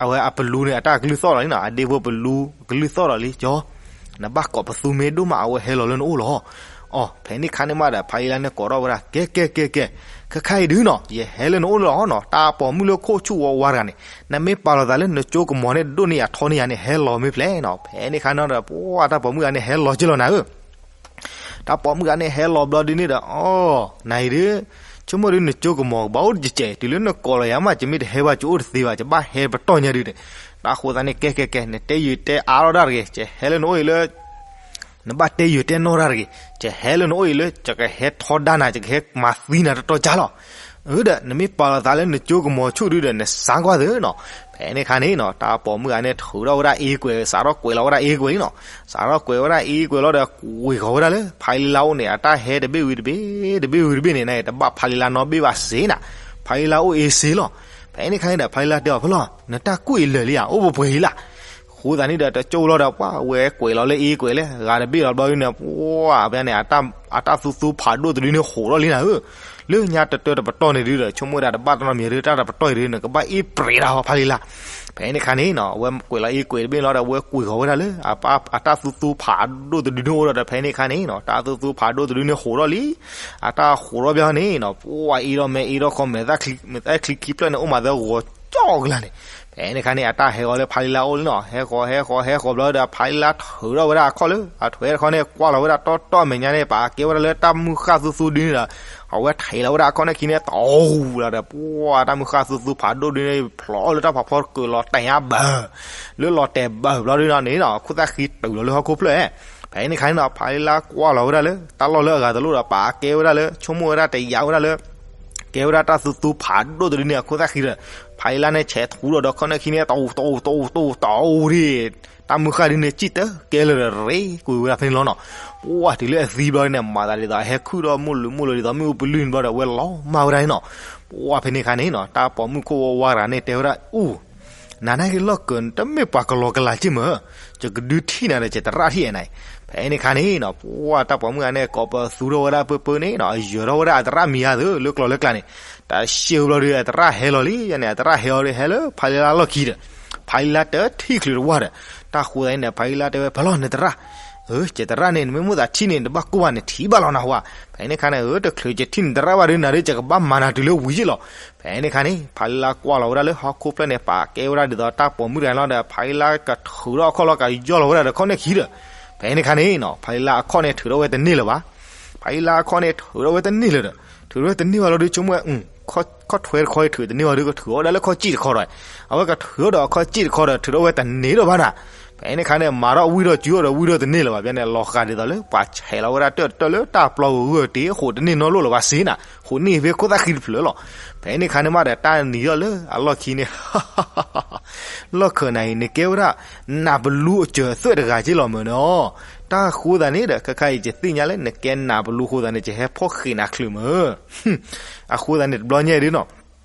အဝဲအပလူန့ၣ် အတၢ်ကလုၢ်သီၣ်လီၤလံနီၤ, အဒ့ဖိပလူကလုၢ်သီၣ်လီၤလံ, ကၠီ, နဘၣ်ကိးပသူမ့ၢ်ဒိၣ်မး အဝဲဟဲလီၤလၢနအိၣ်လီၤ. အိ ဖဲန့ၣ်ခါန့ၣ်မးဒီး ဖါလံလါန့ၣ်ကိးထီၣ်ဝဲဒၣ် ကဲ ကဲ ကဲ ကဲ, ခဲခါအံၤဒုနီၤ ယဟဲလၢနအိၣ်လီၤနီၤ, တၢ်ပိာ်မုၣ်လၢခိၣ်ဆူၣ်ဝါဝါတဂၤန့ၣ် နမ့ၢ်ပာ်လီၤသးလၢနကၠိကမီၤန့ၣ် ဒိၣ်န့ၢ်ယၤထီန့ၢ်ယၤန့ၣ် ဟဲလီၤမ့ၢ်ဖျဲၣ်နီၤ. ဖဲန့ၣ်ခါန့ၣ်ဒီး ပှၤတၢ်ပိာ်မုၣ်ဂၤန့ၣ် ဟဲလီၤက့ၤလီၤနၤဧၢ တၢ်ပိာ်မုၣ်ဂၤန့ၣ် ဟဲလီၤဘျီဒုန့ၣ်ဒီး အိ နၤအံၤဒု ဆိကမိၣ်ဒု နကၠိကမီၤကဘၣ်အိၣ်တကဲး, တုၤလၢနကိးလီၤယၤမး ယမ့ၢ်တဟဲဘၣ် ယအိၣ်တသ့ဘၣ်, ယဘၣ်ဟဲပတီၢ်ညါဒုန့ၣ်. တၢ်ဃိသတးန့ၣ် ကဲ ကဲ ကဲ နတဲယုာ်တဲအါထီၣ်ဒၣ်တဂ့ၤ, ယဟဲလၢနအိၣ်အံၤလၢ နဘၣ်တဲယုာ်တဲနီၢ်တၢ်တဂ့ၤ, ယဟဲလၢနအိၣ်အံၤလၢ ယကဟဲထီဒါနၤ ယကဟဲမၤသံနၤတတီၤကၢ်လီၤ. အၢ ဒီး နမ့ၢ်ပာ်လီၤသးလၢနကၠိကမီၤဆူၣ်ဒုဒီး နစါကွၢ်သုနီၤ. ဖဲန့ၣ်ခါန့ၣ်နီၤ တၢ်ပိာ်မုၣ်ဂၤန့ၣ် ထုးထီၣ်ဝဲဒၣ်အ့ကွဲး စးထီၣ်ကွဲးလီၤဝဲဒၣ်အ့ကွဲးလံနီၤ. စးထီၣ်ကွဲးဝဲဒၣ်အ့ကွဲးလီၤဒီး ကွံာ်ဃီၤဝဲဒၣ်လၢ ဖါလံလါအိၣ်န့ၣ် အတၢ်ဟဲတဘ့ၣ်ဝံၤတဘ့ၣ် တဘ့ၣ်ဝံၤတဘ့ၣ်န့ၣ် နတဘၣ်ဖါလံလါနီတဘ့ၣ်ဘၣ်စ့နီၤ. ဖါလံလါအိၣ်အ့စ့လီၤ. ဖဲန့ၣ်ခါန့ၣ်ဒီး ဖါလံလါတဲအီၤ ဖဲလီၤ နတၢ်ကူၣ်အံၤလၢာ်လံဧါ, အိၣ်ပှဲၤပှဲၤအံၤလၢ်. ဃိသတးန့ၣ်ဒီး တကၠိလီၤဒီး ပှၤဝဲကွဲးလီၤလၢအ့ကွဲးလၢ ဂၤတဘ့ၣ်လီၤဘျီဒုန့ၣ် ပှၤဖဲန့ၣ် အတၢ်သူသူဖးဒိၣ်တဒုန့ၣ် ဟိးထီၣ်လံနၤဧၢ, လၢညါတတၢတပတီၢ်န့ၣ်ဒုဒီး ဆိကမိၣ်ဝဲဒၣ်တဘၣ်တနီတမံၤဒု တၢ်တပတီၢ်အံၤဒု နကဘၣ်အ့ၣ်ပြဲးဒၣ်ဟီဖါလံလါ. ဖဲန့ၣ်ခါန့ၣ်နီၤ အဝဲကွဲးလီၤအ့ကွဲးတဘ့ၣ်လီၤဒီး အဝဲကွံာ်ဃီၤဝဲဒၣ်လၢ အတၢ်သူသူဖးဒိၣ်တဒုန့ၣ်အိၣ်ဒီး ဖဲန့ၣ်ခါန့ၣ်နီၤ တၢ်သူသူဖးဒိၣ်တဒုန့ၣ်ဟိးထီၣ်လံ. အတၢ်ဟိးထီၣ်ဘျီန့ၣ်နီၤ ပှၤအ့ၣ်ထီၣ်မ့ၢ်အ့ၣ်ထီၣ်ခီ မဲာ်သၣ်ချံ မဲာ်သၣ်ချံခံဖျၢၣ်န့ၣ် အိၣ်မးသၢဂီၤကၠီကလါန့ၣ်. ဖဲန့ၣ်ခါန့ၣ် အတၢ်ဟဲဃီၤလၢဖါလံလါအိၣ်လံနီၤ, ဟဲဃီၤ ဟဲဃီၤ ဟဲဃီၤဘျီဒီး ဖါလံလါထုးထီၣ်ဝဲဒၣ်အခီၣ်လၢ အထွဲတခီန့ၣ် ကွၢ်လီၤဝဲဒၣ်တီတီမဲာ်ညါန့ၣ် ပာ်ကဲဝဲဒၣ်လၢတၢ်မုၢ်ဃၢ်သူသူဒုန့ၣ်ဒီး အဝဲထဲးလီၤဝဲဒၣ်အခီၣ်န့ၣ်ခံန့ၣ် တအူလီၤဒီး ပှၤတၢ်မုၢ်ဃၢ်သူသူဖးဒိၣ်ဒုန့ၣ် ဖျိးလၢတၢ်ဖးဖီကၢးလီၤတဲာ်ညါဘၢၣ်, လၢလီၤတဲာ်ဘၢၣ်ဘျီဒုန့ၣ်နီၤ ခိၣ်သၣ်ဃံတုၤလီၤလၢဟီၣ်ခိၣ်ဖျၢၣ်. ဖဲန့ၣ်ခါန့ၣ်နီၤ ဖါလံလါကွၢ်လီၤဝဲဒၣ်လၢ တၢ်လီၢ်လၢအဂၤတလိၣ်ဒီး ပာ်ကဲဝဲဒၣ်လၢ ဆိကမိၣ်ဝဲဒၣ်တယာ်ဝဲဒၣ်လၢ ကဲဝဲဒၣ်တၢ်သူသူဖးဒိၣ်တဒုန့ၣ် အခိၣ်သၣ်ဃံဒီး ဖါလံလါန့ၣ် ဆဲးထူဒီး ဒီးခီၣ်န့ၣ်ခံန့ၣ် တအူ တအူ တအူ တအူ တအူဒံး, တၢ်မုၢ်ဃၢ်ဒုန့ၣ် စံၣ်တကဲလၢာ်ဒီး ရ့ကွံာ်ဝဲဒၣ်ဖဲန့ၣ်လီၤနီၤ. ပှၤတုၤလၢအသံဘျီန့ၣ် မၤသးဒ်သိး အဟဲခုၣ်ဒီးမိၢ်လုာ်မိၢ်လုာ်ဒ်သိး မ့ၣ်အူပလုၢ်န့ၣ်ဘျီဒီး အဝဲလီၤမၢ်ဝဲဒၣ်န့ၣ်နီၤ. ပှၤဖဲန့ၣ်ခါန့ၣ်နီၤ တၢ်ပိာ်မုၣ်ခိၣ်ဝါဝါတဂၤန့ၣ် တဲဝဲဒၣ် အူ နၤနာ်က့ၤလီၢ်ကၢး တမ့ၢ်ပှၤကလီကလးက့ၢ်မၢ်, ယကဒုးထံၣ်နၤဒီး ယတရၣ်ထံၣ်နၤအံၤ. ဖဲန့ၣ်ခါန့ၣ်နီၤ ပှၤတၢ်ပိာ်မုၣ်ဂၤန့ၣ် ကိးပသူထီၣ်ဝဲဒၣ်ပၢပၢန့ၣ်နီၤ အယၢၤထီၣ်ဝဲဒၣ်အသရၣ်မံၤဧါသ့ၣ် လၢကျီလၢကျါန့ၣ်, တၢ်ရှဲဘျီဒီး အသရၣ်ဟဲလီၤလံန့ၣ် အသရၣ်ဟဲအီၤဒီး ဟဲလၢဖါလံလါလီၢ်ခံဒီး ဖါလံလါတထံၣ်ချုးတဝၢ်ဒီး တၢ်ဃိသတးန့ၣ်ဒီး ဖါလံလါတဲဝဲ ဖဲလီၤနသရၣ် ဧၢ ယတရၣ်န့ၣ် နမ့ၢ်မိၣ်သးထံၣ်န့ၣ် နတဘၣ်ကိၢ်ဘၣ်န့ၣ် ထံၣ်ဘၣ်လီၤနဟူဧါ. ဖဲန့ၣ်ခါန့ၣ် ဧၢ တချုးယထံၣ်နသရၣ်ဘၣ်ဒုးနၤဒီး ယကဘၣ်မၤနၤတုၤလၢဝံၤယ့ၢ်လီၤ. ဖဲန့ၣ်ခါန့ၣ် ဖါလံလါကွၢ်လီၤဝဲဒၣ်လၢဟီၣ်ခိၣ်ဖျၢၣ်န့ၣ် ပာ်ကဲဝဲဒၣ်ဒ်သိးတၢ်ပိာ်မုၣ်တဂၤန့ၣ်လီၤဒီး ဖါလံလါကထုးထီၣ်အခီၣ်လီၤ ကယီၢ်လီၤဝဲဒၣ်ဒီးခီၣ်န့ၣ်ခံဒီး ဖဲန့ၣ်ခါန့ၣ်နီၤ ဖါလံလါအခီၣ်န့ၣ်ထုးထီၣ်ဝဲတန့ၢ်လၢၤဘၣ်. ဖါလံလါအခီၣ်န့ၣ်ထုးထီၣ်ဝဲတန့ၢ်လၢၤဒီး ထုးထီၣ်ဝဲတန့ၢ်ဘၣ်လီၤဒီး ဆိကမိၣ်ဝဲ ခီၣ်ထွဲတခီအံၤထုးတန့ၢ်ဘၣ်ဒီး ကထုးထီၣ်ဝဲဒၣ်လၢခီၣ်စံၣ်တခီဒီး အဝဲကထုးထီၣ်ဒီးအခီၣ်စံၣ်တခီဒီး ထုးထီၣ်ဝဲတန့ၢ်ဒီးဘၣ်နၤ. ဖဲန့ၣ်ခါန့ၣ် မၤထီၣ်ဝံၣ်ထီၣ်စုထီၣ်ဒီးဝံၣ်ထီၣ်တန့ၢ်လၢၤဘၣ်. ဖဲန့ၣ် လီၤဃာ်ဒ်သိးလၢပှၤဆဲးလီၤဝဲဒၣ်တၢၢ်တၢၢ်လၢတၢ်ပျီဂၢၢ်ဂၢၢ်တ့ၢ် ဟိးတန့ၢ်နီတလိၣ်လၢၤဘၣ်စ့နၤ, ဟိးန့ၢ်ဖဲခိၣ်သၣ်ဃံတဖျၢၣ်လီၤ. ဖဲန့ၣ်ခါန့ၣ်မးဒီး တၢ်နံၤထီၣ်လၢအလီၢ်ခံန့ၣ် လီၢ်ခၢးနၤအံၤ နကဲဝဲဒၣ် နးပလူအစၢၤအသွဲၣ်တဂၤက့ၢ်လီၤမၢ်နီၤ. တၢ်ဃိသတးန့ၣ်ဒီး ခဲခါအံၤ ယသ့ၣ်ညါလၢနကဲနးပလူအဃိသတးန့ၣ် ယဟဲဖီၣ်ဃ့းနၤချုးမၢ်. အဃိသတးန့ၣ် တဘျီညါအံၤဒုနီၤ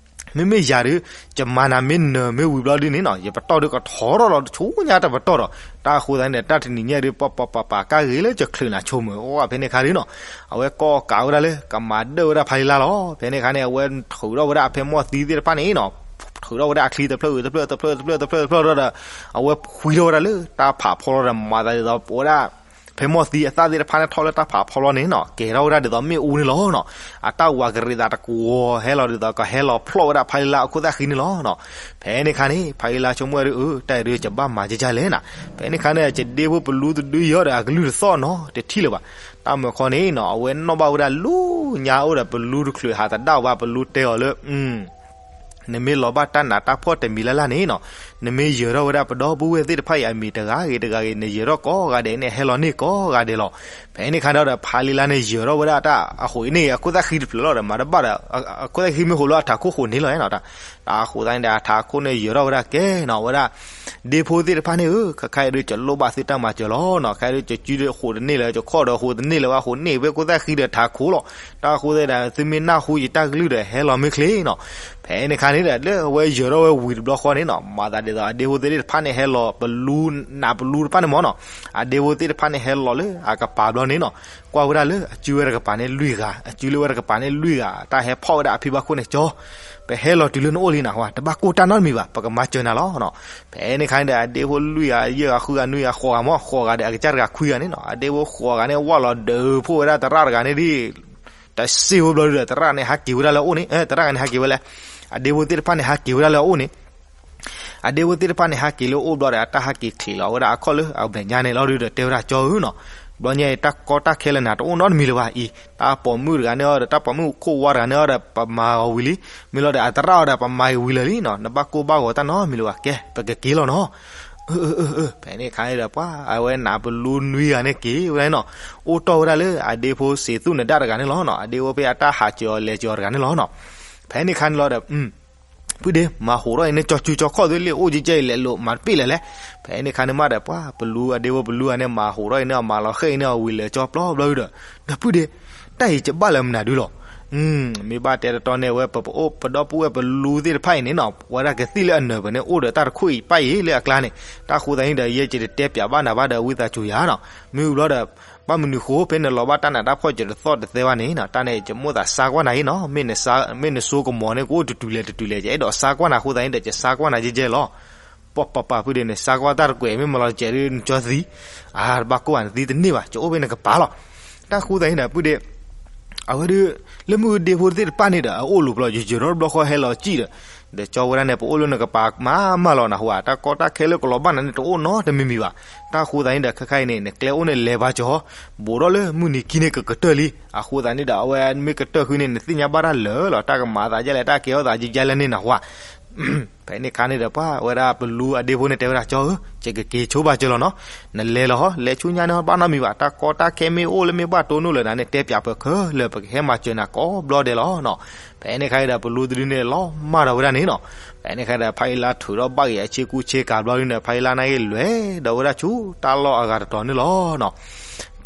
မ့မ့ၢ်ယၤဒု ယမၤနၤမ့ၢ်နၢၤမ့ၢ်ဝံၤဘျီဒုန့ၣ်နီၤ ယပတီၢ်ဒုကထီထီၣ်လီၤ တဆူညါတပတီၢ်ဒီး တၢ်အဃိသတးန့ၣ်ဒီး တၢ်တနံၤညါဒု ပပပပာ်ကါဂ့ၤလၢယချုးနၤဆိမၢ်. အိၣ် ဖဲန့ၣ်ခါဒုနီၤ အဝဲကိးကးဝဲဒၣ်လၢ ကမၤဒၢၣ်ဝဲဒၣ်ဖါလံလါလီၤ. ဖဲန့ၣ်ခါန့ၣ် အဝဲထုးထီၣ်ဝဲဒၣ်အဖဲမီၢ်သံသ့ၣ်တဖၣ်န့ၣ်နီၤ ထုးထီၣ်ဝဲဒၣ်အချံတဖျၢၣ်ဂ့ၤတဖျၢၣ် တဖျၢၣ်တဖျၢၣ်တဖျၢၣ်တဖျၢၣ်တဖျၢၣ်ဒီး အဝဲဖှံထီၣ်ဝဲဒၣ်လၢတၢ်ဖးဖီလီၤဒီး မၤသးဒ်သိးပဝဲဒၣ် ဖဲမီၢ်သံအသၣ်သ့ၣ်တဖၣ်န့ၣ်ထီၣ်လၢတၢ်ဖးဖီလီၤန့ၣ်နီၤ ကဲထီၣ်ဝဲဒၣ်ဒ်သိးမ့ၣ်အူန့ၣ်လီၤနီၤ. အတၢ်ဝးကရံးသးတကွီၤဟဲလီၤဒ်သိး ကဟဲလီၤဖျီၣ်ဝဲဒၣ်ဖါလံလါအခိၣ်သၣ်ဃံန့ၣ်လီၤနီၤ. ဖဲန့ၣ်ခါန့ၣ် ဖါလံလါဆိကမိၣ်ဝဲဒၣ် အၢ တၢ်အံၤဒုး ယဘၣ်မၤကကၢ်လဲၣ်နၤ. ဖဲန့ၣ်ခါန့ၣ် ယဒ့ဖိပလူတဒုယီၤဒီး အကလုၢ်တသီၣ်နီၤ တထံၣ်လၢၤဘၣ်. တၢ်မၢခီန့ၣ်နီၤ အဝဲနီၣ်ဘၣ်ဝဲဒၣ်လၢညါအိၣ်ဒီး ပလူတချုးဟးသဒၣ်ဘၣ် ပလူတဲအီၤလၢ နမ့ၢ်လီၤဘၣ်တၢ်နးတၢ်ဖှီၣ်တမံၤလၢ်လၢ်န့ၣ်နီၤ, နမ့ၢ်ယၢၤထီၣ်ဝဲဒၣ်ပဒီပုၢ်ဝဲၢ်သ့ၣ်တဖၣ်အံၤ အမံၤတဂၤဂ့ၤတဂၤဂ့ၤ နယၢၤထီၣ်ကိးဂၤဒဲးန့ၣ် ဟဲလီၤန့ၢ်ကိးဂၤဒဲးလီၤ. ဖဲန့ၣ်အခါဒီး ဖါလံလါန့ၣ် ယၢၤထီၣ်ဝဲဒၣ်တၢ်အဃိအံၤန့ၣ် အခိၣ်သၣ်ဃံတဖျၢၣ်လီၤဒီး မၤတဘၣ်ဒီး အခိၣ်သၣ်ဃံမ့ၢ်ဃိးလၢအထးခိၣ်ဃိးန့ၣ်လီၤနီၤ. တၢ်အဃိသတးန့ၣ်ဒီး အထးခိၣ်န့ၣ်ယၢၤထီၣ်ဝဲဒၣ်ကဲနီၤ ဝဲဒၣ် ဒ့ဖိသ့ၣ်တဖၣ်န့ၣ်ဧၢ, ခဲခါအံၤဒုး ကလိၣ်ဘၣ်သုတၢ်မၤစၢၤလီၤနီၤ. ခဲအံၤဒုးကစုဒီးဃိးတန့ၢ်လၢၤ, ကခီၣ်ဒီးဃိးတန့ၢ်လၢၤဘၣ်, ဃိးန့ၢ်ဝဲခိၣ်သၣ်ဃံဒီးထးခိၣ်လီၤ. တၢ်အဃိသတးဒီး သုမ့ၢ်နၢ်ဟူယတၢ်ကလုၢ်ဒီး ဟဲလီၤမ့ၢ်ချ့နီၤ. ဖဲန့ၣ်အခါန့ၣ်ဒီး လၢအဝဲယၢၤထီၣ်ဝဲဝံၤတဘျီဃီန့ၣ်နီၤ မၤသးဒ်သိး အဒ့ဖိသ့ၣ်တဖၣ်န့ၣ်ဟဲလီၤပလူ, နးပလူတဖၣ်န့ၣ်မ့ၢ်နီၤ. အဒ့ဖိသ့ၣ်တဖၣ်န့ၣ်ဟဲလီၤလၢအကပၤဘျီန့ၣ်နီၤ ကွၢ်ဝဲဒၣ်လၢအစုဝဲတကပၤန့ၣ်လွံၢ်ဂၤ, အစုလၢဝဲတကပၤန့ၣ်လွံၢ်ဂၤ, တၢ်ဟဲဖီၣ်ဝဲဒၣ်အဖံဘၣ်ခိၣ်န့ၣ်ကၠီ, ပဟဲလီၤတုၤလၢနအိၣ်လံနဟါ, တဘၣ်ကိၢ်တၢ်နီတမံၤဘၣ်, ပကမၤစၢၤနၤလီၤနီၤ. ဖဲန့ၣ်အခါန့ၣ်ဒီး အဒ့ဖိလွံၢ်ဂၤ, ယဲၢ်ဂၤ, ဃုဂၤ, နွံဂၤ, ဃိးဂၤမ့ၢ်, ဃိးဂၤဒီး အကစၢ်တဂၤခွံဂၤန့ၣ်နီၤ. အဒ့ဖိဃိးဂၤန့ၣ် ဝၣ်လီၤဒုးဖှိၣ်ဝဲဒၣ်သရၣ်တဂၤန့ၣ်ဒ် တစ့ဝဲဘျီဒုးဒီး သရၣ်န့ၣ်ဟးက့ၤဝဲဒၣ်လၢအအိၣ်န့ၣ်, သရၣ်ဂၤန့ၣ်ဟးက့ၤဝဲလဲၣ်, အဒ့ဖိသ့ၣ်တဖၣ်န့ၣ် ဟးက့ၤဝဲဒၣ်လၢအအိၣ်န့ၣ် အဒ့ဖိသ့ၣ်တဖၣ်န့ၣ် ဟးက့ၤလၢအအိၣ်ဘျီဒီး အတၢ်ဟးက့ၤချံးလီၤဝဲဒၣ်အခီၣ်လၢအမဲာ်ညါန့ၣ်လီၤဒုးဒီး တဲဝဲဒၣ်ကၠီဧၢနီၤ, ဘျီညါအံၤ တၢ်ကီတၢ်ခဲလၢနၤ တအိၣ်နီတမံၤလၢၤဘၣ်အံၤ, တၢ်ပိာ်မုၣ်တဂၤန့ၣ်အီၤဒီး တၢ်ပိာ်မုၣ်ခိၣ်ဝါတဂၤန့ၣ်အီၤဒီး ပမၤဂီၤဝံၤလံ, မ့ၢ်လီၤဒီး အသရၣ်အီၤဒီး ပမၤဂ့ၤဝံၤလၢာ်လံနီၤ, နဘၣ်ကိၢ်ဘၣ်ဂီၤတၢ်နီတမံၤလၢၤဘၣ်, ကဲ ပကက့ၤလီၤနီၤ. ဖဲန့ၣ်အခါန့ၣ်ဒီး ပှၤ အဝဲနးပလူနွံဂၤန့ၣ်က့ၤဝဲဒၣ်နီၤ, အိၣ်တီၢ်ဝဲဒၣ်လၢအဒ့ဖိစံးသူၣ်နဒါတဂၤန့ၣ်လီၤနီၤ, အဒ့ဖိဖဲအတၢ်ဟးစၢၤအီၤလဲၤစၢၤအီၤတဂၤန့ၣ်လီၤနီၤ. ဖဲန့ၣ်အခါန့ၣ်လီၤဒီး ပုၢ်ဒ့ မၤဟးထီၣ်အံၤန့ၣ် ကၠီစုကၠီခီၣ်သုလ့ၣ်အိၣ်ကဲကဲအံၤ လဲၤလိာ်မၤတပ့ၣ်လဲၣ်လဲၣ်. ဖဲန့ၣ်အခါန့ၣ်မးဒီး ပှၤ ပလူအဒ့ဖိပလူဂၤန့ၣ် မၤဟးထီၣ်အံၤန့ၣ် အမၤလီၤဃဲအံၤန့ၣ် အဝံၤလဲၤကၠီပျီဘျီဒုးဒီး ဒီးပုၢ်ဒ့ တၢ်အံၤကဘၣ်လၢမနုၤဒုလီၤ. မ့ၢ်ဘၣ်တဲတတီန့ၣ် အဝဲပအိၣ်ပဒီပုၢ်ဝဲၢ်ပလူသ့ၣ်တဖၣ်အံၤန့ၣ်နီၤ ပဝဲဒၣ်ကသံၣ်လၢအနၢၤပၢၢ်န့ၣ် အိၣ်ဒီးတၢ်တခိၣ်အံၤပၣ်အံၤလၢအကျါန့ၣ်, တၢ်ဃိသတးန့ၣ်ဒီး ယဲယတတဲပၠးဘၣ်နၤဘၣ်ဒီး ဝံသးစူၤယၤနီၤ. မ့ၢ်ဝံၤဘျီဒီး ဘၣ်မနုၤဃိ ဖဲနလီၤဘၣ်တၢ်နးတၢ်ဖှီၣ် ယတသီၣ်တသဲဘၣ်န့ၣ်နီၤ, တၢ်န့ၣ် ယမိၣ်သးစါကွၢ်နၤအံၤနီၤ, မ့ၢ်နစိကမီၤန့ၣ် ကအိၣ်တတုၤလဲၤတတုၤလဲၤ ယအဲၣ်ဒိးစါကွၢ်နၤအဃိသတးန့ၣ်ဒီး ယစါကွၢ်နၤယဲယဲလီၤ. ပှၤပၤပၤ ပုၢ်ဒ့ နစါကွၢ်တၢ်တကွဲး မ့ၢ်မၤလီၤတကဲးဒီး နကၠီသံ, အါ တဘၣ်ကိၢ်ဘၣ် နသံတန့ၢ်ဘၣ်, ကအိၣ်ဖဲနကပၤလီၤ. တၢ်ဃိသတးန့ၣ်ဒီး ပုၢ်ဒ့ အဝဲဒုး လၢမုၢ်ဒ့ဖိသ့ၣ်တဖၣ်န့ၣ်ဒီး အအိၣ်လိၤဘျီ ယယၢၤထီၣ်တဘျီဃီဟဲလီၤစံၣ်ဒီး, ဒီးကၠီဝဲဒၣ်န့ၣ် ပအိၣ်လၢနကပၤမးမးလီၤနဟူဧါ, တၢ်ကီတၢ်ခဲလၢကလီၤဘၣ်နၤန့ၣ် တအိၣ်နီတမံၤမံၤဘၣ်. တၢ်ဃိသတးန့ၣ်ဒီး ခဲခါအံၤန့ၣ် နကျဲအိၣ်န့ၣ်လဲၤဘါကၠီ, ဘူးထီၣ်လၢမုၢ်နံၤခံန့ၣ်ကကတၢၢ်လံ. အဃိသတးန့ၣ်ဒီး အဝဲမ့ၢ်ကတၢၢ်ဃုန့ၣ် နသ့ၣ်ညါဘၣ်တၢ်လၢာ်လီၤ, တၢ်ကမၤသးဒ်လဲၣ် တၢ်ကဲထီၣ်သးဒ်လဲၣ်န့ၣ်နဟူဧါ. ဖဲန့ၣ်အခါန့ၣ်ဒီး ပှၤဝဲဒၣ်ပလူအဒ့ဖိန့ၣ် တဲဝဲဒၣ် ကၠီဧၢ, ယကက့ၤဆိဘါစၢၤလီၤနီၤ, နလဲၤလီၤဟီ, လဲၤဆူညါန့ၣ် ဘၣ်နီတမံၤဘၣ်, တၢ်ကီတၢ်ခဲမ့ၢ်အိၣ်လၢမ့ၢ်ဘၣ်တိၢ်နီၣ်လၢနၤန့ၣ် တဲပၠးပၢၤခဲလၢာ် ပကဟဲမၤစၢၤနၤကိးဘျီဒဲးလီၤနီၤ. ဖဲန့ၣ်အခါဒီး ပလူတဒုန့ၣ် လီၤမၢ်ဒီးဝဲဒၣ်န့ၣ်နီၤ. ဖဲန့ၣ်အခါဒီး ဖးယံၤလါထုးထီၣ်ဘၣ်က့ၤအဆ့ကူဆ့ကၤဘျီဒုန့ၣ် ဖးယံၤလါန့ၣ်ဂ့ၤ လဲၤဒီးဝဲဒၣ်ဆူတၢ်လီၢ်အဂၤတတီၤန့ၣ်လီၤနီၤ.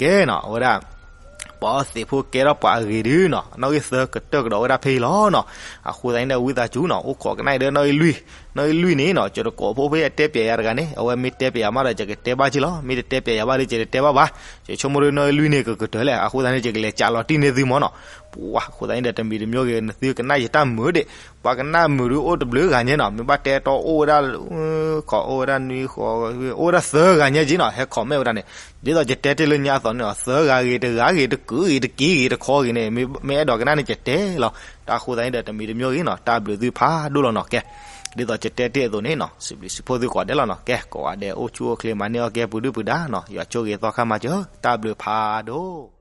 ကဲနီၤ အဝဲဒၣ် ပှၤအီသံးဖိကဲထီၣ်ပှၤအဂ့ၤဒုနီၤ, နီၣ်ဂံၢ်သၢကတၢၢ်ကဒီးဝဲဒၣ်ဖဲအံၤလီၤနီၤ. အဃိသတးန့ၣ်ဒီး ဝံသးစူၤနီၤ အိၣ်ခိးကနၣ်အံၤဒီး နီၣ်ဂံၢ်လွံၢ်, နီၣ်ဂံၢ်လွံၢ်န့ၣ်နီၤ ယတကိးဖိဖဲအတဲပၠးယၤတဂၤန့ၣ်, အဝဲမ့ၢ်တဲပၠးယၤမးဒီး ယကတဲဘၣ်က့ၤလီၤ, မ့ၢ်တတဲပၠးယၤဘၣ်ဒီး ယတတဲဘၣ်ဘၣ်. ယဆိကမိၣ်ဒီး နီၣ်ဂံၢ်လွံၢ်န့ၣ် ကကတၢၢ်လဲၣ်, အဃိသတးန့ၣ် ယကလဲၤကးလီၤတံၢ်န့ၢ်သုမၢ်နီၤ. ပှၤ အဃိသတးန့ၣ်ဒီး တမံၤတမံၤဂ့ၤ နသုကနၣ်ယတၢ်မုာ်ဒံး, ပှၤကနၣ်မုာ်ဒုအိၣ်တဘျုးဂၤညါနီၤ, မ့ၢ်ဘၣ်တဲတီအိၣ်ဝဲဒၣ် ခီအိၣ်ဝဲဒၣ်နွံဃီ, အိၣ်ဝဲဒၣ်သၢဂၤညါက့နီၤ, ဟဲ comment ဝဲဒၣ်န့ၣ်, ဒ်သိးယတဲတ့ၢ်လၢညါအသိးန့ၣ်နီၤ, သၢဂၤဂ့ၤ တဂၤဂ့ၤ တကုာ်ဂ့ၤ တက့ၢ်ဂ့ၤ တခီဂ့ၤန့ၣ် မ့ၢ်အဲၣ်ဒိးကနၣ်န့ၣ် ယတဲလီၤ. တၢ်အဃိသတးန့ၣ်ဒီး တမံၤတမံၤဂ့ၤနီၤ, တၢ်ဘျုးသုဖးဒိၣ်လီၤနီၤ. ကဲ ဒ်သိးယတဲတ့ၢ်အသိးန့ၣ်နီၤ, စံးဘျုးစံးဖှိၣ်သုကိးဂၤဒဲးလီၤနီၤ. ကဲ ကိးဂၤဒဲးအိၣ်ဆူၣ်အိၣ်ချ့ မၤန့ၢ်အီၣ်ကဲပှၤဒုၣ်ပှၤဒါနီၤ, ယွၤဆိၣ်ဂ့ၤသီခါမၤစၢၤ, တၢ်ဘျုးဖးဒိၣ်.